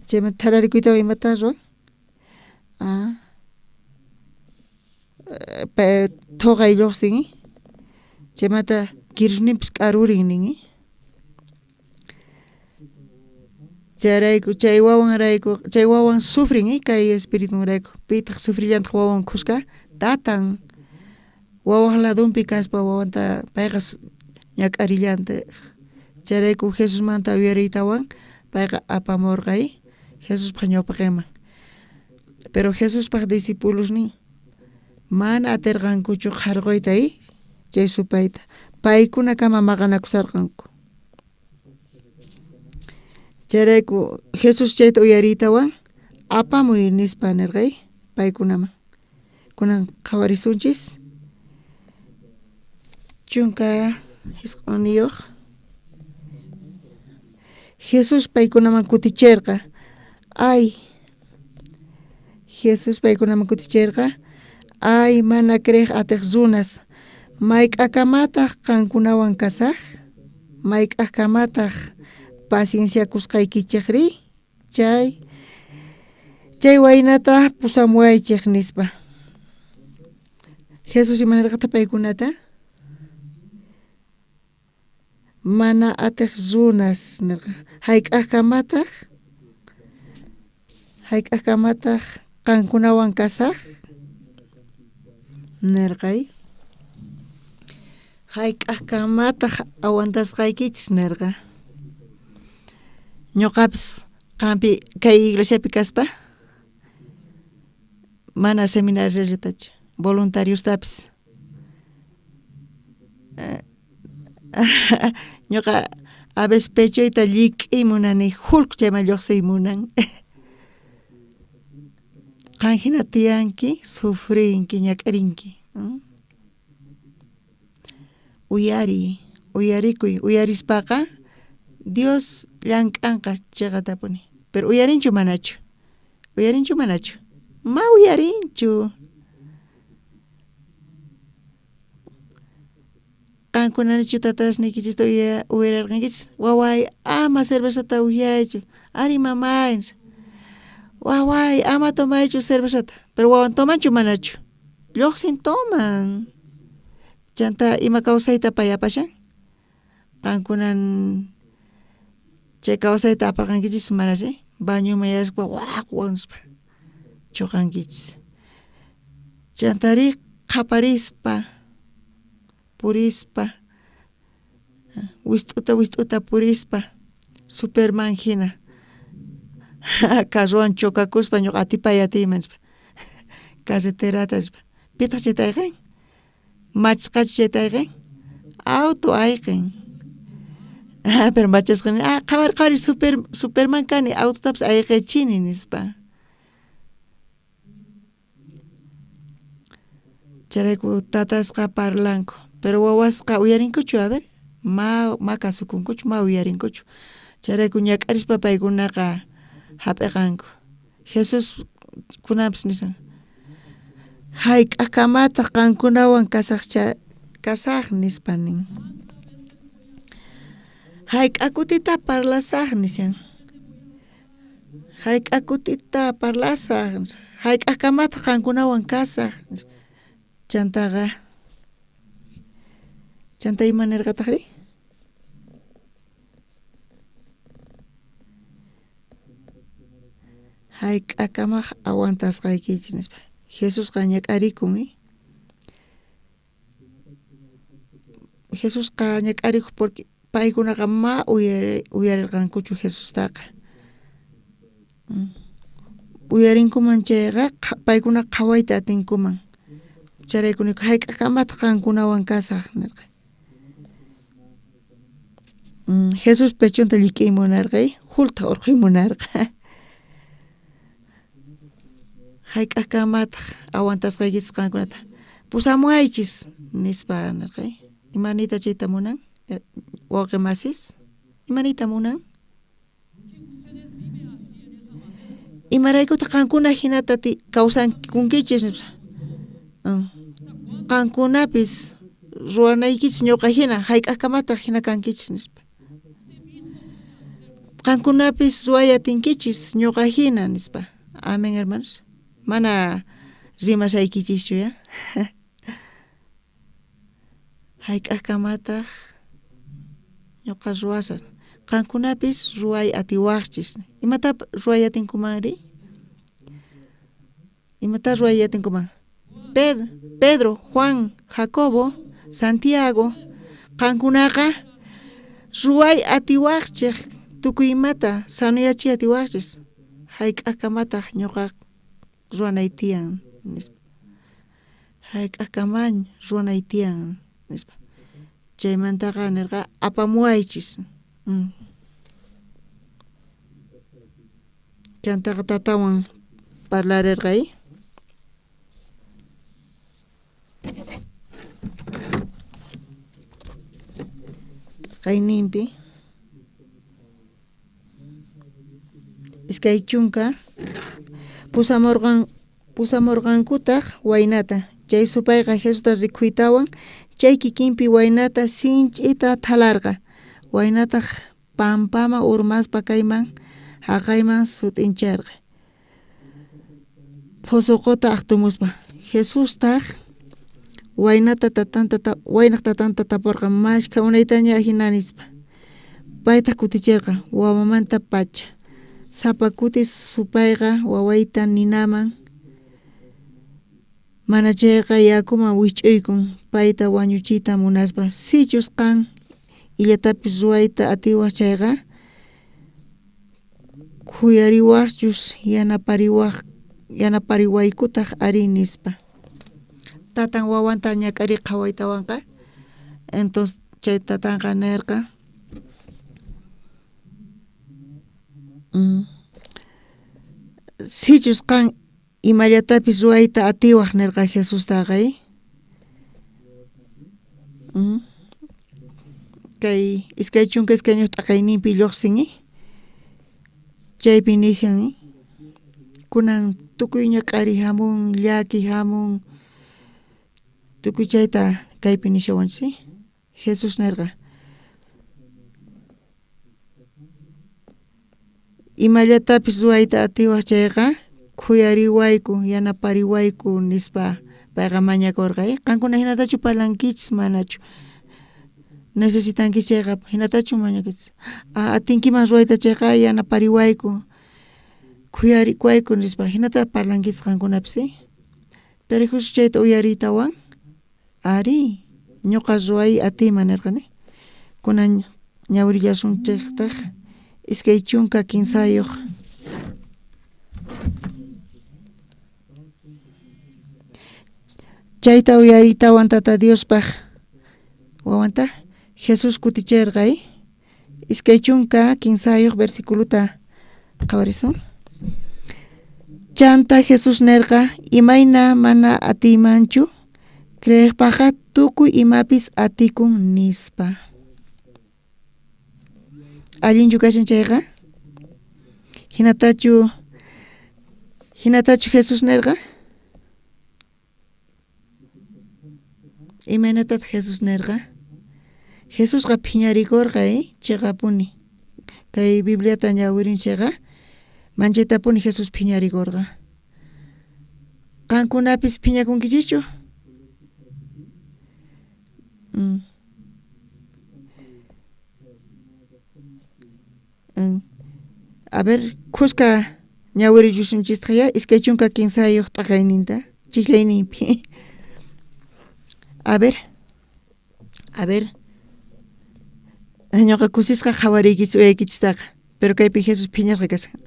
Chayman thalarikuytawan imata ruwan? Thoqay lluqsin, chaymanta kirusninpis k'arurin nin. Chayrayku chay wawanrayku, chay wawan sufrin kay espiritunrayku. Pitaq sufrillantaq wawan khuska? Tatan. Wawaj ladunpi kaspa wawanta payqa ñak'arillantaq. Chayrayku Jesusmanta uyariytawan payqa apamorqa Jesuspaj ñawpaqenman. Pero Jesuspaj discipulosnin mana aterqankuchu qharquyta chay supayta. Paykunakama maqanakusarqanku. Chayrayku Jesús chayta uyariytawan apamuy nispa nerqa paykunaman. Kunan qhawarisunchis 19. Jesús paykunaman kuticherqa. Ay, Jesús paykunaman kuticherqa. Ay, mana creej atej runas, mayk'akamataq qankunawan kasaj? Mayk'akamataq pacienciakusqaykichejri? Chay waynata pusamuwaychej nispa. Jesús imanarqataq paykunata? Mana atej runas nerqa. Hayk'aqkamataq qankunawan kasaj? Nerqa. Hayk'aqkamataq aguantasqaykichis nerqa. Ñuqapis qampi kay iglesiapi kaspa mana seminariollatachu, voluntariostapis. Ñuqa a veces pechoyta llik'iy munani, Hulk chayman lluqsiy munan. Qan hina tiyanki, sufrinki, ñak'arinki. Uyariy, uyarikuy, uyarispaqa Dios llank'anqa cheqatapuni. Pero uyarinchu manachu? Uyarinchu manachu? Ma uyarinchu. Qankunanichu tatasniykichista uyararqankichis? Waway, ama cervezata uhyaychu. Ari mamay. Waway, ama tomaychu cervezata. Pero wawan tomanchu manachu? Lluqsin toman. Chanta ima kawsayta pay apashan? Qankunan chay kawsayta aparqankichis manachu? Bañuman yaspa waq waq nispa chuqankichis. Chantari qhaparispa purispa wist'uta wist'uta purispa Superman hina carrowan chocakuspa ñuqa atipay atiyman nispa carreterata nispa. Pitaq chayta ayqen? Machqachu chayta ayqen? Auto ayqen. Pero machasqa nin, ah, qhawari qhawari superman kani, autotapis ayqechini nispa. Chayrayku tatasqa parlanku, pero wawasqa uyarinkuchu, a ver, ma kasukunkuchu, ma uyarinkuchu. Chayrayku ñak'arispa paykunaqa jap'iqanku. Jesús kunanpis nishan, jayk'ajkamataq qankunawan kasaj nispa nin. Jayk'a kutita parlasaj nishan. Jayk'a kutita parlasaj, jayk'ajkamataq qankunawan kasaj. Chantaqa, chanta ima nerqatajri? Jayk'akamaq aguantasqaykichis nispa. Jesusqa ñak'arikun, Jesusqa ñak'arikun porque paykunaqa ma uyarirqankuchu Jesustaqa. Uyarinkuman chayqa paykuna qhawayta atinkuman. Chayrayku nirqa jayk'akamataq qankunawan kasaj nirqa. Jesús pechonta llik'iy munarqa, julta urqhuy munarqa. Jayk'akamataq aguantasqaykichis qankunata pusamuwaychis nispa nirqa. Ima niyta chayta munan? Wawqi masis, ima niyta munan? Imaraykutaq qankuna jinata kawsankunkichis nispa. Qankunapis ruwanaykichis ñuqa jina, jayk'ajkamataq jina kankichis nispa. Qankunapis ruway atinkichis ñuqa jina nispa. Amén, hermanos. Mana rimashaykichischu, ya. Jayk'ajkamataq ñuqa ruwasaq. Qankunapis ruway atiwaqchis. Imata ruway atinkumanri? Imata ruway atinkuman? Pedro, Juan, Jacobo, Santiago, qankunaqa ruway atiwaqchej tukuy imata sanoyachiy atiwaqchis. Jayk'ajkamataq ñuqa ruwanay tiyan nispa. Jayk'ajkama ruwanay tiyan nispa. Chaymantaqa nirqa apamuwaychis. Chantaqa tatawan parlarirqa. Qayninpi 20 pusamurqankutaq waynata. Chay supayqa Jesusta rikuytawan chay kikinpi waynata sinch'ita thalarqa. Waynataq pampaman urmaspa kayman jaqayman sut'incharqa. Phosoqota aqtumuspa. Jesustaq waynata tatanta waynaq tatanta tapurqa mashkha unaytaña ajina nispa. Paytaq kutichirqa wawamanta pacha. Sapa kuti supayqa wawayta ninaman mana chayqa yakuman wich'uykun payta wañuchiyta munaspa. Sichus qan illatapis ruwayta atiwaq chayqa khuyariwaqchus yanapariwaykutaq ari nispa. Tatan wawanta ñak'ariy qhawaytawanqa. Entonces chay tatanqa nerqa sichus qan imallatapis ruwayta atiwaq nerqa Jesustaqa. Kay 22 t'aqayninpi lluqsin. Chaypi nishan kunan tukuy ñak'ariy hamun, llaki hamun, tukuy chayta kaypi nishawanchis. Jesús nerqa imallatapis ruwayta atiwaq chayqa khuyariwayku, yanapariwayku nispa payqa mañakurqa. Qankuna hinatachu parlankichis manachu? Necesitankichis chayqa hinatachu mañakunkichis? Atinkiman ruwayta chayqa yanapariwayku, khuyariwayku nispa hinata parlankichis qankunapis. Pero Jesús chayta uyariytawan ari ñuqa ruway atiyman nirqani. Kunan ñawirillasunchiktaq 23. Chayta uyariytawan Tata Diospaj wawanta Jesús kuticherqa, 23 versiculota qhawarisun. Chanta Jesús nerqa, imayna mana atiymanchu, creejpajqa tukuy imapis atikun, nispa. Allinchu kashan chayqa? Hinatachu Jesús nerqa? Imaynatataq Jesús nerqa? Jesusqa phiñarikorqa, cheqapuni. Kay Bibliata ñawirin chayqa, manchaytapuni Jesús phiñarikorqa. Qankunapis phiñakunkichischu? A ver, khuska ñawirichusunchistaq ya 23 t'aqayninta, chijllayninpi. A ver, a ver. Ñoqa kusisqa qhawariykichis uyaykichistaqa, pero kaypi Jesús phiñasqa kashan.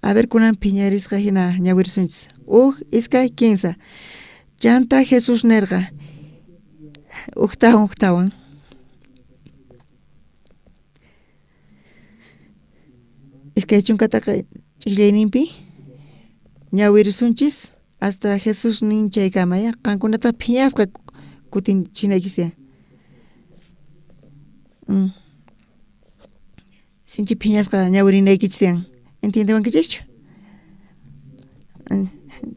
A ver, kunan phiñarisqa hina ñawirisunchis. 1, 2, 3. Chanta Jesús nerqa, ujtawan. 20 ch'ijllayninpi ñawirisunchis hasta Jesús nin chaykama ya, qankunata phiñasqa kutin chinaykichis tiyan. Sinchi phiñasqa ñawirinaykichis tiyan. ¿Entiendewankichischu?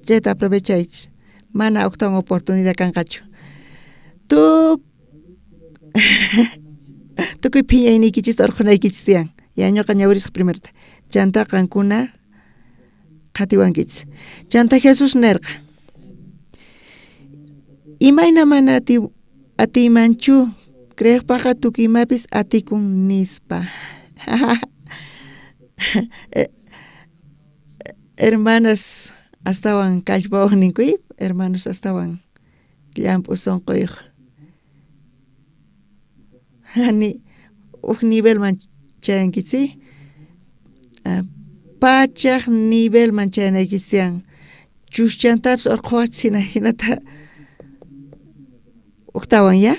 Chayta aprovechaychis. Mana ujtawan oportunidad kanqachu. Tukuy phiñayniykichista urqhunaykichis tiyan. Ya ñuqa ñawirisaq primerota. Chanta qankuna qhatiwankichis. Chanta Jesús nerqa, imayna mana atiymanchu, creejpajqa tukuy imapis atikun, nispa. Hermanas astawan kallpawan ninkuy, hermanos astawan llamp'u sonqoyuq. Ni uj nivelman chayankichis, pachaj nivelman chayanaykichis tiyan. Chuschantapis urqhuwachis hina hinata ujtawan ya.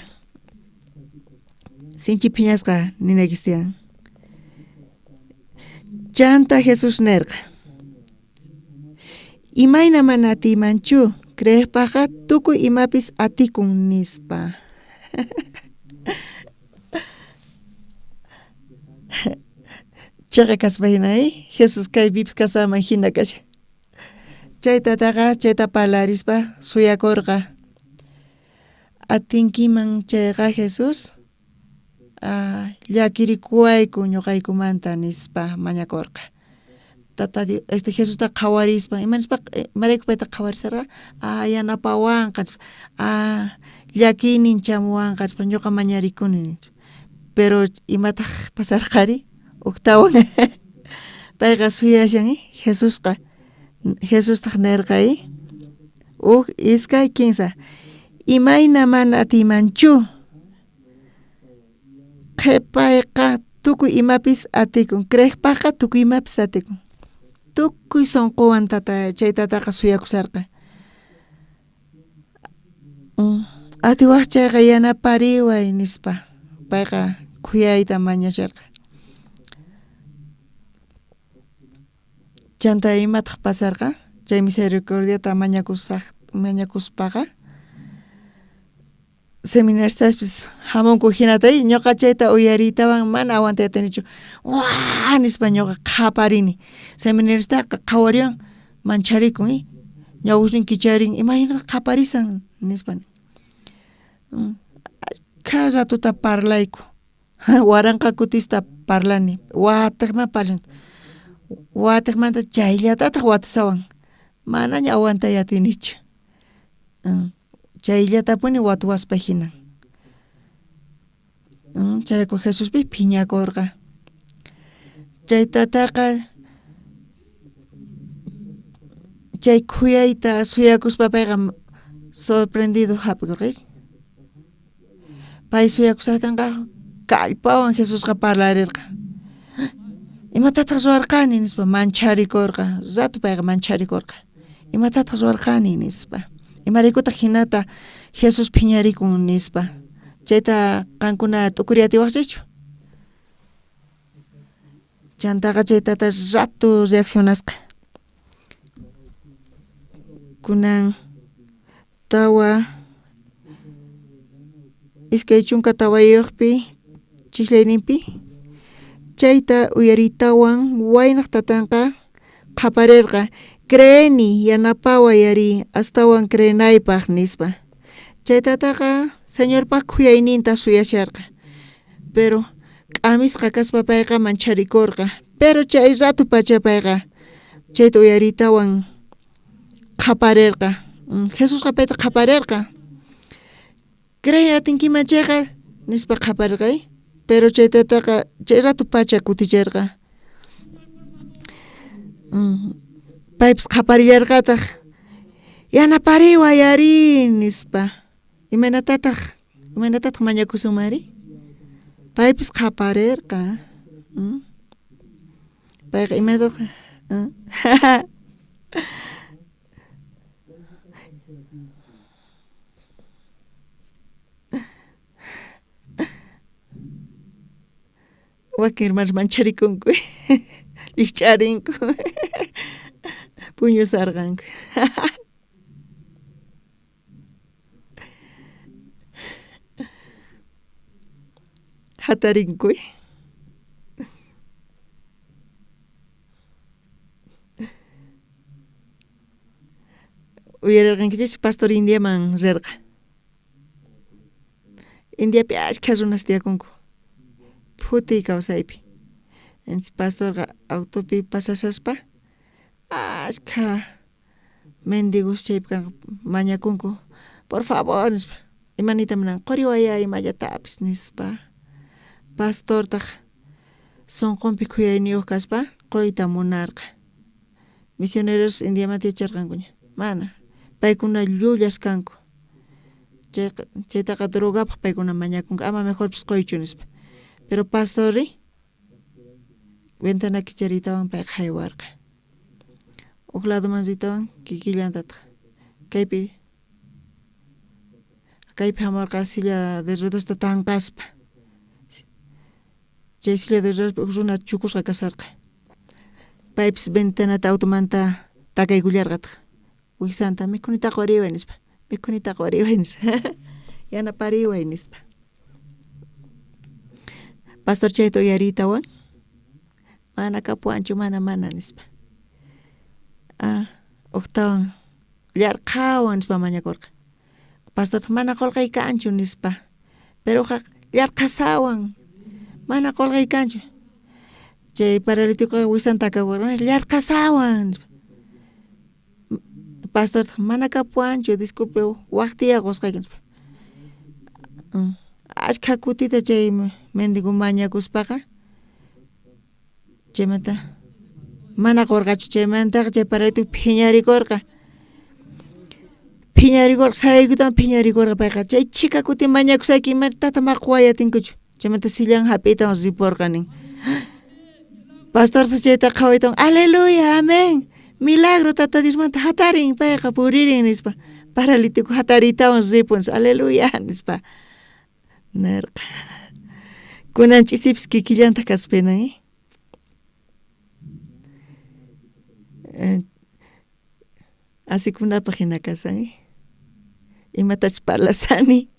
Sinchi phiñasqa ninaykis tiyan. Chanta Jesús nerqa, imayna mana atiymanchu, creejpajqa tukuy imapis atikun, nispa. Cheqa kaspa hina, Jesús kaypipis kasaman hina kashan. Chay tataqa chayta parlarispa suyakorqa. Atinkiman chayqa Jesús, llakirikuwayku ñuqaykumanta, nispa mañakorqa. Tata Dios, Jesusta qhawarispa, imanispa imarayku payta qhawarisarqa? Yanapawanqa, nispa. Llakiynin chamuwanqa, nispa, ñuqa mañarikuni, nispa. Pero imataq pasarqari? Ujtawan. Payqa suyashan, Jesusqa. Jesustaq nerqa, 1, 2, 3. Imayna mana atiymanchu, qhepayqa tukuy imapis atikun, creejpajqa tukuy imapis atikun. Tukuy sonqowan tata chay tataqa suyakusharqa. Atiwaj chayqa yanapariway, nispa. Payqa khuyayta mañasharqa. Chanta imataq pasarqa? Chay misericordiata mañakuspaqa seminaristaspis hamunku hinata, ñuqa chayta uyariytawan mana aguantay atinichu. Waa nispa ñuqa qhaparini. Seminaristaqa qhawariwan mancharikun, ñawusnin kicharin, imaynataq qhaparisan, nispa. Ashkha ratuta parlayku. 1000 kutista parlani, watiqman parlani. Watiqmanta chayllatataq watisawan. Manaña aguantay atinichu. Chayllatapuni watuwaspa hina. Chayrayku Jesuspi phiñakorqa. Chay tataqa chay khuyayta suyakuspa payqa sorprendido hap'ikurqa. Pay suyakusajtinqa kallpawan Jesusqa parlarirqa. Imatataq ruwarqani, nispa mancharikorqa. Rato payqa mancharikorqa. Imatataq ruwarqani, nispa. Imaraykutaq jinata Jesús phiñarikun nispa. Chayta qankuna t'ukuriy atiwaqchikchu? Chantaqa chay tata rato reaccionasqa. Kunan 4 24pi chijllayninpi chayta uyariytawan waynaj tatanqa qhaparerqa creeni yanapaway ari astawan creenaypaj nispa. Chay tataqa Señorpaj khuyayninta suyasharqa, pero k'amisqa kaspa payqa mancharikorqa, pero chay rato pacha payqa chayta uyariytawan qhaparerqa. Jesusqa payta qhaparerqa, creey atinkiman chayqa nispa qhaparerqa, pero chay tataqa chay rato pacha kuticherqa. Paypis qhaparillarqataj, yanapariway ari nispa. Imaynatataq imaynatataq mañakusunman ari? Paypis qhaparerqa. Payqa imaynatataq Wakin hermanos mancharikunku, llijch'arinku, puñusarqanku. Jatarinku. Uyarerqankichis pastor Indiaman rerqa. Indiapi ashkha runas tiyakunku phutiy kawsaypi. Entonces pastorqa autopi pasashaspa ashkha mendigos chaypi karqa mañakunku por favor nispa ima niyta munan qoriway imallatapis nispa. Pastortaj sonqonpi khuyayniyuq kaspa qoyta munarqa. Misioneros Indiamanta yacharqankuña mana paykuna llullas kanku. Chayqa chaytaqa drogapaj paykuna mañakunku ama mejorpis qoychu nispa. Pero pastorri ventana kichariytawan payqa jaywarqa. Uj ladoman riytawan kikillantataq kaypi kaypi jamorqa silla de ruedasta tanqaspa. Chay silla de ruedaspi uj runa chukusqa kasharqa. Paypis ventanata automanta takaykullarqataq. Wijsanta mikhunita qoriway nispa, mikhunita qoriway nispa, yanapariway nispa. Pastor chayta uyariytawan mana kapuwanchu mana mana nispa. Ah, ujtawan llarqhawan nispa mañakurqa. Pastortaq mana qolqey kanchu nispa, pero uqa llarqhasawan mana qolqey kanchu. Chay paralíticoqa wisanta takawarqa llarqhasawan nispa. Pastortaq mana kapuwanchu disculpe waj tiya qosqayki nispa. Ashkha kutita chay mendigo mañakuspaqa chaymanta mana qorqachu chaymantaqa chay paralítico phiñarikorqa. Phiñarikorqa sayaykuytawan phiñarikorqa payqa chay chhika kuti mañakusayki imatata ma quway atinkuchu chaymanta sillan jap'iytawan riporqa nin. Pastorta chayta qhawaytawan aleluya amén milagro tata Diosmanta jatarin payqa puririn nispa paralítico jatariytawan ripun aleluya nispa nerqa. Kunan ch'isipis kikillantaq kaspina asikunapaj jina kashan imatachus parlasani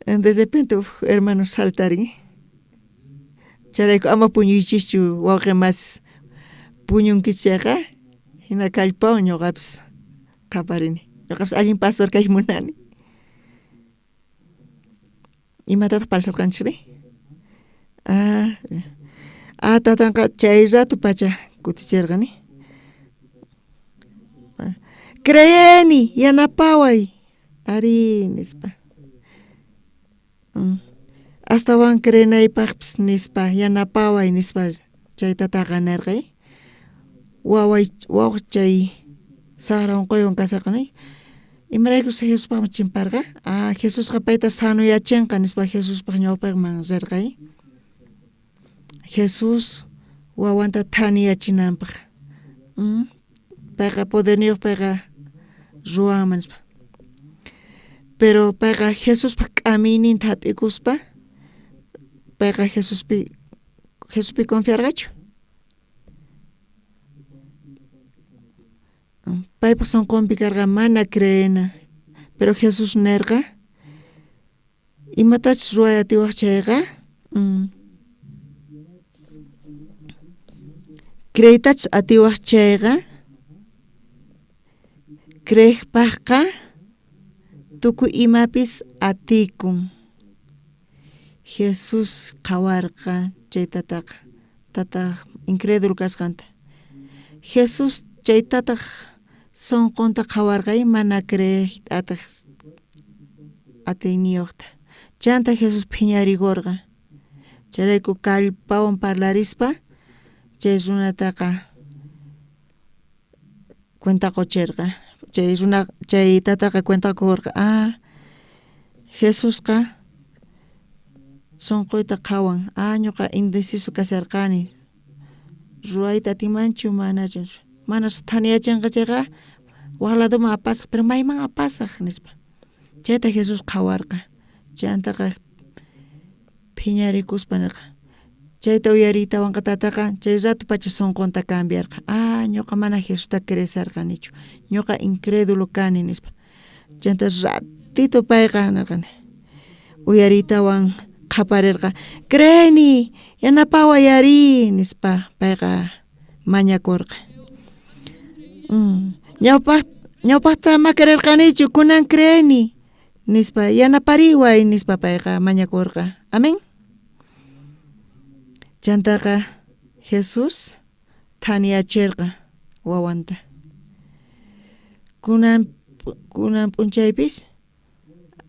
de repente uj hermano saltarin chayrayku ama puñuychischu wawqe masis puñunkichis chayqa jina kallpawan ñuqapis qhaparini ñuqapis allin pastor kay munani. Imatataq parlasharqanchikri? Ah, ah tatanqa chay rato pacha kuticherqa ni. Creeni yanapaway ari nispa. Astawan creenaypajpis nispa yanapaway nispa chay tataqa nerqa waway wawaq chay sajra onqoywan kasharqa ni. Imaraykus Jesuspajman chimparqa? Ah, Jesusqa payta sanuyachenqa nispa Jesuspaj ñawpaqman rerqa. Jesús wawanta thaniyachinanpaj. Payqa poderniyoj payqa ruwanman nispa. Pero payqa Jesuspa k'amiyninta jap'ikuspa payqa Jesuspi Jesuspi confiarqachu? Paypa sonqonpi karqa mana creena. Pero Jesús nerqa, imatachus ruway atiwaj chayqa, creeytachus atiwaj chayqa, creejpajqa tukuy imapis atikun. Jesús qhawarqa chay tataqa, tata incrédulo kasqanta. Jesús chay tataj sonqonta qhawarqa mana creej atej atiyniyojta. Chanta Jesús phiñarikorqa. Chayrayku kallpawan parlarispa chay runataqa cuenta qocherqa. Chay runa chay tataqa cuenta qokorqa, ah, Jesusqa sonqoyta qhawan, ah, ñuqa indeciso kasharqani, ruwayta atinmanchu manachu, manas thaniyachinqa chayqa waj ladoman apasaj, pero mayman apasaj nispa. Chayta Jesús qhawarqa. Chantaqa phiñarikuspa nerqa, chayta uyariytawanqa tataqa chay rato pacha sonqonta cambiarqa. Ah, ñuqa mana Jesusta creesarqanichu, ñuqa incrédulo kani nispa. Chanta ratito payqa nerqani, uyariytawan qhaparerqa, creeni, yanapaway ari nispa payqa mañakorqa. Ñawpajta ma creerqanichu, kunan creeni nispa, yanapariway nispa payqa mañakorqa. Amén. Chantaqa Jesús thaniyacherqa wawanta. Kunan kunan p'unchaypis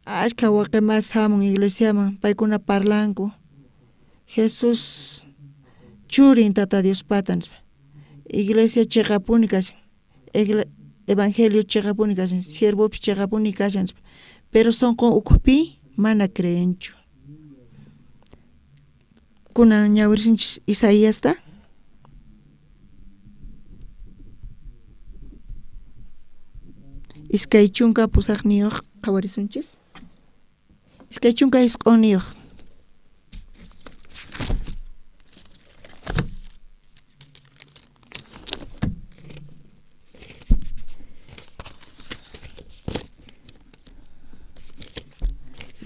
ashkha waqemas hamun iglesiaman, paykuna parlanku Jesús churin Tata Diospata nispa. Iglesia cheqapuni kashan, evangelio cheqapuni kashan, siervopis cheqapuni kashan nispa. Pero sonqon ukhupi mana creenchu. Kunan ñawirisunchis Isaiasta. 28 qhawarisunchis. 29.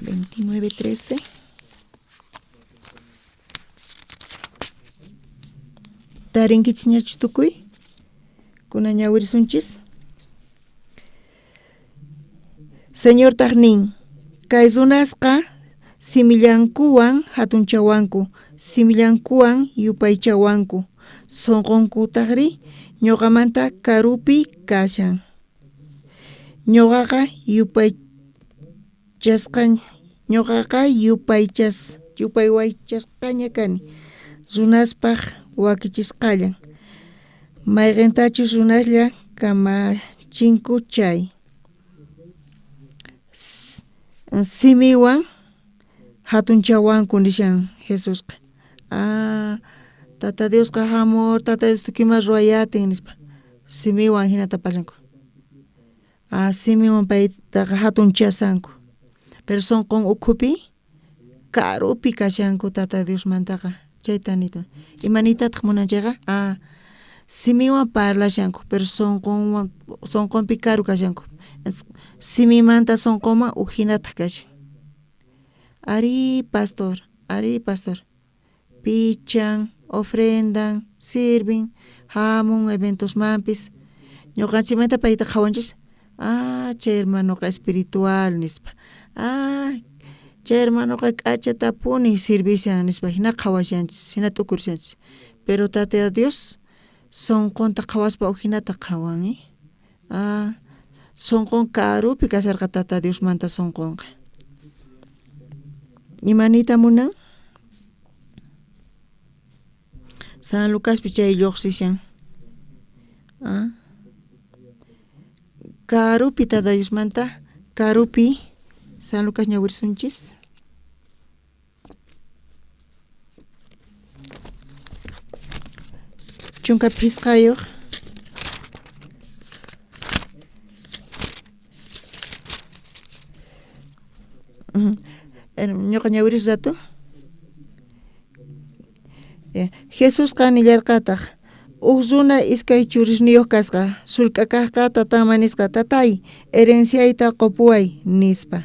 29:13. Tarinkichñachu tukuy? Kunan ñawirisunchis. Señortaj nin, kay runasqa simillankuwan hatunchawanku, simillankuwan yupaychawanku, sonqonkutajri ñuqamanta karupi kashan. Ñuqaqa yupaywaychasqaña kani, runaspaj wakichisqallan, mayqentachus runaslla kamachinku chay. Simiwan hatunchawanku nishan Jesusqa. Ah, Tata Diosqa hamur, Tata Dios tukuy ima ruwayatin nispa. Simiwan hinata parlanku. Ah, simiwan paytaqa hatunchasanku. Pero sonqon ukhupi karupi kashanku Tata Diosmantaqa. Chayta niyta. Ima niytataq munan chayqa? Ah, simiwan parlashanku, pero sonqonwan sonqonpi karu kashanku. Simimanta sonqonman ujinataq kashan. Ari pastor, ari pastor. Pichan, ofrendan, sirvin, hamun eventosmanpis. Ñuqanchikmanta payta qhawanchis, ah, chay hermanoqa espiritual nispa. Ah, chay hermanoqa k'achatapuni sirvishan nispa, hina qhawashanchis, hina t'ukurishanchis. Pero Tata Dios sonqonta qhawaspa ujinata qhawan, eh? Ah, sonqon karupi kasharqa Tata Diosmanta sonqonqa. Ima niyta munan? San Lucaspi chay lluqsishan. Ah. Karupi Tata Diosmanta, karupi San Lucas ñawirisunchis. 15. Ñuqa ñawiris rato. Jesusqa nillarqataj, Uj runa iskay churisniyoj kasqa, sullk'a kajqa tatanman nisqa, Tatay, herenciayta qopuway, nispa.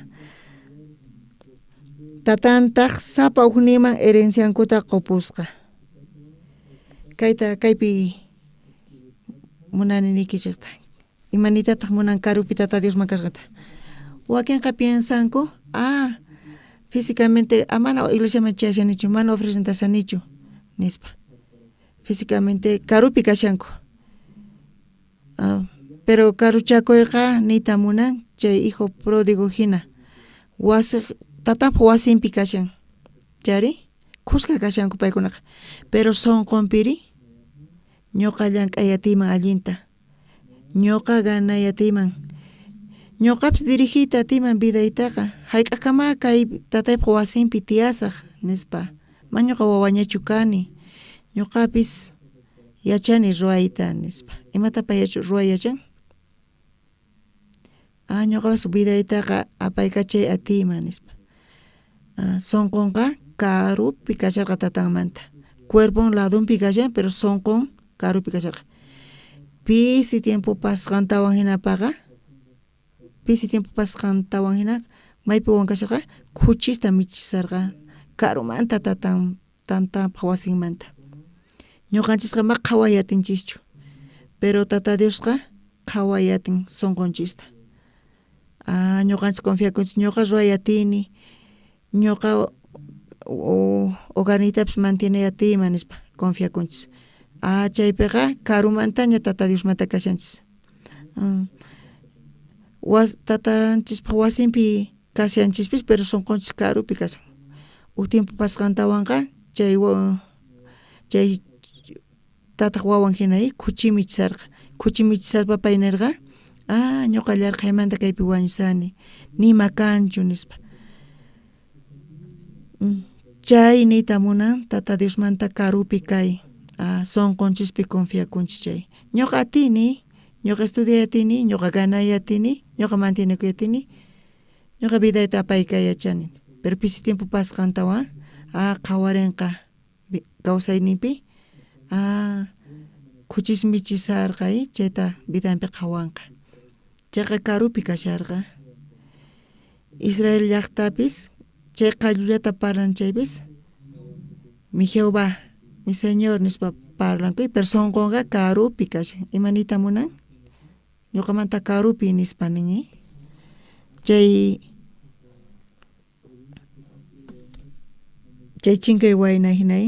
Tatantaj sapa ujninman herenciankuta qopusqa. Kayta kaypi munani niykichejta. Imanitataj munan karupi Tata Diosman kasqanta? Wakenqa piensanku, ah, físicamente ah, mana iglesiaman chayashanichu, mana ofrendashanichu, nispa. Físicamente karupi kashanku. Ah, pero karuchakoyqa niyta munan chay hijo pródigo jina. Wasi tatanpaj wasinpi kashan. Chayri khuska kashanku paykunaqa. Pero sonqonpiri ñuqa llank'ay atiyman allinta. Ñuqa ganay atiyman. Ñuqapis dirigiyta atiyman vidaytaqa. Hayk'aqkama kay tataypaj wasinpi tiyasaj, nispa. Ma ñuqa wawañachu kani. Ñuqapis yachani ruwayta, nispa. Imata pay ruway yachan? Ah, ñuqapas vidaytaqa apaykachay atiyman, nispa. Ah, sonqonqa karupi kasharqa tatanmanta. Cuerpon ladonpi kashan, pero sonqon karupi kasharqa. Pisi tiempo pasqantawan hinapaqa, pisi tiempo pasqantawan hina, maypi wawan kasharqa, khuchista michisarqa karumanta tatan tantanpaj wasinmanta. Ñuqanchisqa ma qhaway atinchischu, pero Tata Diosqa qhaway atin sonqonchista. Ah, ñuqanchis confiakunchis, ñuqa ruway atini, ñuqa hogarniytapis mantiene atiyman nispa confiakunchis. Ah, chaypiqa karumantaña Tata Diosmanta kashanchis. Tatanchispaj wasinpi kashanchispis, pero sonqonchis karupi kashan. Uj tiempo pasqantawanqa chay chay tataj wawan hina khuchi michisarqa. Khuchi michisarpa pay nerqa, ah, ñuqa llarqhaymanta kaypi wañusani, nima kanchu, nispa. Chay niyta munan Tata Diosmanta karupi kay, ah, sonqonchispi confiakunchis chay. Ñuqa atini, ñuqa estudiay atini, ñuqa ganay atini, ñuqa mantienekuy atini, ñuqa vidayta apaykay yachani. Pero pisi tiempo pasqantawan, ah, qhawarenqa kawsayninpi, ah, khuchis michisarqa, chayta vidanpi qhawanqa. Chayqa karupi kasharqa. Israel llaqtapis chay qallullata parlan chaypis, mi Jehová, mi Señor nispa parlanku, pero sonqonqa karupi kashan. Ima niyta munan? Ñuqamanta karupi nispa nin, Chay chay chinkay wayna hina,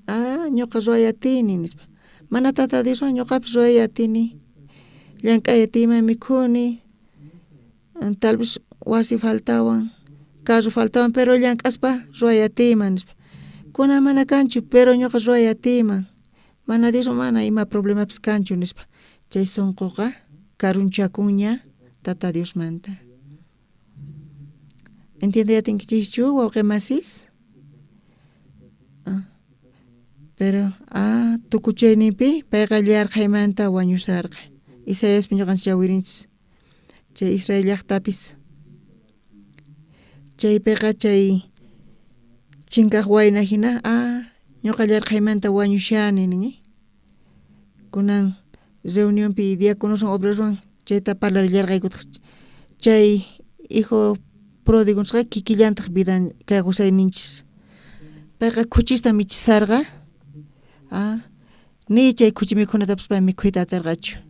ah, ñuqa ruway atini nispa. Mana Tata Dioswan ñuqapis ruway atini, llank'ay atiyman mikhuni, tal vez wasi faltawan, carro faltawan, pero llank'aspa ruway atiyman nispa. Kunan mana kanchu, pero ñuqa ruway atiyman. Mana Dioswan mana ima problemapis kanchu nispa. Chay sonqoqa karunchakunña Tata Diosmanta. Entiende atinkichischu wawqi masis? Ah, pero ah, tukuchayninpi payqa llarqhaymanta wañusarqa. Isaiaspi ñuqanchis chawirinchis chay Israel llaqtapis. Chaypiqa chay chinkaq wayna hina, ah, ñuqa llarqhaymanta wañushani nin. Kunan reunionpi diáconoswan obreroswan chayta parlarillarqaykutaq. Chay hijo pródigo nisqa kikillantaq vidan kay qusayninchis. Payqa khuchista michisarqa, ah, ni chay khuchi mikhunatapis pay mikhuyta atirqachu.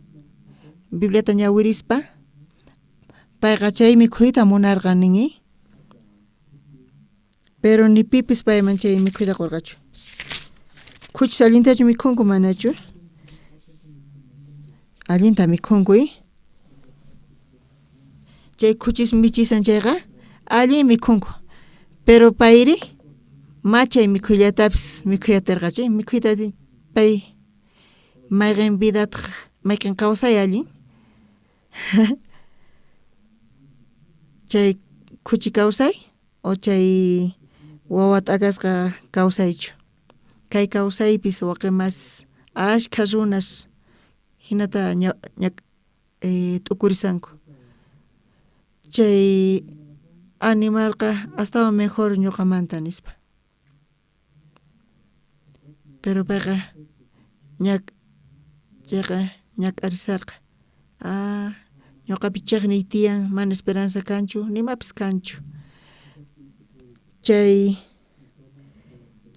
Bibliata ñawirispa payqa chay mikhuyta munarqa nin, pero ni pipis payman chay mikhuyta qurqachu. Khuchis allintachu mikhunku manachu? Allinta mikhunku, Chay khuchis michisan chayqa allin mikhunku, pero payri ma chay mikhuylatapis mikhuy atirqachu, mikhuyta pay mayqen vidataq mayqen kawsay allin. Chay khuchi kawsay o chay wawa t'akasqa kawsaychu. Kay kawsaypis waqi mas ashkha runas hinata t'ukurisanku. Chay Animalqa astawan mejor ñuqamanta nispa. Pero payqa chayqa ñak'arisarqa. Ah, ñuqapi chejniy tiyan, mana esperanza kanchu, nimapis kanchu. Chay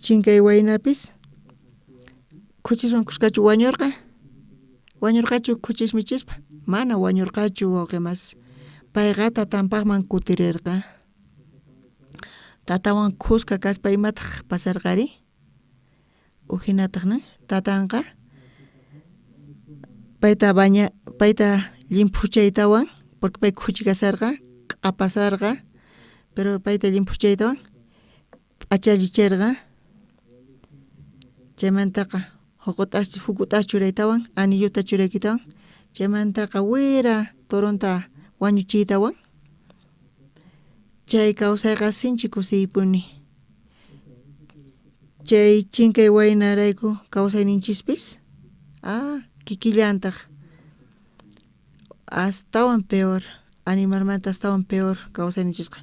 chinkay waynapis khuchiswan kuskachu wañurqa, wañurqachu khuchis michispa, mana wañurqachu wawqi masi, payqa tatanpaqman kutirirqa. Tatawan khuska kaspa imataq pasarqari, ujinataq nin tatanqa payta baña payta llimphuchaytawan porque pay khuchi kasarqa q'apasarqa pero payta llimphuchaytawan p'achallicherqa chaymantaqa juk'ut'as churaytawan anillota churaykuytawan chaymantaqa wira toronta wañuchiytawan chay kawsayqa sinchi kusiypuni chay chinkay waynarayku kawsayninchispis ah kikillantaj astawan peor animalmanta astawan peor kawsayninchisqa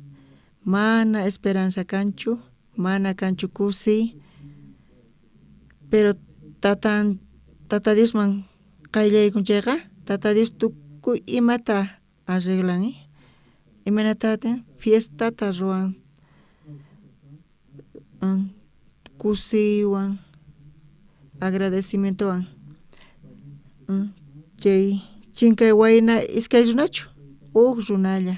mana esperanza kanchu mana kanchu kusiy pero tatan tata Diosman qayllaykun chayqa tata Dios tukuy imata arreglan imaynatata fiestata ruwan kusiywan agradecimientowan chay chinkay wayna iskay runachu uj runalla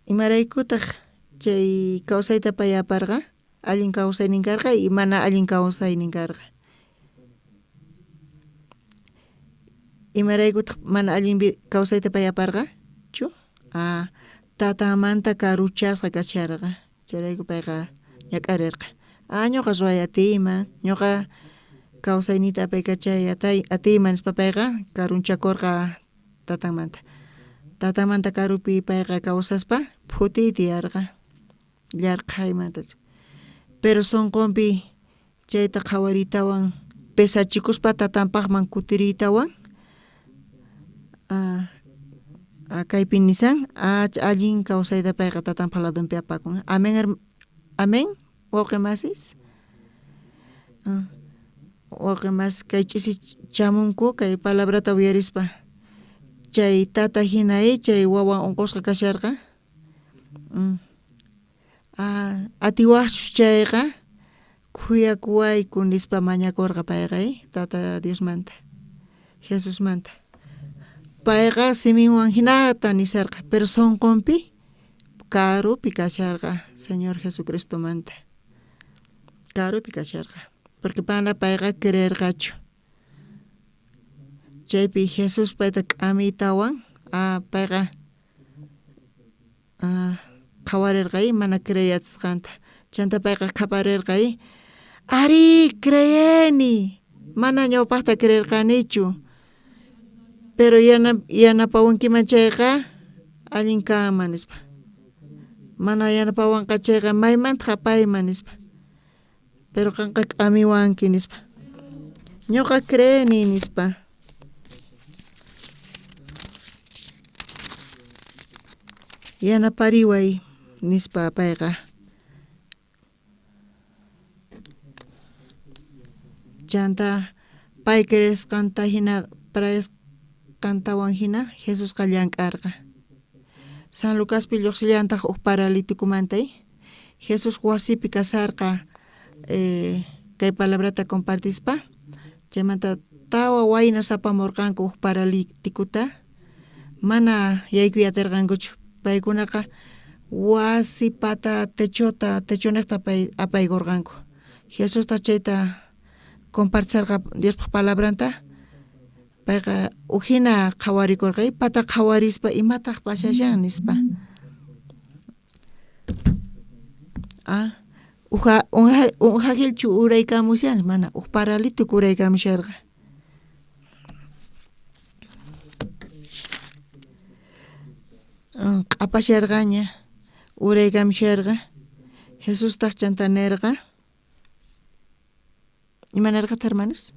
imaraykutaq chay kawsayta pay aparqa allin kawsaynin karqa y mana allin kawsaynin karqa imaraykutaq mana allin kawsayta pay aparqa chu ah tatanmanta karuchasqa kasharqa chayrayku payqa ñak'arirqa ah ñuqa ruway atiyman ñuqa kawsayniyta apaykachay atiyman nispa payqa karunchakurqa tatanmanta tatanmanta karupi payqa kawsaspa phutiy tiyarqa yarqhaymanta pero sunqunpi chayta qhawariytawan pesachikuspa tatanpaqman kutiriytawan kaypi nisan allin kawsayta payqa tatanpaq ladonpi apakun amén amén wawqi masis wawqi masis kay ch'isi chamunku kay palabrata uyarispa chay tata hina chay wawan unqusqa kasharqa atiwaqchus chayqa khuyakuwayku nispa mañakurqa payqa tata Diosmanta Jesusmanta payqa siminwan hinata nisarqa pero sunqunpi karupi kasharqa Señor Jesucristomanta karupi kasharqa porque mana payqa creerqachu chaypi Jesús payta k'amiytawan payqa qhawarirqa mana creeyatisqanta chanta payqa qhaparerqa arí creeni mana ñawpaqta creerqanichu pero yanapawankiman chayqa allin kanman nispa mana yanapawanqa chayqa maymantaq apayman nispa pero qanqa k'amiwanki nispa ñuqa creeni nispa yanapariway nispa payqa chanta pay creesqanta hina praesqantawan hina Jesusqa llank'arqa San Lucaspi lluqsillantaq uj paralíticomanta Jesús wasipi kasarqa kay palabrata compartispa chaymanta tawa waynas apamurqanku uj paralíticota mana yaykuy atirqankuchu paykunaqa wasi pata techota techonejta pay apaykurqanku Jesustaq chayta compartisarqa Diospaq palabranta payqa ujina qhawarikurqa pata qhawarispa imataq pasashan nispa uj uraykamushan mana uj paralítico uraykamusharqa q'apasharqaña uraykamusharqa Jesustaq chanta nerqa ima nerqataq hermanos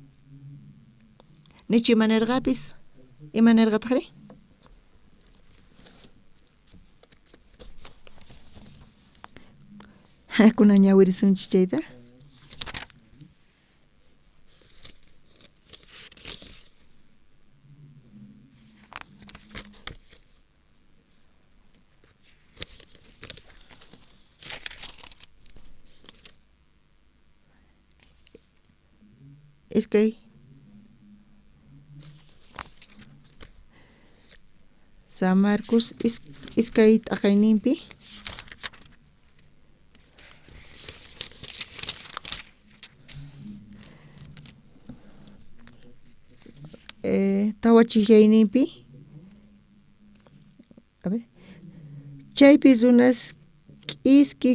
nichu ima nerqapis Ima nerqatajri? Kunan ñawirisunchik chayta. Iskay San Marcos iskay t'aqayninpi tawa chijllayninpi a ver chaypi runas k'iski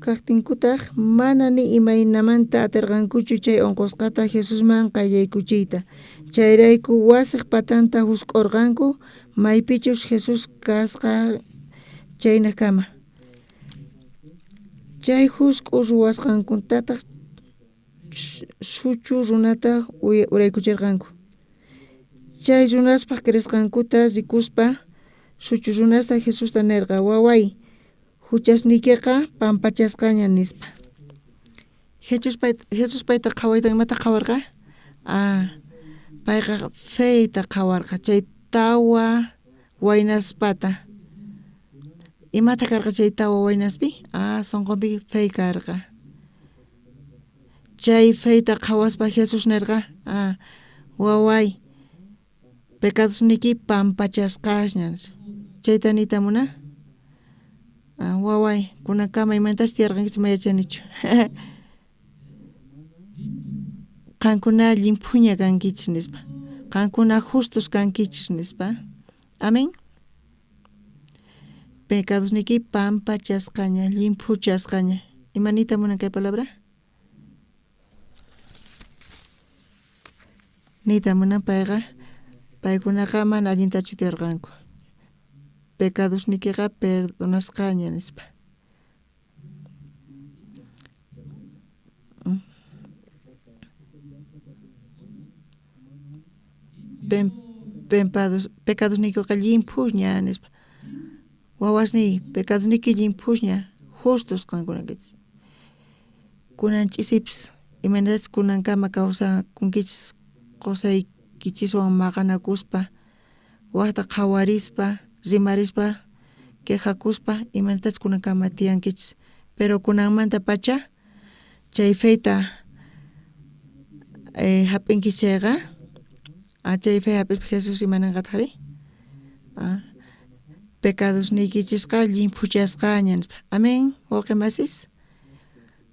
kajtinkutaj mana ni imaynamanta aterqankuchu chay onqosqata Jesusman qayllaykuchiyta. Chayrayku wasej patanta jusk'orqanku maypichus Jesús kasqa chaynejkama. Chay jusk'u ruwasqankuntataj suchu runata uraykucherqanku. Chay runaspaj creesqankuta rikuspa suchu runasta Jesusta nerqa, waway, juchasniykeqa pampachasqaña nispa. Jesús payta qhawayta imata qhawarqa? Ah, payqa feyta qhawarqa chay tawa waynaspata. Imata karqa chay tawa waynaspi? Ah, sonqonpi fey karqa. Chay feyta qhawaspa Jesús nerqa, ah, waway, pecadosniyki pampachasqasña. Chayta niyta muna? Ah, waway, kunankama imaynatachus tiyarqankichis ma yachanichu. Qankuna llimphuña kankichis nispa. Qankuna justos kankichis nispa. Amén. Pecadosniyki pampachasqaña, llimphuchasqaña. Ima niyta munan kay palabra? Niyta munan payqa, paykunaqa mana allintachu tiyarqanku. Pecadosniykiqa perdonasqaña nispa. Pecadosniykuqa llimphuña nispa. Wawasniy, pecadosniyki llimphuña, justos qankuna kankichis. Kunan ch'isipis, imaynatachus kunankama kawsakunkichis qosaykichiswan maqanakuspa, wajta qhawarispa, rimarispa, quejakuspa, imaynatachus kunankama tiyankichis. Pero kunanmanta pacha chay feyta hap'inkichis chayqa, chay fe hap'ispa Jesús imananqatajri? Pecadosniykichisqa llimphuchasqaña nispa. Amén, wawqi masis.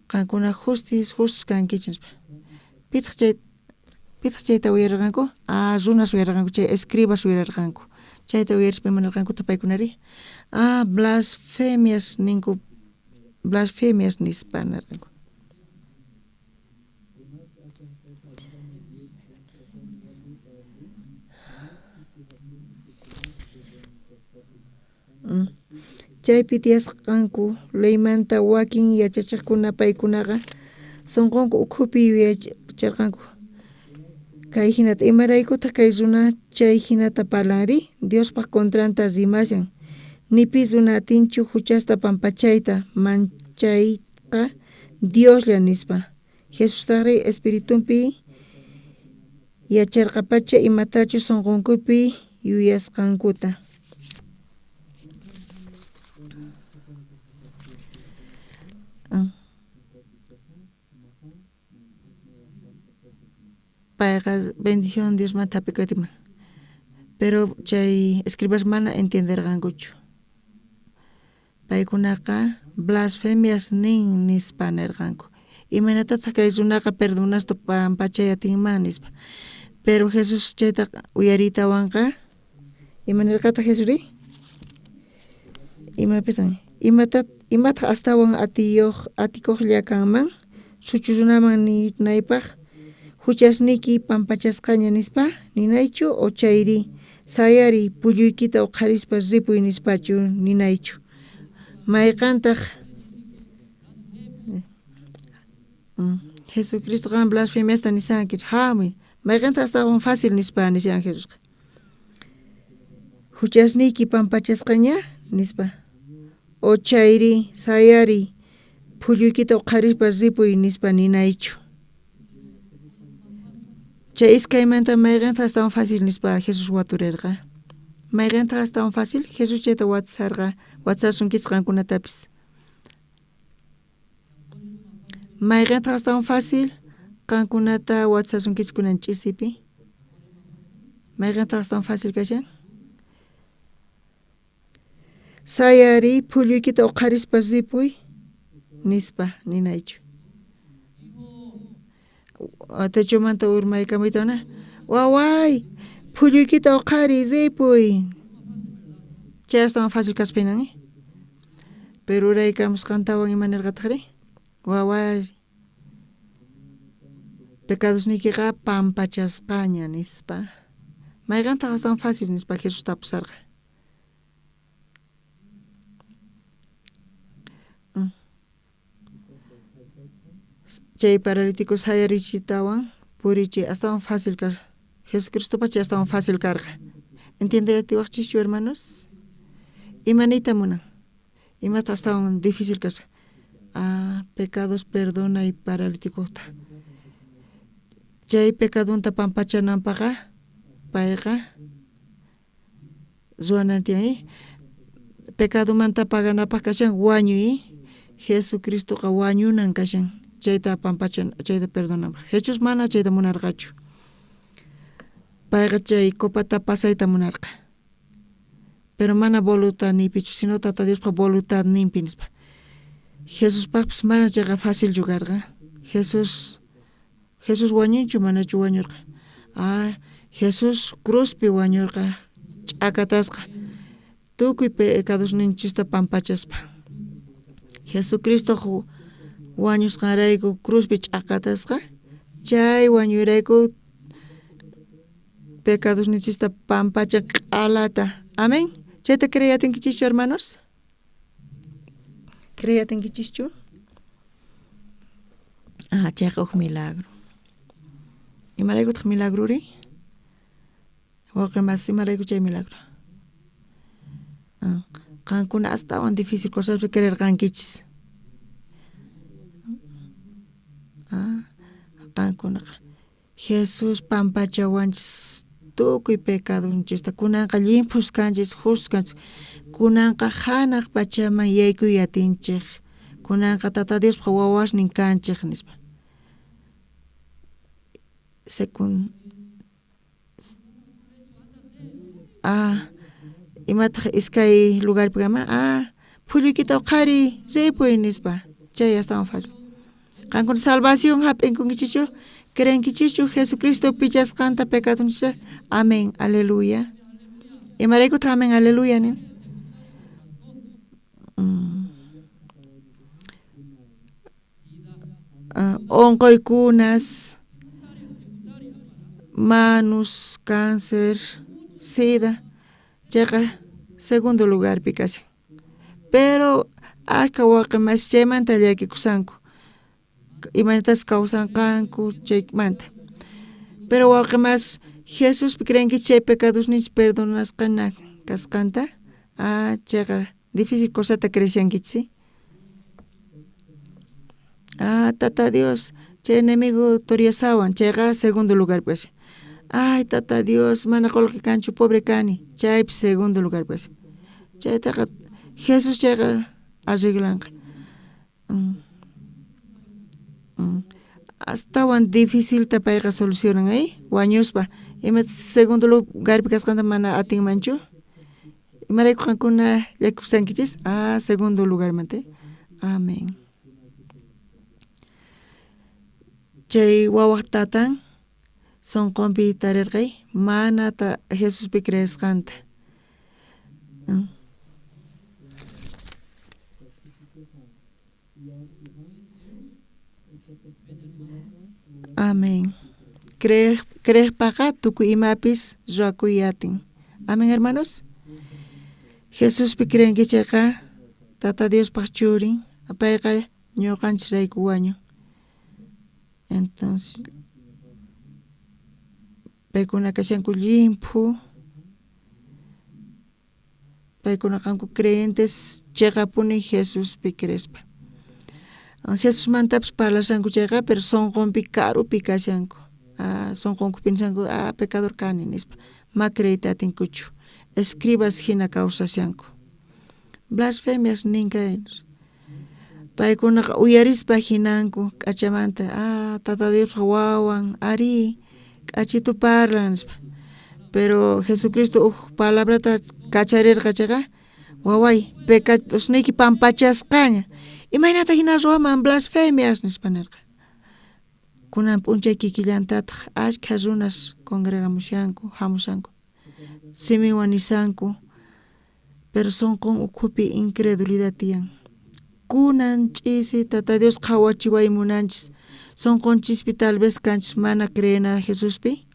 Qankuna justos kankichis nispa. Pitaq chayta uyararqanku? Ah, runas uyararqanku, chay escribas uyararqanku. Chayta uyarispa imanarqankuta paykunari? Ah, blasfemias ninku, blasfemias nispa nirqanku. Chaypi tiyasqanku leymanta wakin yachachiqkuna paykunaqa sonqonku ukhupi yuyacharqanku. Kay hinata, imaraykutaq kay runa chay hinata parlanri? Diospaj contranta rimashan. Ni pi runa atinchu juchasta pampachayta, manchayqa Dioslla nispa. Jesustajri espiritunpi yacharqapacha imatachus sonqonkupi yuyasqankuta. Payqa bendición Diosmanta hap'ikuytima. Pero chay escribas mana entenderqankuchu. Paykunaqa blasfemias nin nispa nirqanku. Imaynatataq kay runaqa perdonasta pampachay atinman nispa. Pero Jesús chayta uyariytawanqa, ima nirqataq Jesusri? Imapitan? Imataq astawan atikuqlla kanman? Suchu runaman ninaypaq juchasniyki pampachasqaña nispa ninaychu o chayri sayariy pulluykita uqharispa ripuy nispachu ninaychu? Mayqantaq Jesucristo qan blasfemiasta nisankichis, hamuy. Mayqantaq astawan fácil nispa nishan Jesusqa. Juchasniyki pampachasqaña, nispa. O chayri sayariy, phulluykita uqharispa ripuy, nispa ninaychu. Chay iskaymanta mayqentaq astawan fácil nispa Jesús waturerqa. Mayqentaq astawan fácil? Jesús chayta watsarqa, watsasunkichis qankunatapis. Mayqentaq astawan fácil qankunata watsasunkichis kunan ch'isipi? Mayqentaq astawan fácil kashan? Sayariy, phulluykita uqharispa ripuy, nispa ninaychu. Techomanta urmaykamuyta na. Waway, phulluykita uqhariy, ripuy. Chay astawan fácil kaspa hinan, eh? Pero uraykamusqantawan ima nirqataqri? Waway, pecadosniykiqa pampachasqaña, nispa. Mayqantaq astawan fácil nispa Jesús tapusarqa. Chay paralítico sayarichitawan purichi astawan fácil karqa. Jesucristopas chay astawan fácil karqa. ¿Entiendeyatiwaqchischu, hermanos? Ima niyta munan? Imata astawan difícil kasqa? Ah, pecados perdonay paralíticota. Chay pecadonta pampachananpaqa payqa ruwanan tiyan, eh? Pecadomanta paganapaq kashan wañuy, eh? Jesucristoqa wañunan kashan chayta pampachan, chayta perdonanpaq. Jesús mana chayta munarqachu. Payqa chay copata pasayta munarqa. Pero mana voluntadninpichu, sino Tata Diospa voluntadninpi nispa. Jesuspaqpis mana chayqa facilchu karqa. Jesús wañunchu manachu wañurqa? Ah, Jesús cruzpi wañurqa, ch'akatasqa, tukuy pecadosninchista pampachaspa. Jesucristo wañusqanrayku cruzpi ch'akatasqa, chay wañuyrayku pecadosninchista pampacha q'alata. Amén. Chayta creyatinkichishchu, hermanos? Creyatinkichishchu? Ah, chayqa huk milagro. Imaraykutaq milagrori? Wawqi mas imarayku chay milagro? Ah, qankuna astawan difícil cosaspi creerqankichis. Ah, qankunaqa Jesús pampachawanchis tukuy pecadonchista. Kunanqa llimphus kanchis, justos kanchis. Kunanqa hanaq pachaman yaykuy atinchej. Kunanqa Tata Diospaq wawasnin kanchej, nispa. Secund Ah, imataq iskay lugarpi kama? Ah, phulluykita uqhariy, ripuy, nispa. Chay astawan fácil. Qankuna salvación hap'inkunkichikchu? Creenkichischu Jesucristo pichasqanta pecadonchista? Amén, aleluya. Imaraykutaq amén, aleluya nin? Onqoykunas, manus, cáncer, sida, chayqa segundo lugarpi kashan. Pero ashka wawqi chaymanta llakikushanku. Imaynatas kawsanqanku chaymanta. Pero wawqi mas Jesuspi creenkichis chay pecadosninchis perdonasqana kasqanta? Ah, chayqa difícil cosata creeshankichis, ¿sí? Ah, Tata Dios, chay enemigo toriasawan, chayqa segundo lugarpi kashan. Ay, Tata Dios, mana qolqe kanchu, pobre kani, chaypi segundo lugarpi kashan. Chaytaqa Jesús chayqa arreglanqa. Astawan dificilta payqa solucionan, ¿eh? Wañuspa. Ima segundo lugarpi kasqanta mana atinmanchu? Imarayku qankuna llakikushankichis? Ah, segundo lugarmanta. Amén. Chay wawaq tatan sonqonpi tarirqay mana Jesuspi creesqanta. Amén. Creejpaqa tukuy imapis ruwakuy atin. Amén, hermanos. Jesuspi creenki chayqa Tata Diospaq churin, payqa ñuqanchisrayku wañun. Entonces, paykuna kashanku llimphu, Paykuna kanku creyentes cheqapuni Jesuspi creespa. Jesusmantapis parlashanku chayqa, pero sonqonpi karupi kashanku. Sonqonku piensanku, pecador kani nispa. Ma creeyta atinkuchu. Escribas hina kawsashanku. Blasfemias ninka. Paykunaqa uyarispa hinanku k'achamanta, Tata Diosqa wawan, ari, k'achitu parlan nispa. Pero Jesucristo uj palabrata kacharirqa chayqa, waway, pecadosniyki pampachasqaña. Imaynata hina ruwaman blasfemias nispa nirqa. Kunan p'unchay kikillantataq ashkha runas congregamushanku, hamushanku. Siminwan nishanku, pero sonqon ukhupi incredulidad tiyan. Kunan ch'isi Tata Dios qhawachiway munanchis, sonqonchispi tal vez kanchis mana creena Jesuspi,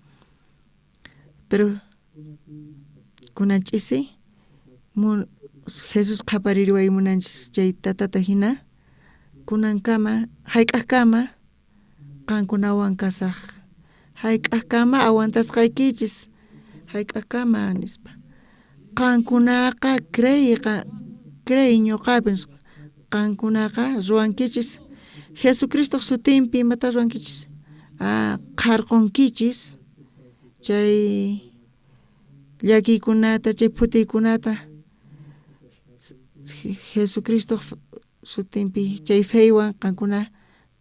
pero kunan ch'isi Jesús qhapaririway munanchis chay tatata hina, kunankama hayk'aqkama qankunawan kasaj, hayk'aqkama aguantasqaykichis, hayk'aqkama nispa. Qankunaqa creey ñuqapi nispa. Qankunaqa ruwankichis Jesucristoq sutinpi imata ruwankichis, qharqunkichis chay llakiykunata, chay phutiykunata Jesucristoq sutinpi chay feywan qankuna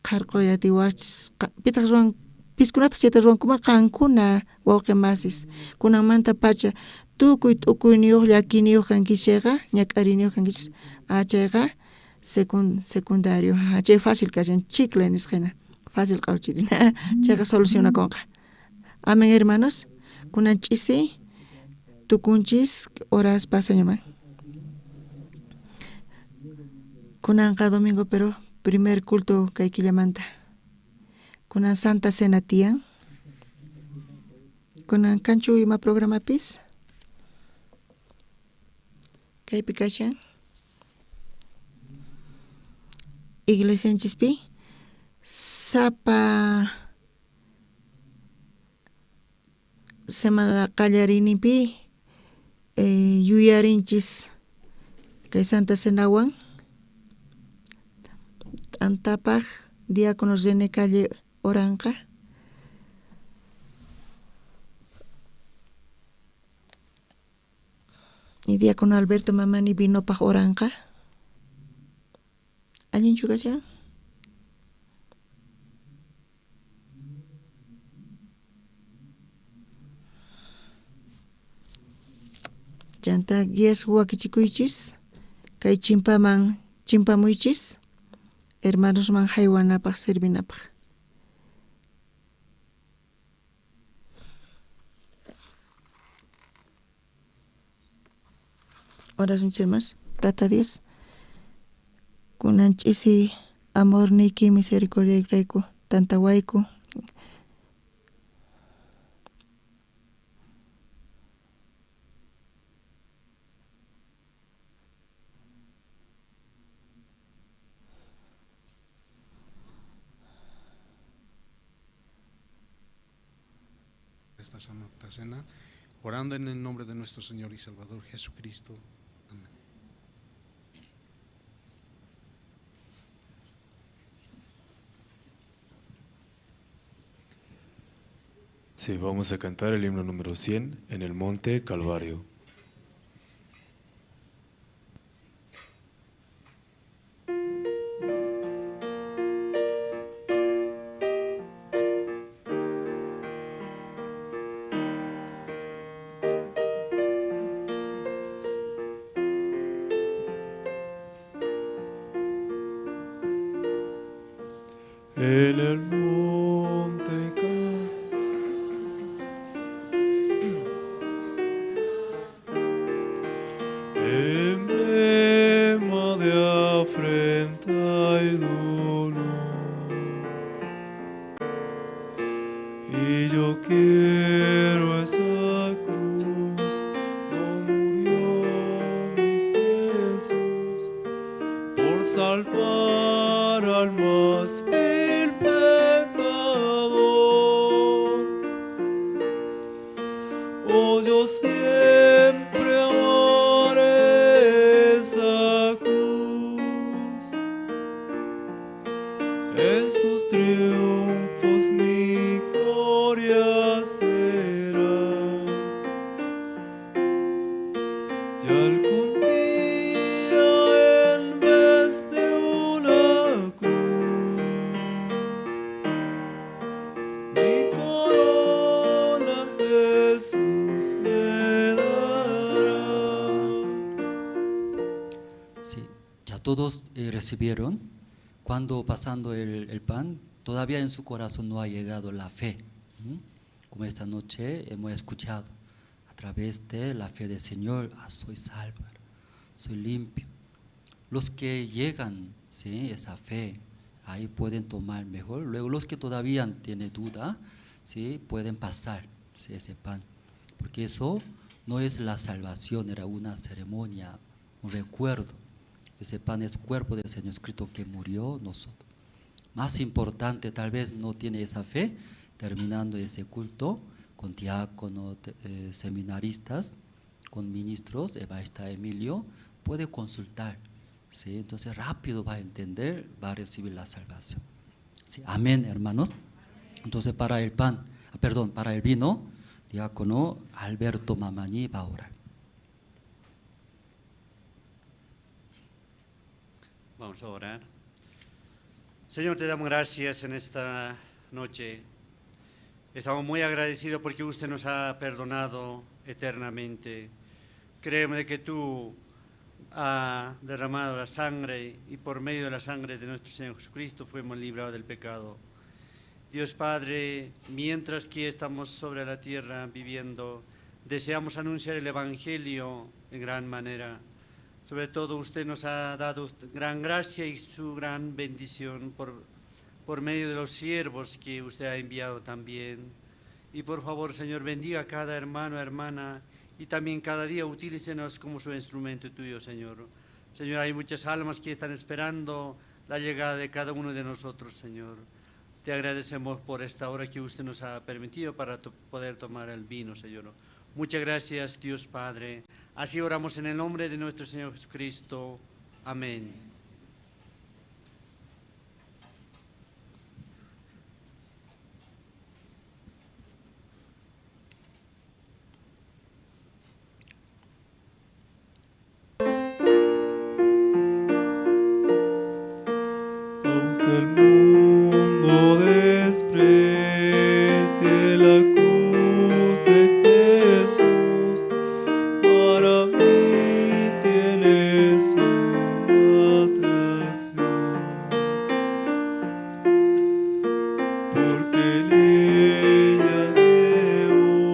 qharquy atiwachis. Pitaq ruwan, piskunataq chayta ruwankuman qankuna wawqi masis. Kunanmanta pacha tukuy t'ukuyniyuq llakiyniyuq kankichis chayqa, ñak'ariyniyuq kankichis, chayqa secundario, chay fácil kashan, chicle nisqa hina, fácil q'awchirina, chayqa solucionakunqa. Amén, hermanos. Kunan ch'isi tukunchis oraspa Señorman. Kunanqa domingo, pero primer culto kay killamanta. Kunan Santa Cena tiyan. Kunan kanchu ima programapis? Kaypi kashan. Iglesianchispi sapa semana qallariyninpi yuyarinchis kay Santa Cenawan t'antapaj diácono René Calle oranqa. Y diácono Alberto Mamani vinopaj oranqa. Allinchu kashan? Chanta guías wakichikuychis kay chimpaman chimpamuychis hermanosman haywanapaj sirvinapaj. Oración, hermanos. Tata Dios, kunan ch'isi amor niyki misericordiayrayku tantawayku. Esta Santa Cena, orando en el nombre de nuestro Señor y Salvador Jesucristo. Amén. Sí, vamos a cantar el himno número 100 en el Monte Calvario. En el monte Calvario, emblema de afrenta y dolor, y yo quiero esa cruz donde murió mi Jesús, por salvar al más vil pecador. Oh, yo siempre amaré En sus triunfos mi gloria será. Y algún día en vez de una cruz, mi corona Jesús me dará. Sí, ya todos recibieron. Cuando pasando el pan, todavía en su corazón no ha llegado la fe. Como esta noche hemos escuchado, a través de la fe del Señor, soy salvo, soy limpio. Los que llegan, ¿sí?, esa fe, ahí pueden tomar mejor. Luego los que todavía tienen duda, ¿sí?, pueden pasar, ¿sí?, ese pan. Porque eso no es la salvación, era una ceremonia, un recuerdo. Ese pan es cuerpo del Señor Cristo que murió nosotros. Más importante, tal vez no tiene esa fe, terminando ese culto con diáconos, seminaristas, con ministros, Evangelista Emilio, puede consultar, ¿sí? Entonces rápido va a entender, va a recibir la salvación. ¿Sí? Amén, hermanos. Entonces para el pan, ah, perdón, para el vino, diácono Alberto Mamani va a orar. Vamos a orar. Señor, te damos gracias en esta noche. Estamos muy agradecidos porque usted nos ha perdonado eternamente. Creemos de que tú has derramado la sangre y por medio de la sangre de nuestro Señor Jesucristo fuimos librados del pecado. Dios Padre, mientras que estamos sobre la tierra viviendo, deseamos anunciar el Evangelio en gran manera. Sobre todo usted nos ha dado gran gracia y su gran bendición por medio de los siervos que usted ha enviado también. Y por favor, Señor, bendiga a cada hermano, hermana, y también cada día utilícenos como su instrumento tuyo, Señor. Señor, hay muchas almas que están esperando la llegada de cada uno de nosotros, Señor. Te agradecemos por esta hora que usted nos ha permitido para poder tomar el vino, Señor. Muchas gracias, Dios Padre. Así oramos en el nombre de nuestro Señor Jesucristo. Amén. Aunque el mundo desprecie la cruz de Jesús, para mí tiene su atracción, porque en ella llevó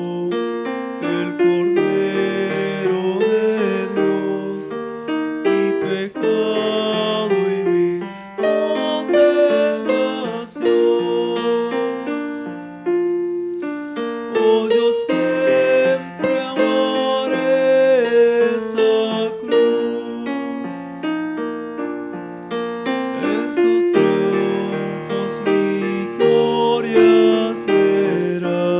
el Cordero de Dios mi pecado y mi condenación. Oh, yo siempre amaré esa cruz, en sus triunfos mi gloria será.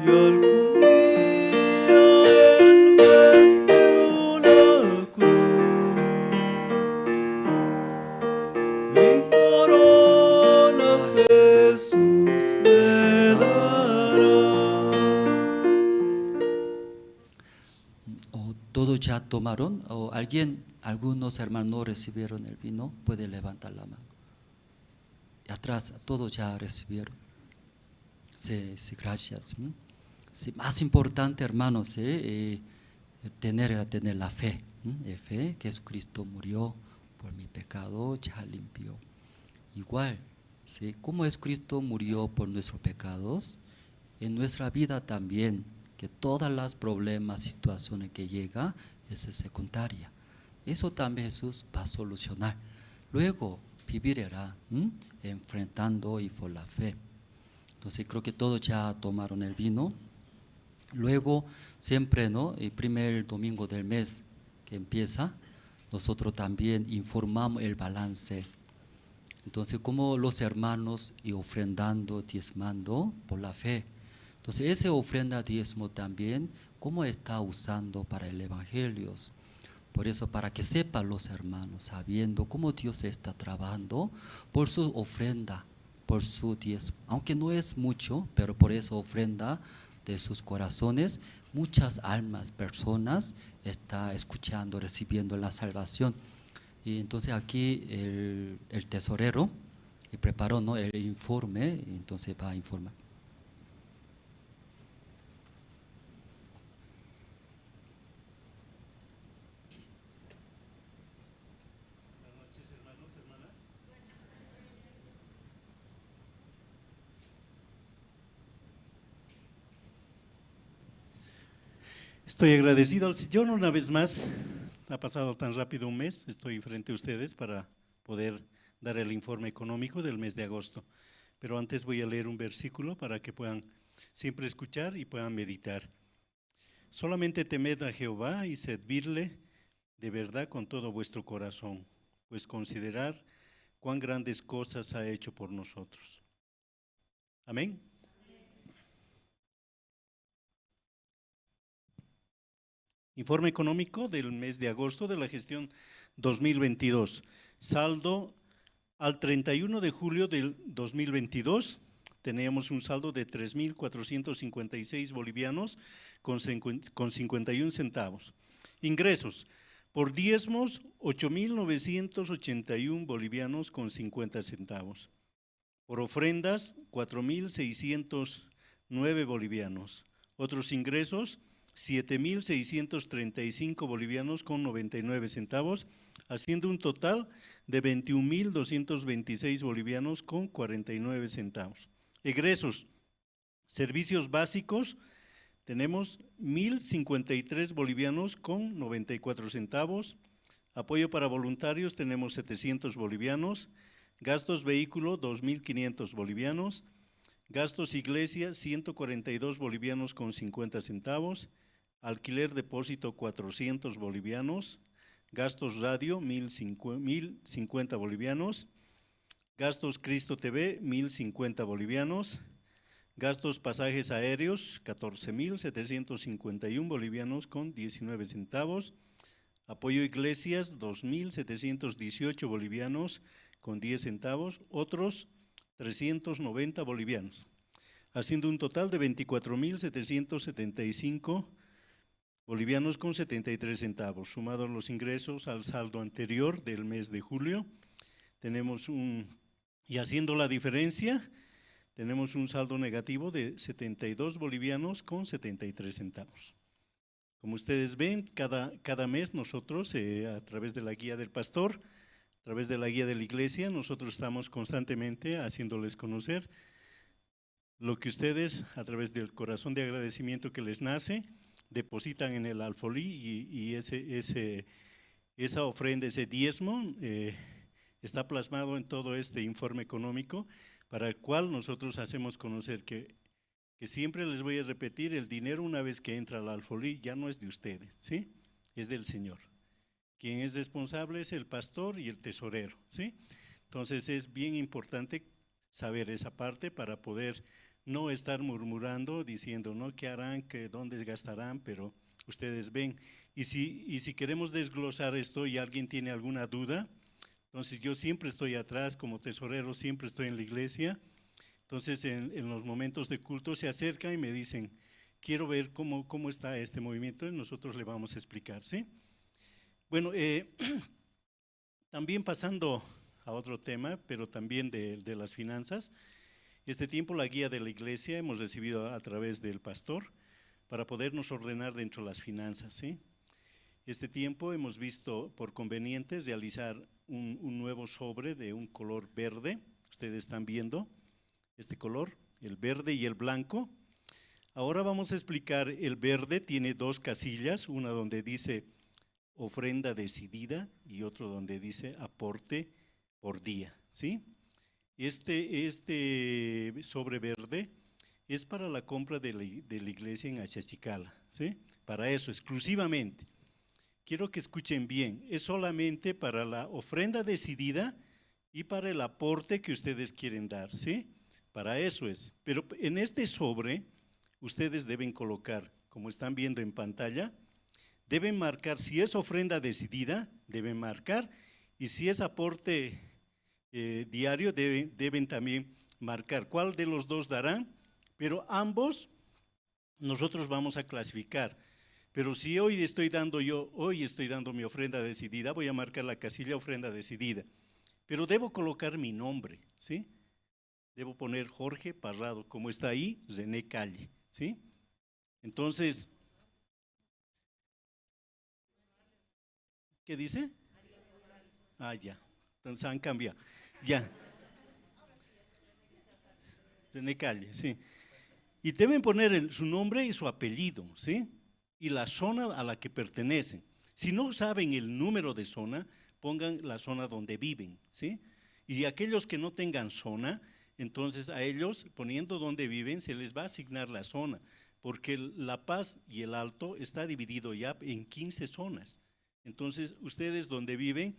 Y algún día en vez de una cruz, mi corona Jesús me dará. O todos ya tomaron, o alguien, algunos hermanos no recibieron el vino, puede levantar la mano. Y atrás, todos ya recibieron. Sí, sí, gracias. Sí, más importante, hermanos, era tener la fe. Fe que Jesucristo murió por mi pecado, ya limpió. Igual, ¿sí? Como Jesucristo murió por nuestros pecados, en nuestra vida también, que todas las problemas, situaciones que llega, es secundaria. Eso también Jesús va a solucionar. Luego, vivir era, enfrentando y por la fe. Entonces creo que todos ya tomaron el vino. Luego, siempre, ¿no?, el primer domingo del mes que empieza, nosotros también informamos el balance. Entonces, como los hermanos y ofrendando, diezmando por la fe. Entonces, esa ofrenda diezmo también, ¿cómo está usando para el evangelio? Por eso, para que sepan los hermanos, sabiendo cómo Dios está trabajando por su ofrenda, por su diezmo, aunque no es mucho, pero por esa ofrenda de sus corazones, muchas almas, personas está escuchando, recibiendo la salvación. Y entonces aquí el tesorero preparó, ¿no?, el informe, entonces va a informar. Buenas noches, hermanos, hermanas. Estoy agradecido al Señor una vez más. Ha pasado tan rápido un mes, estoy frente a ustedes para poder dar el informe económico del mes de agosto. Pero antes voy a leer un versículo para que puedan siempre escuchar y puedan meditar. Solamente temed a Jehová y servidle de verdad con todo vuestro corazón, pues considerar cuán grandes cosas ha hecho por nosotros. Amén. Informe económico del mes de agosto de la gestión 2022. Saldo al 31 de julio del 2022, teníamos un saldo de 3.456 bolivianos con 51 centavos. Ingresos por diezmos, 8.981 bolivianos con 50 centavos. Por ofrendas, 4.609 bolivianos. Otros ingresos, 7.635 bolivianos con 99 centavos, haciendo un total de 21.226 bolivianos con 49 centavos. Egresos, servicios básicos, tenemos 1.053 bolivianos con 94 centavos. Apoyo para voluntarios, tenemos 700 bolivianos. Gastos vehículo, 2.500 bolivianos. Gastos iglesia, 142 bolivianos con 50 centavos. Alquiler depósito, 400 bolivianos. Gastos radio, 1.050 bolivianos. Gastos Cristo TV, 1.050 bolivianos. Gastos pasajes aéreos, 14.751 bolivianos con 19 centavos. Apoyo iglesias, 2.718 bolivianos con 10 centavos. Otros, 390 bolivianos, haciendo un total de 24.775 bolivianos con 73 centavos. Sumados los ingresos al saldo anterior del mes de julio, tenemos y haciendo la diferencia, tenemos un saldo negativo de 72 bolivianos con 73 centavos. Como ustedes ven, cada mes nosotros, a través de la guía del pastor, a través de la guía de la iglesia, nosotros estamos constantemente haciéndoles conocer lo que ustedes, a través del corazón de agradecimiento que les nace, depositan en el alfolí y esa ofrenda, ese diezmo, está plasmado en todo este informe económico, para el cual nosotros hacemos conocer que siempre les voy a repetir, el dinero una vez que entra al alfolí ya no es de ustedes, ¿sí? Es del Señor. Quien es responsable es el pastor y el tesorero, ¿sí? Entonces es bien importante saber esa parte para poder no estar murmurando, diciendo, ¿no? ¿Qué harán? ¿Qué, dónde gastarán? Pero ustedes ven. Y si queremos desglosar esto y alguien tiene alguna duda, entonces yo siempre estoy atrás, como tesorero siempre estoy en la iglesia. Entonces en los momentos de culto se acercan y me dicen, quiero ver cómo está este movimiento, y nosotros le vamos a explicar, ¿sí? Bueno, también pasando a otro tema, pero también de las finanzas. Este tiempo la guía de la iglesia hemos recibido a través del pastor para podernos ordenar dentro de las finanzas, ¿sí? Este tiempo hemos visto por conveniente realizar un nuevo sobre de un color verde. Ustedes están viendo este color, el verde y el blanco. Ahora vamos a explicar, el verde tiene dos casillas, una donde dice ofrenda decidida y otro donde dice aporte por día, ¿sí? Este sobre verde es para la compra de la iglesia en Achachicala, ¿sí? Para eso, exclusivamente. Quiero que escuchen bien, es solamente para la ofrenda decidida y para el aporte que ustedes quieren dar, ¿sí? Para eso es. Pero en este sobre, ustedes deben colocar, como están viendo en pantalla, Deben marcar, si es ofrenda decidida, deben marcar, y si es aporte diario, deben también marcar cuál de los dos darán, pero ambos nosotros vamos a clasificar. Pero si hoy estoy dando yo, hoy estoy dando mi ofrenda decidida, voy a marcar la casilla ofrenda decidida. Pero debo colocar mi nombre, ¿sí? Debo poner Jorge Parrado, como está ahí, René Calle, ¿sí? Entonces, ¿qué dice? Ah, ya. Entonces han cambiado. Ya. René Calle, sí. Y deben poner su nombre y su apellido, ¿sí? Y la zona a la que pertenecen. Si no saben el número de zona, pongan la zona donde viven, ¿sí? Y aquellos que no tengan zona, entonces a ellos, poniendo donde viven, se les va a asignar la zona, porque La Paz y el Alto está dividido ya en 15 zonas. Entonces, ustedes donde viven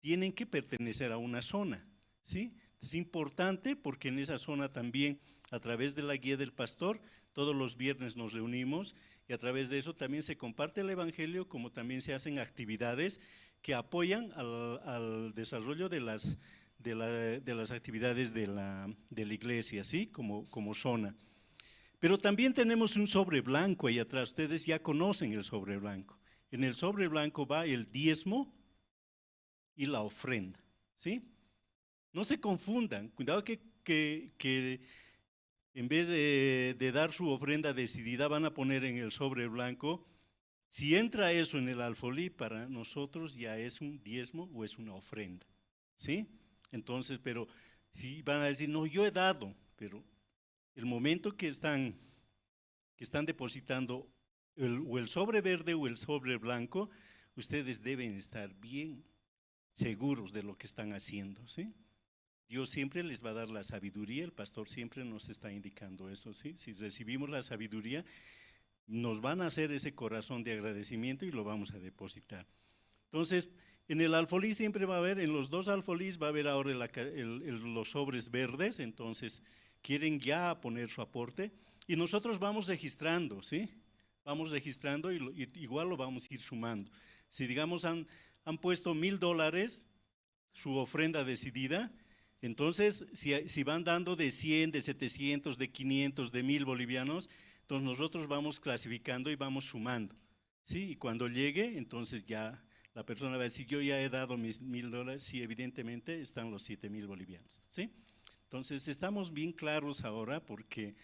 tienen que pertenecer a una zona, ¿sí? Es importante porque en esa zona también, a través de la guía del pastor, todos los viernes nos reunimos y a través de eso también se comparte el evangelio, como también se hacen actividades que apoyan al desarrollo de las actividades de la iglesia, ¿sí? Como zona. Pero también tenemos un sobre blanco ahí atrás, ustedes ya conocen el sobre blanco. En el sobre blanco va el diezmo y la ofrenda, ¿sí? No se confundan, cuidado que en vez de dar su ofrenda decidida van a poner en el sobre blanco. Si entra eso en el alfolí, para nosotros ya es un diezmo o es una ofrenda, ¿sí? Entonces, pero si van a decir, no, yo he dado, pero el momento que están depositando o el sobre verde o el sobre blanco, ustedes deben estar bien seguros de lo que están haciendo, ¿sí? Dios siempre les va a dar la sabiduría, el pastor siempre nos está indicando eso, ¿sí? Si recibimos la sabiduría, nos van a hacer ese corazón de agradecimiento y lo vamos a depositar. Entonces, en el alfolí siempre va a haber, en los dos alfolís va a haber ahora los sobres verdes, entonces quieren ya poner su aporte y nosotros vamos registrando, ¿sí? Vamos registrando y igual lo vamos a ir sumando. Si digamos han puesto $1,000, su ofrenda decidida, entonces si van dando de 100, de 700, de 500, de 1,000 bolivianos, entonces nosotros vamos clasificando y vamos sumando, ¿sí? Y cuando llegue, entonces ya la persona va a decir, yo ya he dado mis $1,000, sí, evidentemente están los 7,000 bolivianos, ¿sí? Entonces estamos bien claros ahora porque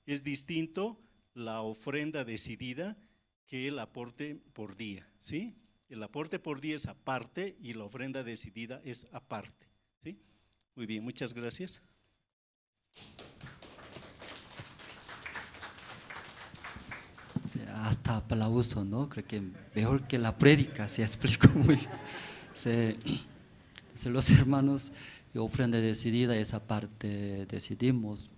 es distinto la ofrenda decidida que el aporte por día, ¿sí? El aporte por día es aparte y la ofrenda decidida es aparte, ¿sí? Muy bien, muchas gracias. Sí, hasta aplauso, ¿no? Creo que mejor que la prédica se explicó muy bien. Sí. Entonces los hermanos, ofrenda decidida, esa parte decidimos.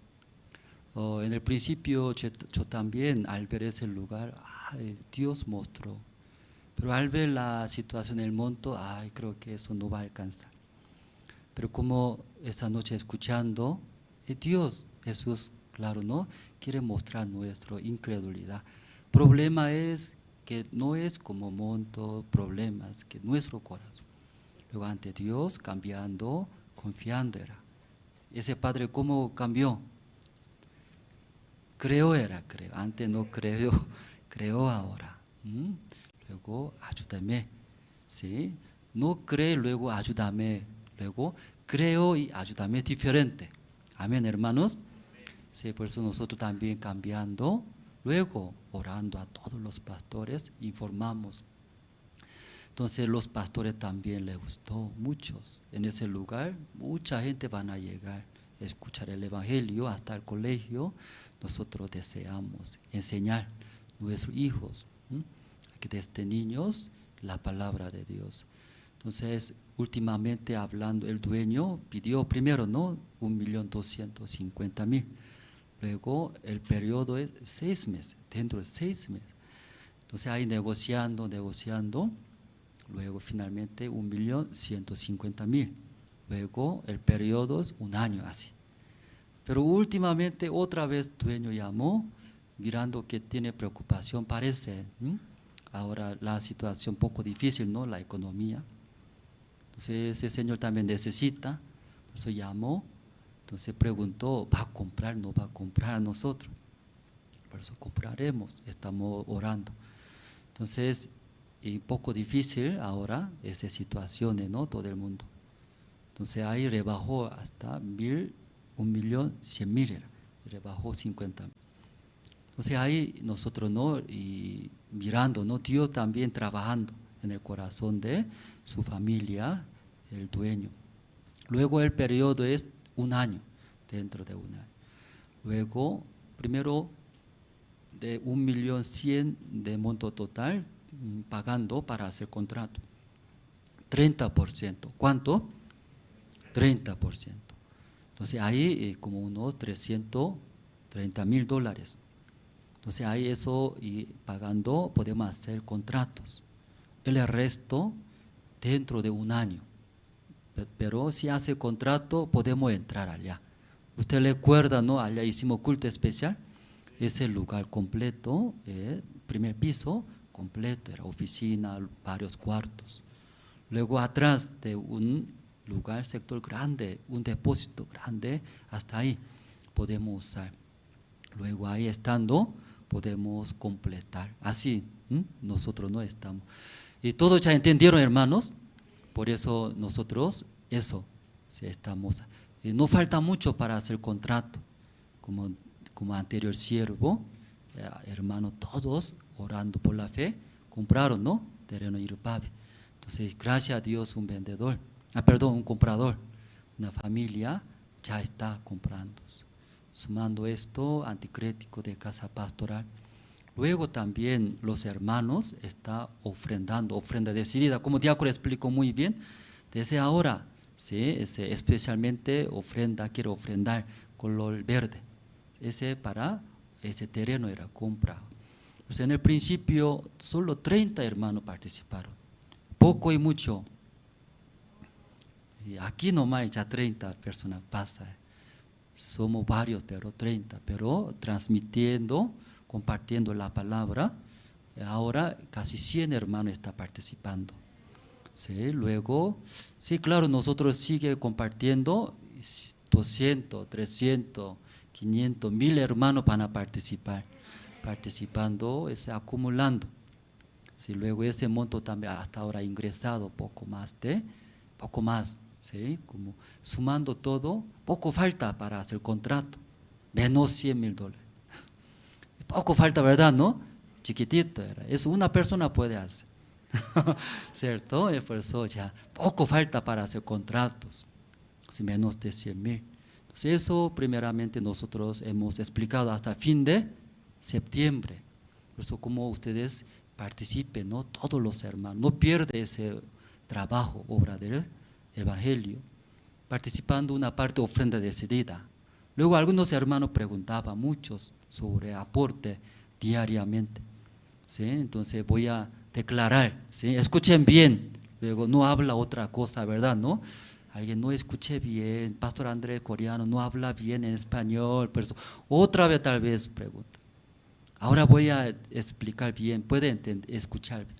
En el principio yo también, al ver ese lugar, ay, Dios mostró. Pero al ver la situación en el monto, ay, creo que eso no va a alcanzar. Pero como esta noche escuchando, Dios, Jesús, claro, ¿no? Quiere mostrar nuestra incredulidad. Problema es que no es como monto, problemas, que nuestro corazón. Luego ante Dios, cambiando, confiando era. Ese padre, ¿cómo cambió? Creó era, creo. Antes no creó, creó ahora. Luego, ayúdame. ¿Sí? No cree, luego ayúdame. Luego, creo y ayúdame diferente. Amén, hermanos. Sí, por eso nosotros también cambiando, luego orando a todos los pastores, informamos. Entonces los pastores también les gustó, muchos. En ese lugar, mucha gente van a llegar a escuchar el evangelio hasta el colegio. Nosotros deseamos enseñar a nuestros hijos, que desde niños, la palabra de Dios. Entonces, últimamente hablando, el dueño pidió primero, ¿no? 1,250,000. Luego el periodo es 6 meses, dentro de 6 meses. Entonces ahí negociando, luego finalmente 1,150,000. Luego el periodo es un año así. Pero últimamente otra vez dueño llamó, mirando que tiene preocupación, parece. Ahora la situación poco difícil, ¿no? La economía. Entonces ese señor también necesita, por eso llamó, entonces preguntó, ¿va a comprar? ¿No va a comprar a nosotros? Por eso compraremos, estamos orando. Entonces, y poco difícil ahora esa situación, ¿no? Todo el mundo. Entonces ahí rebajó hasta 1.100.000 era, rebajó 50.000. Entonces ahí nosotros, ¿no? Y mirando, ¿no? Dios también trabajando en el corazón de su familia, el dueño. Luego el periodo es un año, dentro de un año. Luego, primero de 1.100.000 de monto total, pagando para hacer contrato. 30%. ¿Cuánto? 30%. Entonces ahí como unos 330.000 dólares. Entonces ahí eso y pagando podemos hacer contratos. El resto dentro de un año. Pero si hace contrato podemos entrar allá. Usted recuerda, ¿no? Allá hicimos culto especial. Ese lugar completo, primer piso completo, era oficina, varios cuartos. Luego atrás de un lugar, sector grande, un depósito grande, hasta ahí podemos usar. Luego ahí estando podemos completar. Así, ¿m? Nosotros no estamos. Y todos ya entendieron, hermanos. Por eso nosotros, eso, si estamos. Y no falta mucho para hacer contrato. Como anterior siervo, hermano, todos orando por la fe, compraron, ¿no? Terreno Irpavi. Entonces, gracias a Dios, un vendedor, ah, perdón, un comprador, una familia ya está comprando. Sumando esto, anticrético de casa pastoral. Luego también los hermanos están ofrendando, ofrenda decidida, como diácono explicó muy bien, desde ahora, ¿sí? Ese, especialmente ofrenda, quiero ofrendar color verde. Ese para ese terreno era compra. En el principio solo 30 hermanos participaron, poco y mucho. Y aquí nomás ya 30 personas pasa. Somos varios, pero 30, pero transmitiendo, compartiendo la palabra. Ahora casi 100 hermanos están participando. Sí, luego, sí, claro, nosotros sigue compartiendo, 200, 300, 500, 1000 hermanos van a participar, participando, es acumulando. Sí, luego ese monto también hasta ahora ingresado poco más de, poco más, ¿sí? Como sumando todo, poco falta para hacer contrato, menos 100.000 dólares. Poco falta, ¿verdad? ¿No? Chiquitito era. Eso una persona puede hacer, ¿cierto? Y por eso ya poco falta para hacer contratos, si menos de 100.000. Entonces eso primeramente nosotros hemos explicado hasta fin de septiembre. Por eso como ustedes participen, ¿no? Todos los hermanos, no pierde ese trabajo, obra del Evangelio, participando una parte ofrenda decidida. Luego algunos hermanos preguntaban muchos sobre aporte diariamente, ¿sí? Entonces voy a declarar, ¿sí? Escuchen bien, luego no habla otra cosa, ¿verdad? ¿No? Alguien no escuché bien, Pastor Andrés coreano no habla bien en español, pero eso, otra vez tal vez pregunta. Ahora voy a explicar bien, pueden escuchar bien.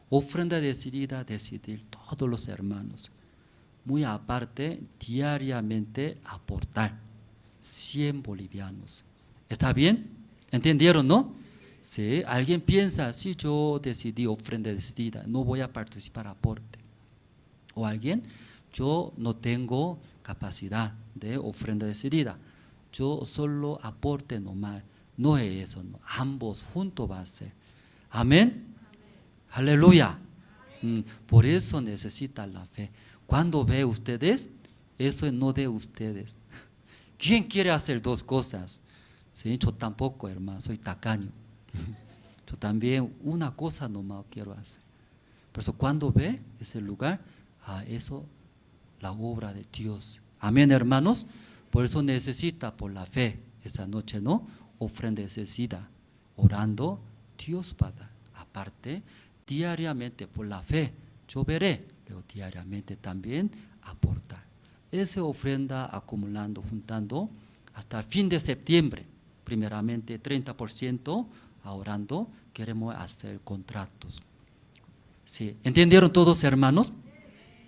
Ofrenda decidida, decidir todos los hermanos. Muy aparte, diariamente aportar 100 bolivianos. ¿Está bien? ¿Entendieron, no? Sí, alguien piensa, si yo decidí ofrenda decidida, no voy a participar aporte. O alguien, yo no tengo capacidad de ofrenda decidida, yo solo aporte nomás. No es eso, no. Ambos juntos va a ser. Amén. Aleluya. Por eso necesita la fe. Cuando ve ustedes, eso es no de ustedes. ¿Quién quiere hacer dos cosas? Sí, yo tampoco, hermano, soy tacaño. Yo también una cosa nomás quiero hacer. Por eso cuando ve ese lugar, eso, la obra de Dios. Amén, hermanos. Por eso necesita por la fe esa noche, ¿no? Ofrenda decidida, orando, Dios va a dar. Aparte, diariamente por la fe, yo veré, pero diariamente también aportar. Esa ofrenda acumulando, juntando, hasta fin de septiembre, primeramente 30% ahorrando, Queremos hacer contratos. Sí. ¿Entendieron todos, hermanos?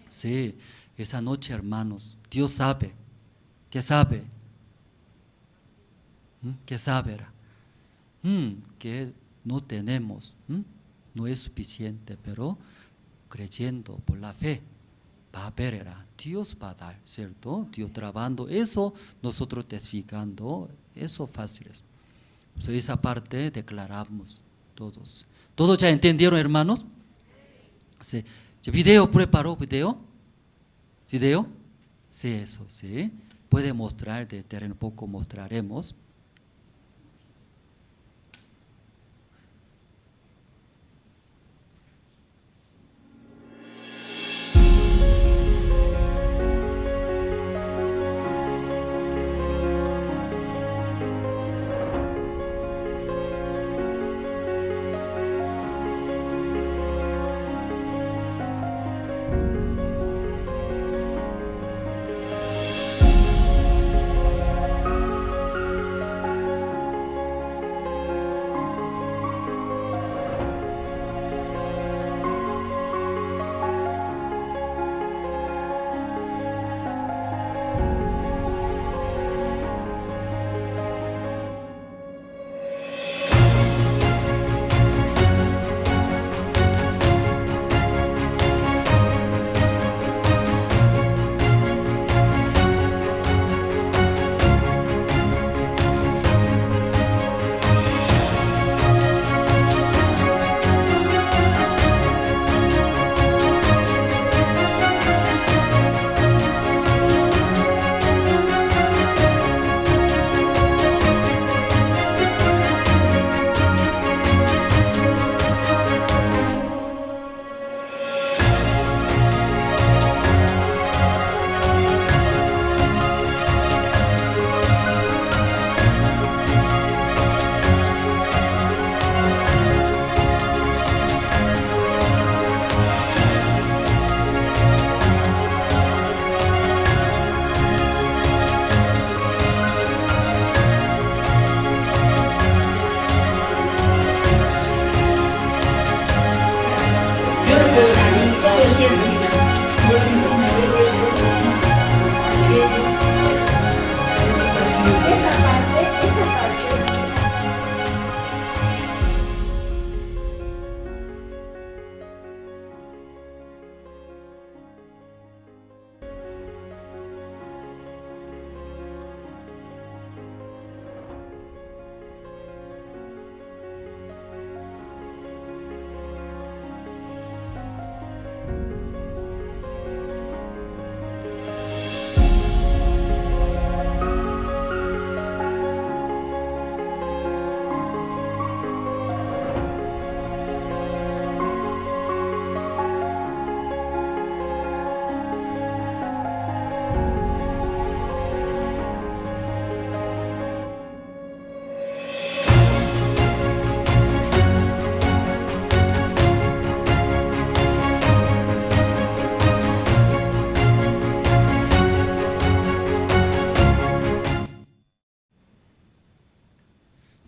Sí. Esa noche, hermanos, Dios sabe. ¿Qué sabe? ¿Qué sabe? Que no tenemos, no es suficiente, pero creyendo por la fe, va a ver, Dios va a dar, ¿cierto? Dios trabajando eso, nosotros testificando, eso fácil es. So, esa parte declaramos todos. ¿Todos ya entendieron, hermanos? Sí. ¿Video preparó? ¿Video? ¿Video? Sí, eso, sí. Puede mostrar de terreno, poco mostraremos.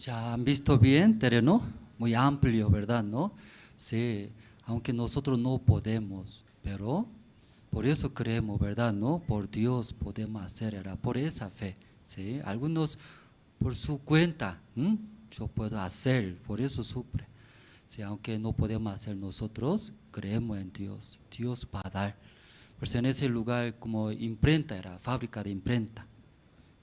Ya han visto bien terreno, muy amplio, ¿verdad? ¿No? Sí, aunque nosotros no podemos, pero por eso creemos, ¿verdad? ¿No? Por Dios podemos hacer, era por esa fe, ¿sí? Algunos por su cuenta, yo puedo hacer, por eso sufre. Sí, aunque no podemos hacer nosotros, creemos en Dios, Dios va a dar. Por eso en ese lugar como imprenta, era fábrica de imprenta.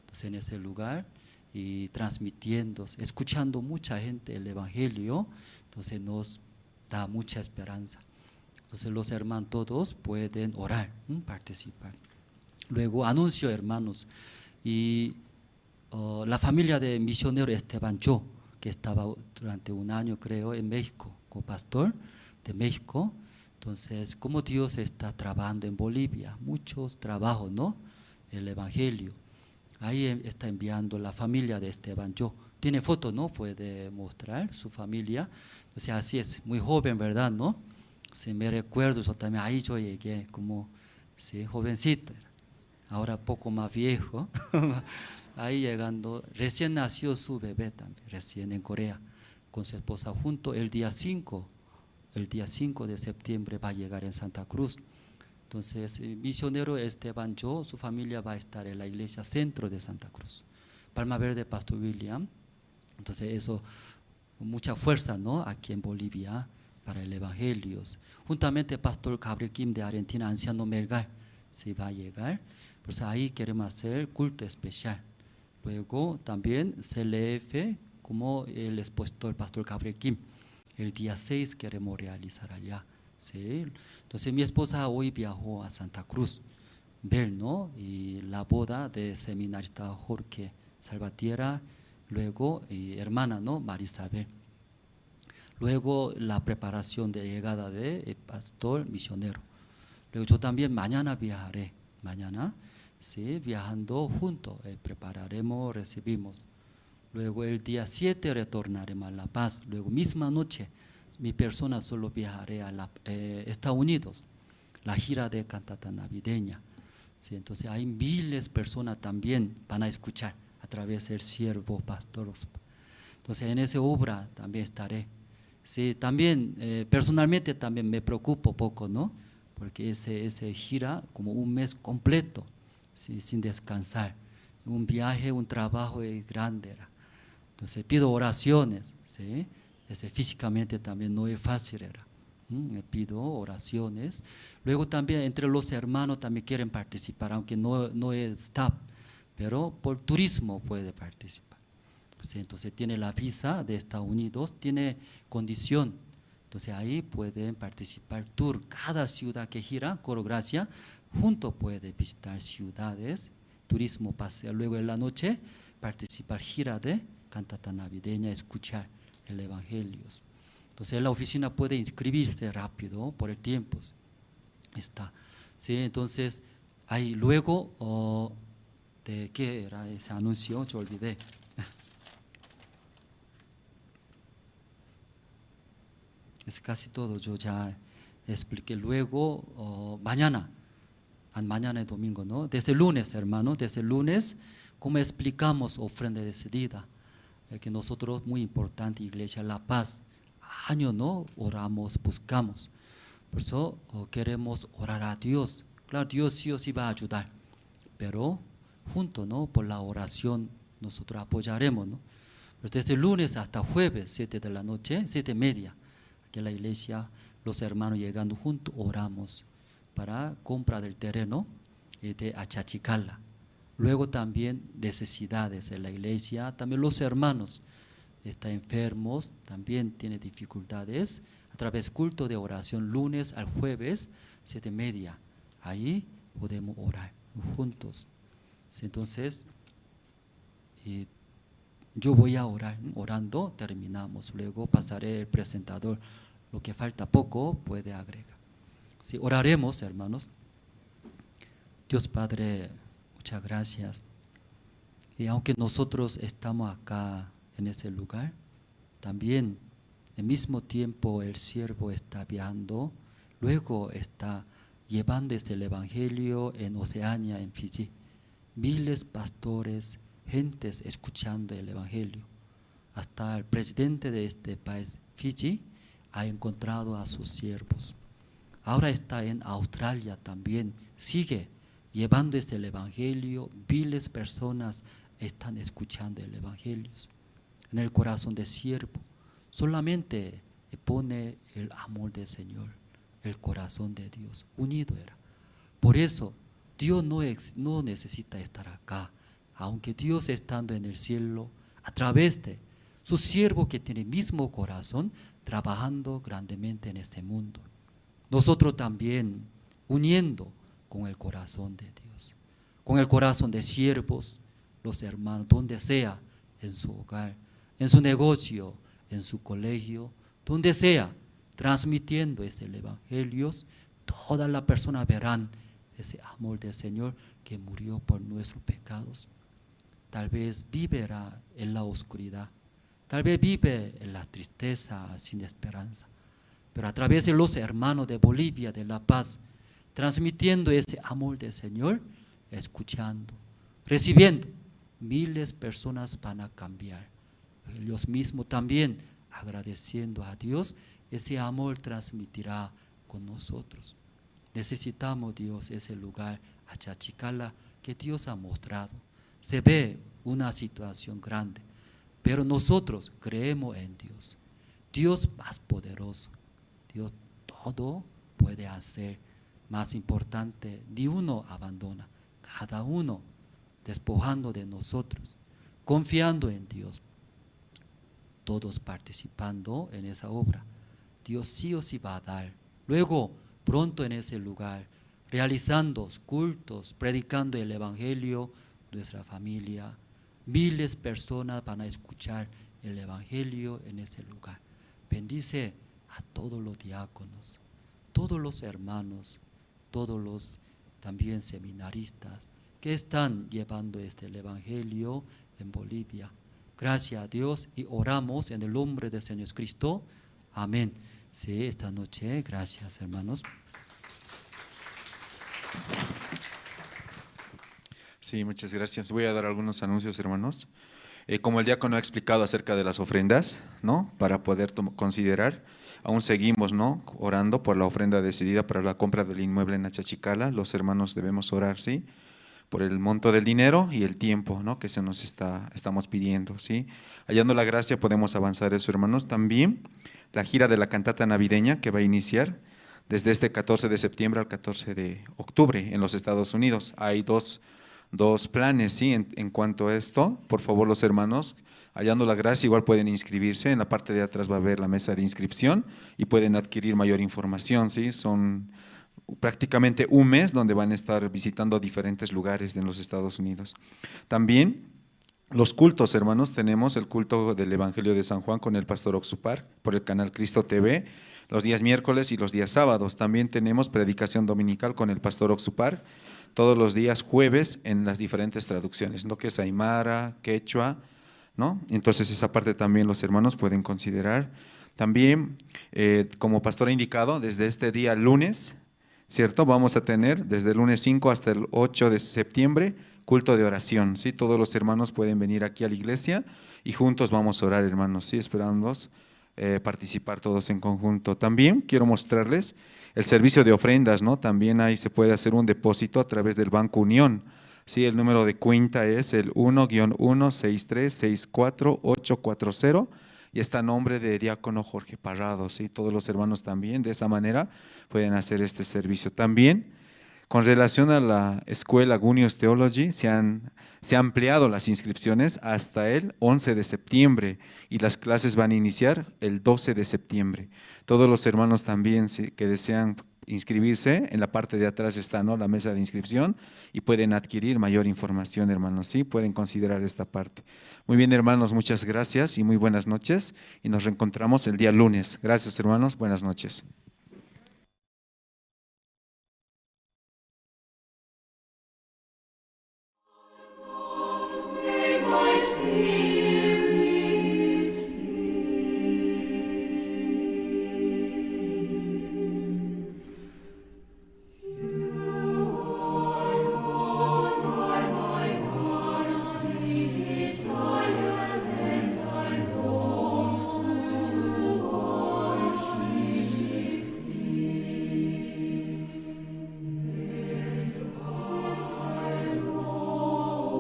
Entonces en ese lugar y transmitiendo, escuchando mucha gente el Evangelio, entonces nos da mucha esperanza. Entonces los hermanos todos pueden orar, participar. Luego anuncio, hermanos, y la familia de misionero Esteban Cho, que estaba durante un año creo en México, copastor de México. Entonces, como Dios está trabajando en Bolivia, muchos trabajos, ¿no? El Evangelio. Ahí está enviando la familia de Esteban Cho. Tiene foto, ¿no? Puede mostrar su familia. O sea, así es, muy joven, ¿verdad? ¿No? Si me recuerdo, yo también ahí yo llegué como, sí, jovencito. Ahora poco más viejo. Ahí llegando, recién nació su bebé también, recién en Corea. con su esposa junto el día 5, el día 5 de septiembre va a llegar en Santa Cruz. Entonces, el misionero Esteban Cho, su familia va a estar en la iglesia centro de Santa Cruz. Palma Verde, Pastor William. Entonces, eso, mucha fuerza, ¿no? Aquí en Bolivia para el evangelio. Juntamente, Pastor Gabriel Kim de Argentina, anciano Melgar, se va a llegar. Por eso ahí queremos hacer culto especial. Luego también CLF, como el expositor, el Pastor Gabriel Kim, el día 6 queremos realizar allá. ¿Sí? Entonces mi esposa hoy viajó a Santa Cruz, ver, ¿no? Y la boda de seminarista Jorge Salvatierra, luego y hermana, ¿no? Marisabel. Luego la preparación de llegada de pastor misionero. Luego yo también mañana viajaré, mañana, sí, viajando juntos, prepararemos, recibimos. Luego el día 7 retornaremos a La Paz. Luego misma noche, mi persona solo viajaré a Estados Unidos, la gira de cantata navideña. Sí, entonces hay miles de personas también van a escuchar a través del siervo pastor Ospa. Entonces en esa obra también estaré. Sí, también personalmente también me preocupo poco, ¿no? Porque ese gira como un mes completo, ¿sí? Sin descansar. Un viaje, un trabajo grande era. Entonces pido oraciones, ¿sí? Ese físicamente también no es fácil era. Le pido oraciones. Luego también entre los hermanos también quieren participar, aunque no es staff, pero por turismo puede participar. Sí, entonces tiene la visa de Estados Unidos, tiene condición. Entonces ahí pueden participar tour. Cada ciudad que gira, Coro Gracia, junto puede visitar ciudades, turismo paseo. Luego en la noche participar gira de cantata navideña, escuchar el evangelio. Entonces en la oficina puede inscribirse rápido por el tiempo. Está. Sí, entonces ahí luego, oh, ¿de qué era ese anuncio? Yo olvidé. Es casi todo, yo ya expliqué. Luego, oh, mañana, mañana es domingo, ¿no? Desde el lunes, hermano, desde el lunes, como explicamos ofrenda decidida, que nosotros, muy importante, Iglesia La Paz, año, ¿no? Oramos, buscamos. Por eso, oh, queremos orar a Dios. Claro, Dios sí o sí va a ayudar, pero junto, ¿no? Por la oración nosotros apoyaremos, ¿no? Pero desde el lunes hasta jueves, 7 de la noche, 7:30, aquí en la iglesia, los hermanos llegando juntos, oramos para compra del terreno de Achachicala. Luego también necesidades en la iglesia, también los hermanos están enfermos, también tienen dificultades. A través del culto de oración, lunes al jueves, 7:30, ahí podemos orar juntos. Sí, entonces, yo voy a orar, orando terminamos, luego pasaré el presentador, lo que falta poco puede agregar. Sí, oraremos, hermanos. Dios Padre, muchas gracias. Y aunque nosotros estamos acá en ese lugar, también al mismo tiempo el siervo está viajando, luego está llevando este el evangelio en Oceanía, en Fiji. Miles de pastores, gentes escuchando el evangelio. Hasta el presidente de este país, Fiji, ha encontrado a sus siervos. Ahora está en Australia también, sigue llevando este el evangelio. Miles de personas están escuchando el evangelio. En el corazón del siervo solamente pone el amor del Señor, el corazón de Dios, unido era. Por eso Dios no necesita estar acá, aunque Dios estando en el cielo, a través de su siervo que tiene el mismo corazón, trabajando grandemente en este mundo. Nosotros también uniendo con el corazón de Dios, con el corazón de siervos, los hermanos, donde sea, en su hogar, en su negocio, en su colegio, donde sea, transmitiendo este evangelio, todas las personas verán ese amor del Señor que murió por nuestros pecados. Tal vez vivirá en la oscuridad, tal vez vive en la tristeza sin esperanza, pero a través de los hermanos de Bolivia, de La Paz, transmitiendo ese amor del Señor, escuchando, recibiendo, miles de personas van a cambiar. Ellos mismos también Agradeciendo a Dios, ese amor transmitirá con nosotros. Necesitamos, Dios, ese lugar, Achachicala, que Dios ha mostrado. Se ve una situación grande, pero nosotros creemos en Dios. Dios más poderoso. Dios todo puede hacer. Más importante, ni uno abandona. Cada uno despojando de nosotros, confiando en Dios. Todos participando en esa obra. Dios sí o sí va a dar. Luego, pronto en ese lugar, realizando cultos, predicando el Evangelio, nuestra familia, miles de personas van a escuchar el Evangelio en ese lugar. Bendice a todos los diáconos, todos los hermanos, todos los también seminaristas que están llevando este el Evangelio en Bolivia. Gracias a Dios y oramos en el nombre del Señor Cristo. Amén. Sí, esta noche, gracias hermanos. Sí, muchas gracias. Voy a dar algunos anuncios, hermanos. Como el diácono ha explicado acerca de las ofrendas, ¿no? Para poder considerar, aún seguimos, ¿no? Orando por la ofrenda decidida para la compra del inmueble en Achachicala. Los hermanos debemos orar, ¿sí? Por el monto del dinero y el tiempo, ¿no? Que se nos estamos pidiendo, ¿sí? Hallando la gracia podemos avanzar eso, hermanos. También la gira de la cantata navideña que va a iniciar desde este 14 de septiembre al 14 de octubre en los Estados Unidos. Hay dos planes, ¿sí? En cuanto a esto, por favor, los hermanos, hallando la gracia, igual pueden inscribirse. En la parte de atrás va a haber la mesa de inscripción y pueden adquirir mayor información, ¿sí? Son prácticamente un mes donde van a estar visitando diferentes lugares en los Estados Unidos. También los cultos, hermanos, tenemos el culto del Evangelio de San Juan con el pastor Oxupar por el canal Cristo TV, los días miércoles y los días sábados. También tenemos predicación dominical con el pastor Oxupar todos los días jueves en las diferentes traducciones, ¿no? Que es aymara, quechua, ¿no? Entonces esa parte también los hermanos pueden considerar. También, como pastor ha indicado, desde este día lunes, ¿cierto? Vamos a tener desde el lunes 5 hasta el 8 de septiembre culto de oración, ¿sí? Todos los hermanos pueden venir aquí a la iglesia y juntos vamos a orar, hermanos, ¿sí? Esperándolos participar todos en conjunto. También quiero mostrarles el servicio de ofrendas, ¿no? También ahí se puede hacer un depósito a través del Banco Unión, ¿sí? El número de cuenta es el 1-1-6364840 y está a nombre de diácono Jorge Parrado, ¿sí? Todos los hermanos también de esa manera pueden hacer este servicio. También, con relación a la escuela Good News Theology, se han ampliado las inscripciones hasta el 11 de septiembre y las clases van a iniciar el 12 de septiembre. Todos los hermanos también que desean inscribirse, en la parte de atrás está, ¿no?, la mesa de inscripción y pueden adquirir mayor información, hermanos, ¿sí? Pueden considerar esta parte. Muy bien, hermanos, muchas gracias y muy buenas noches y nos reencontramos el día lunes. Gracias, hermanos, buenas noches.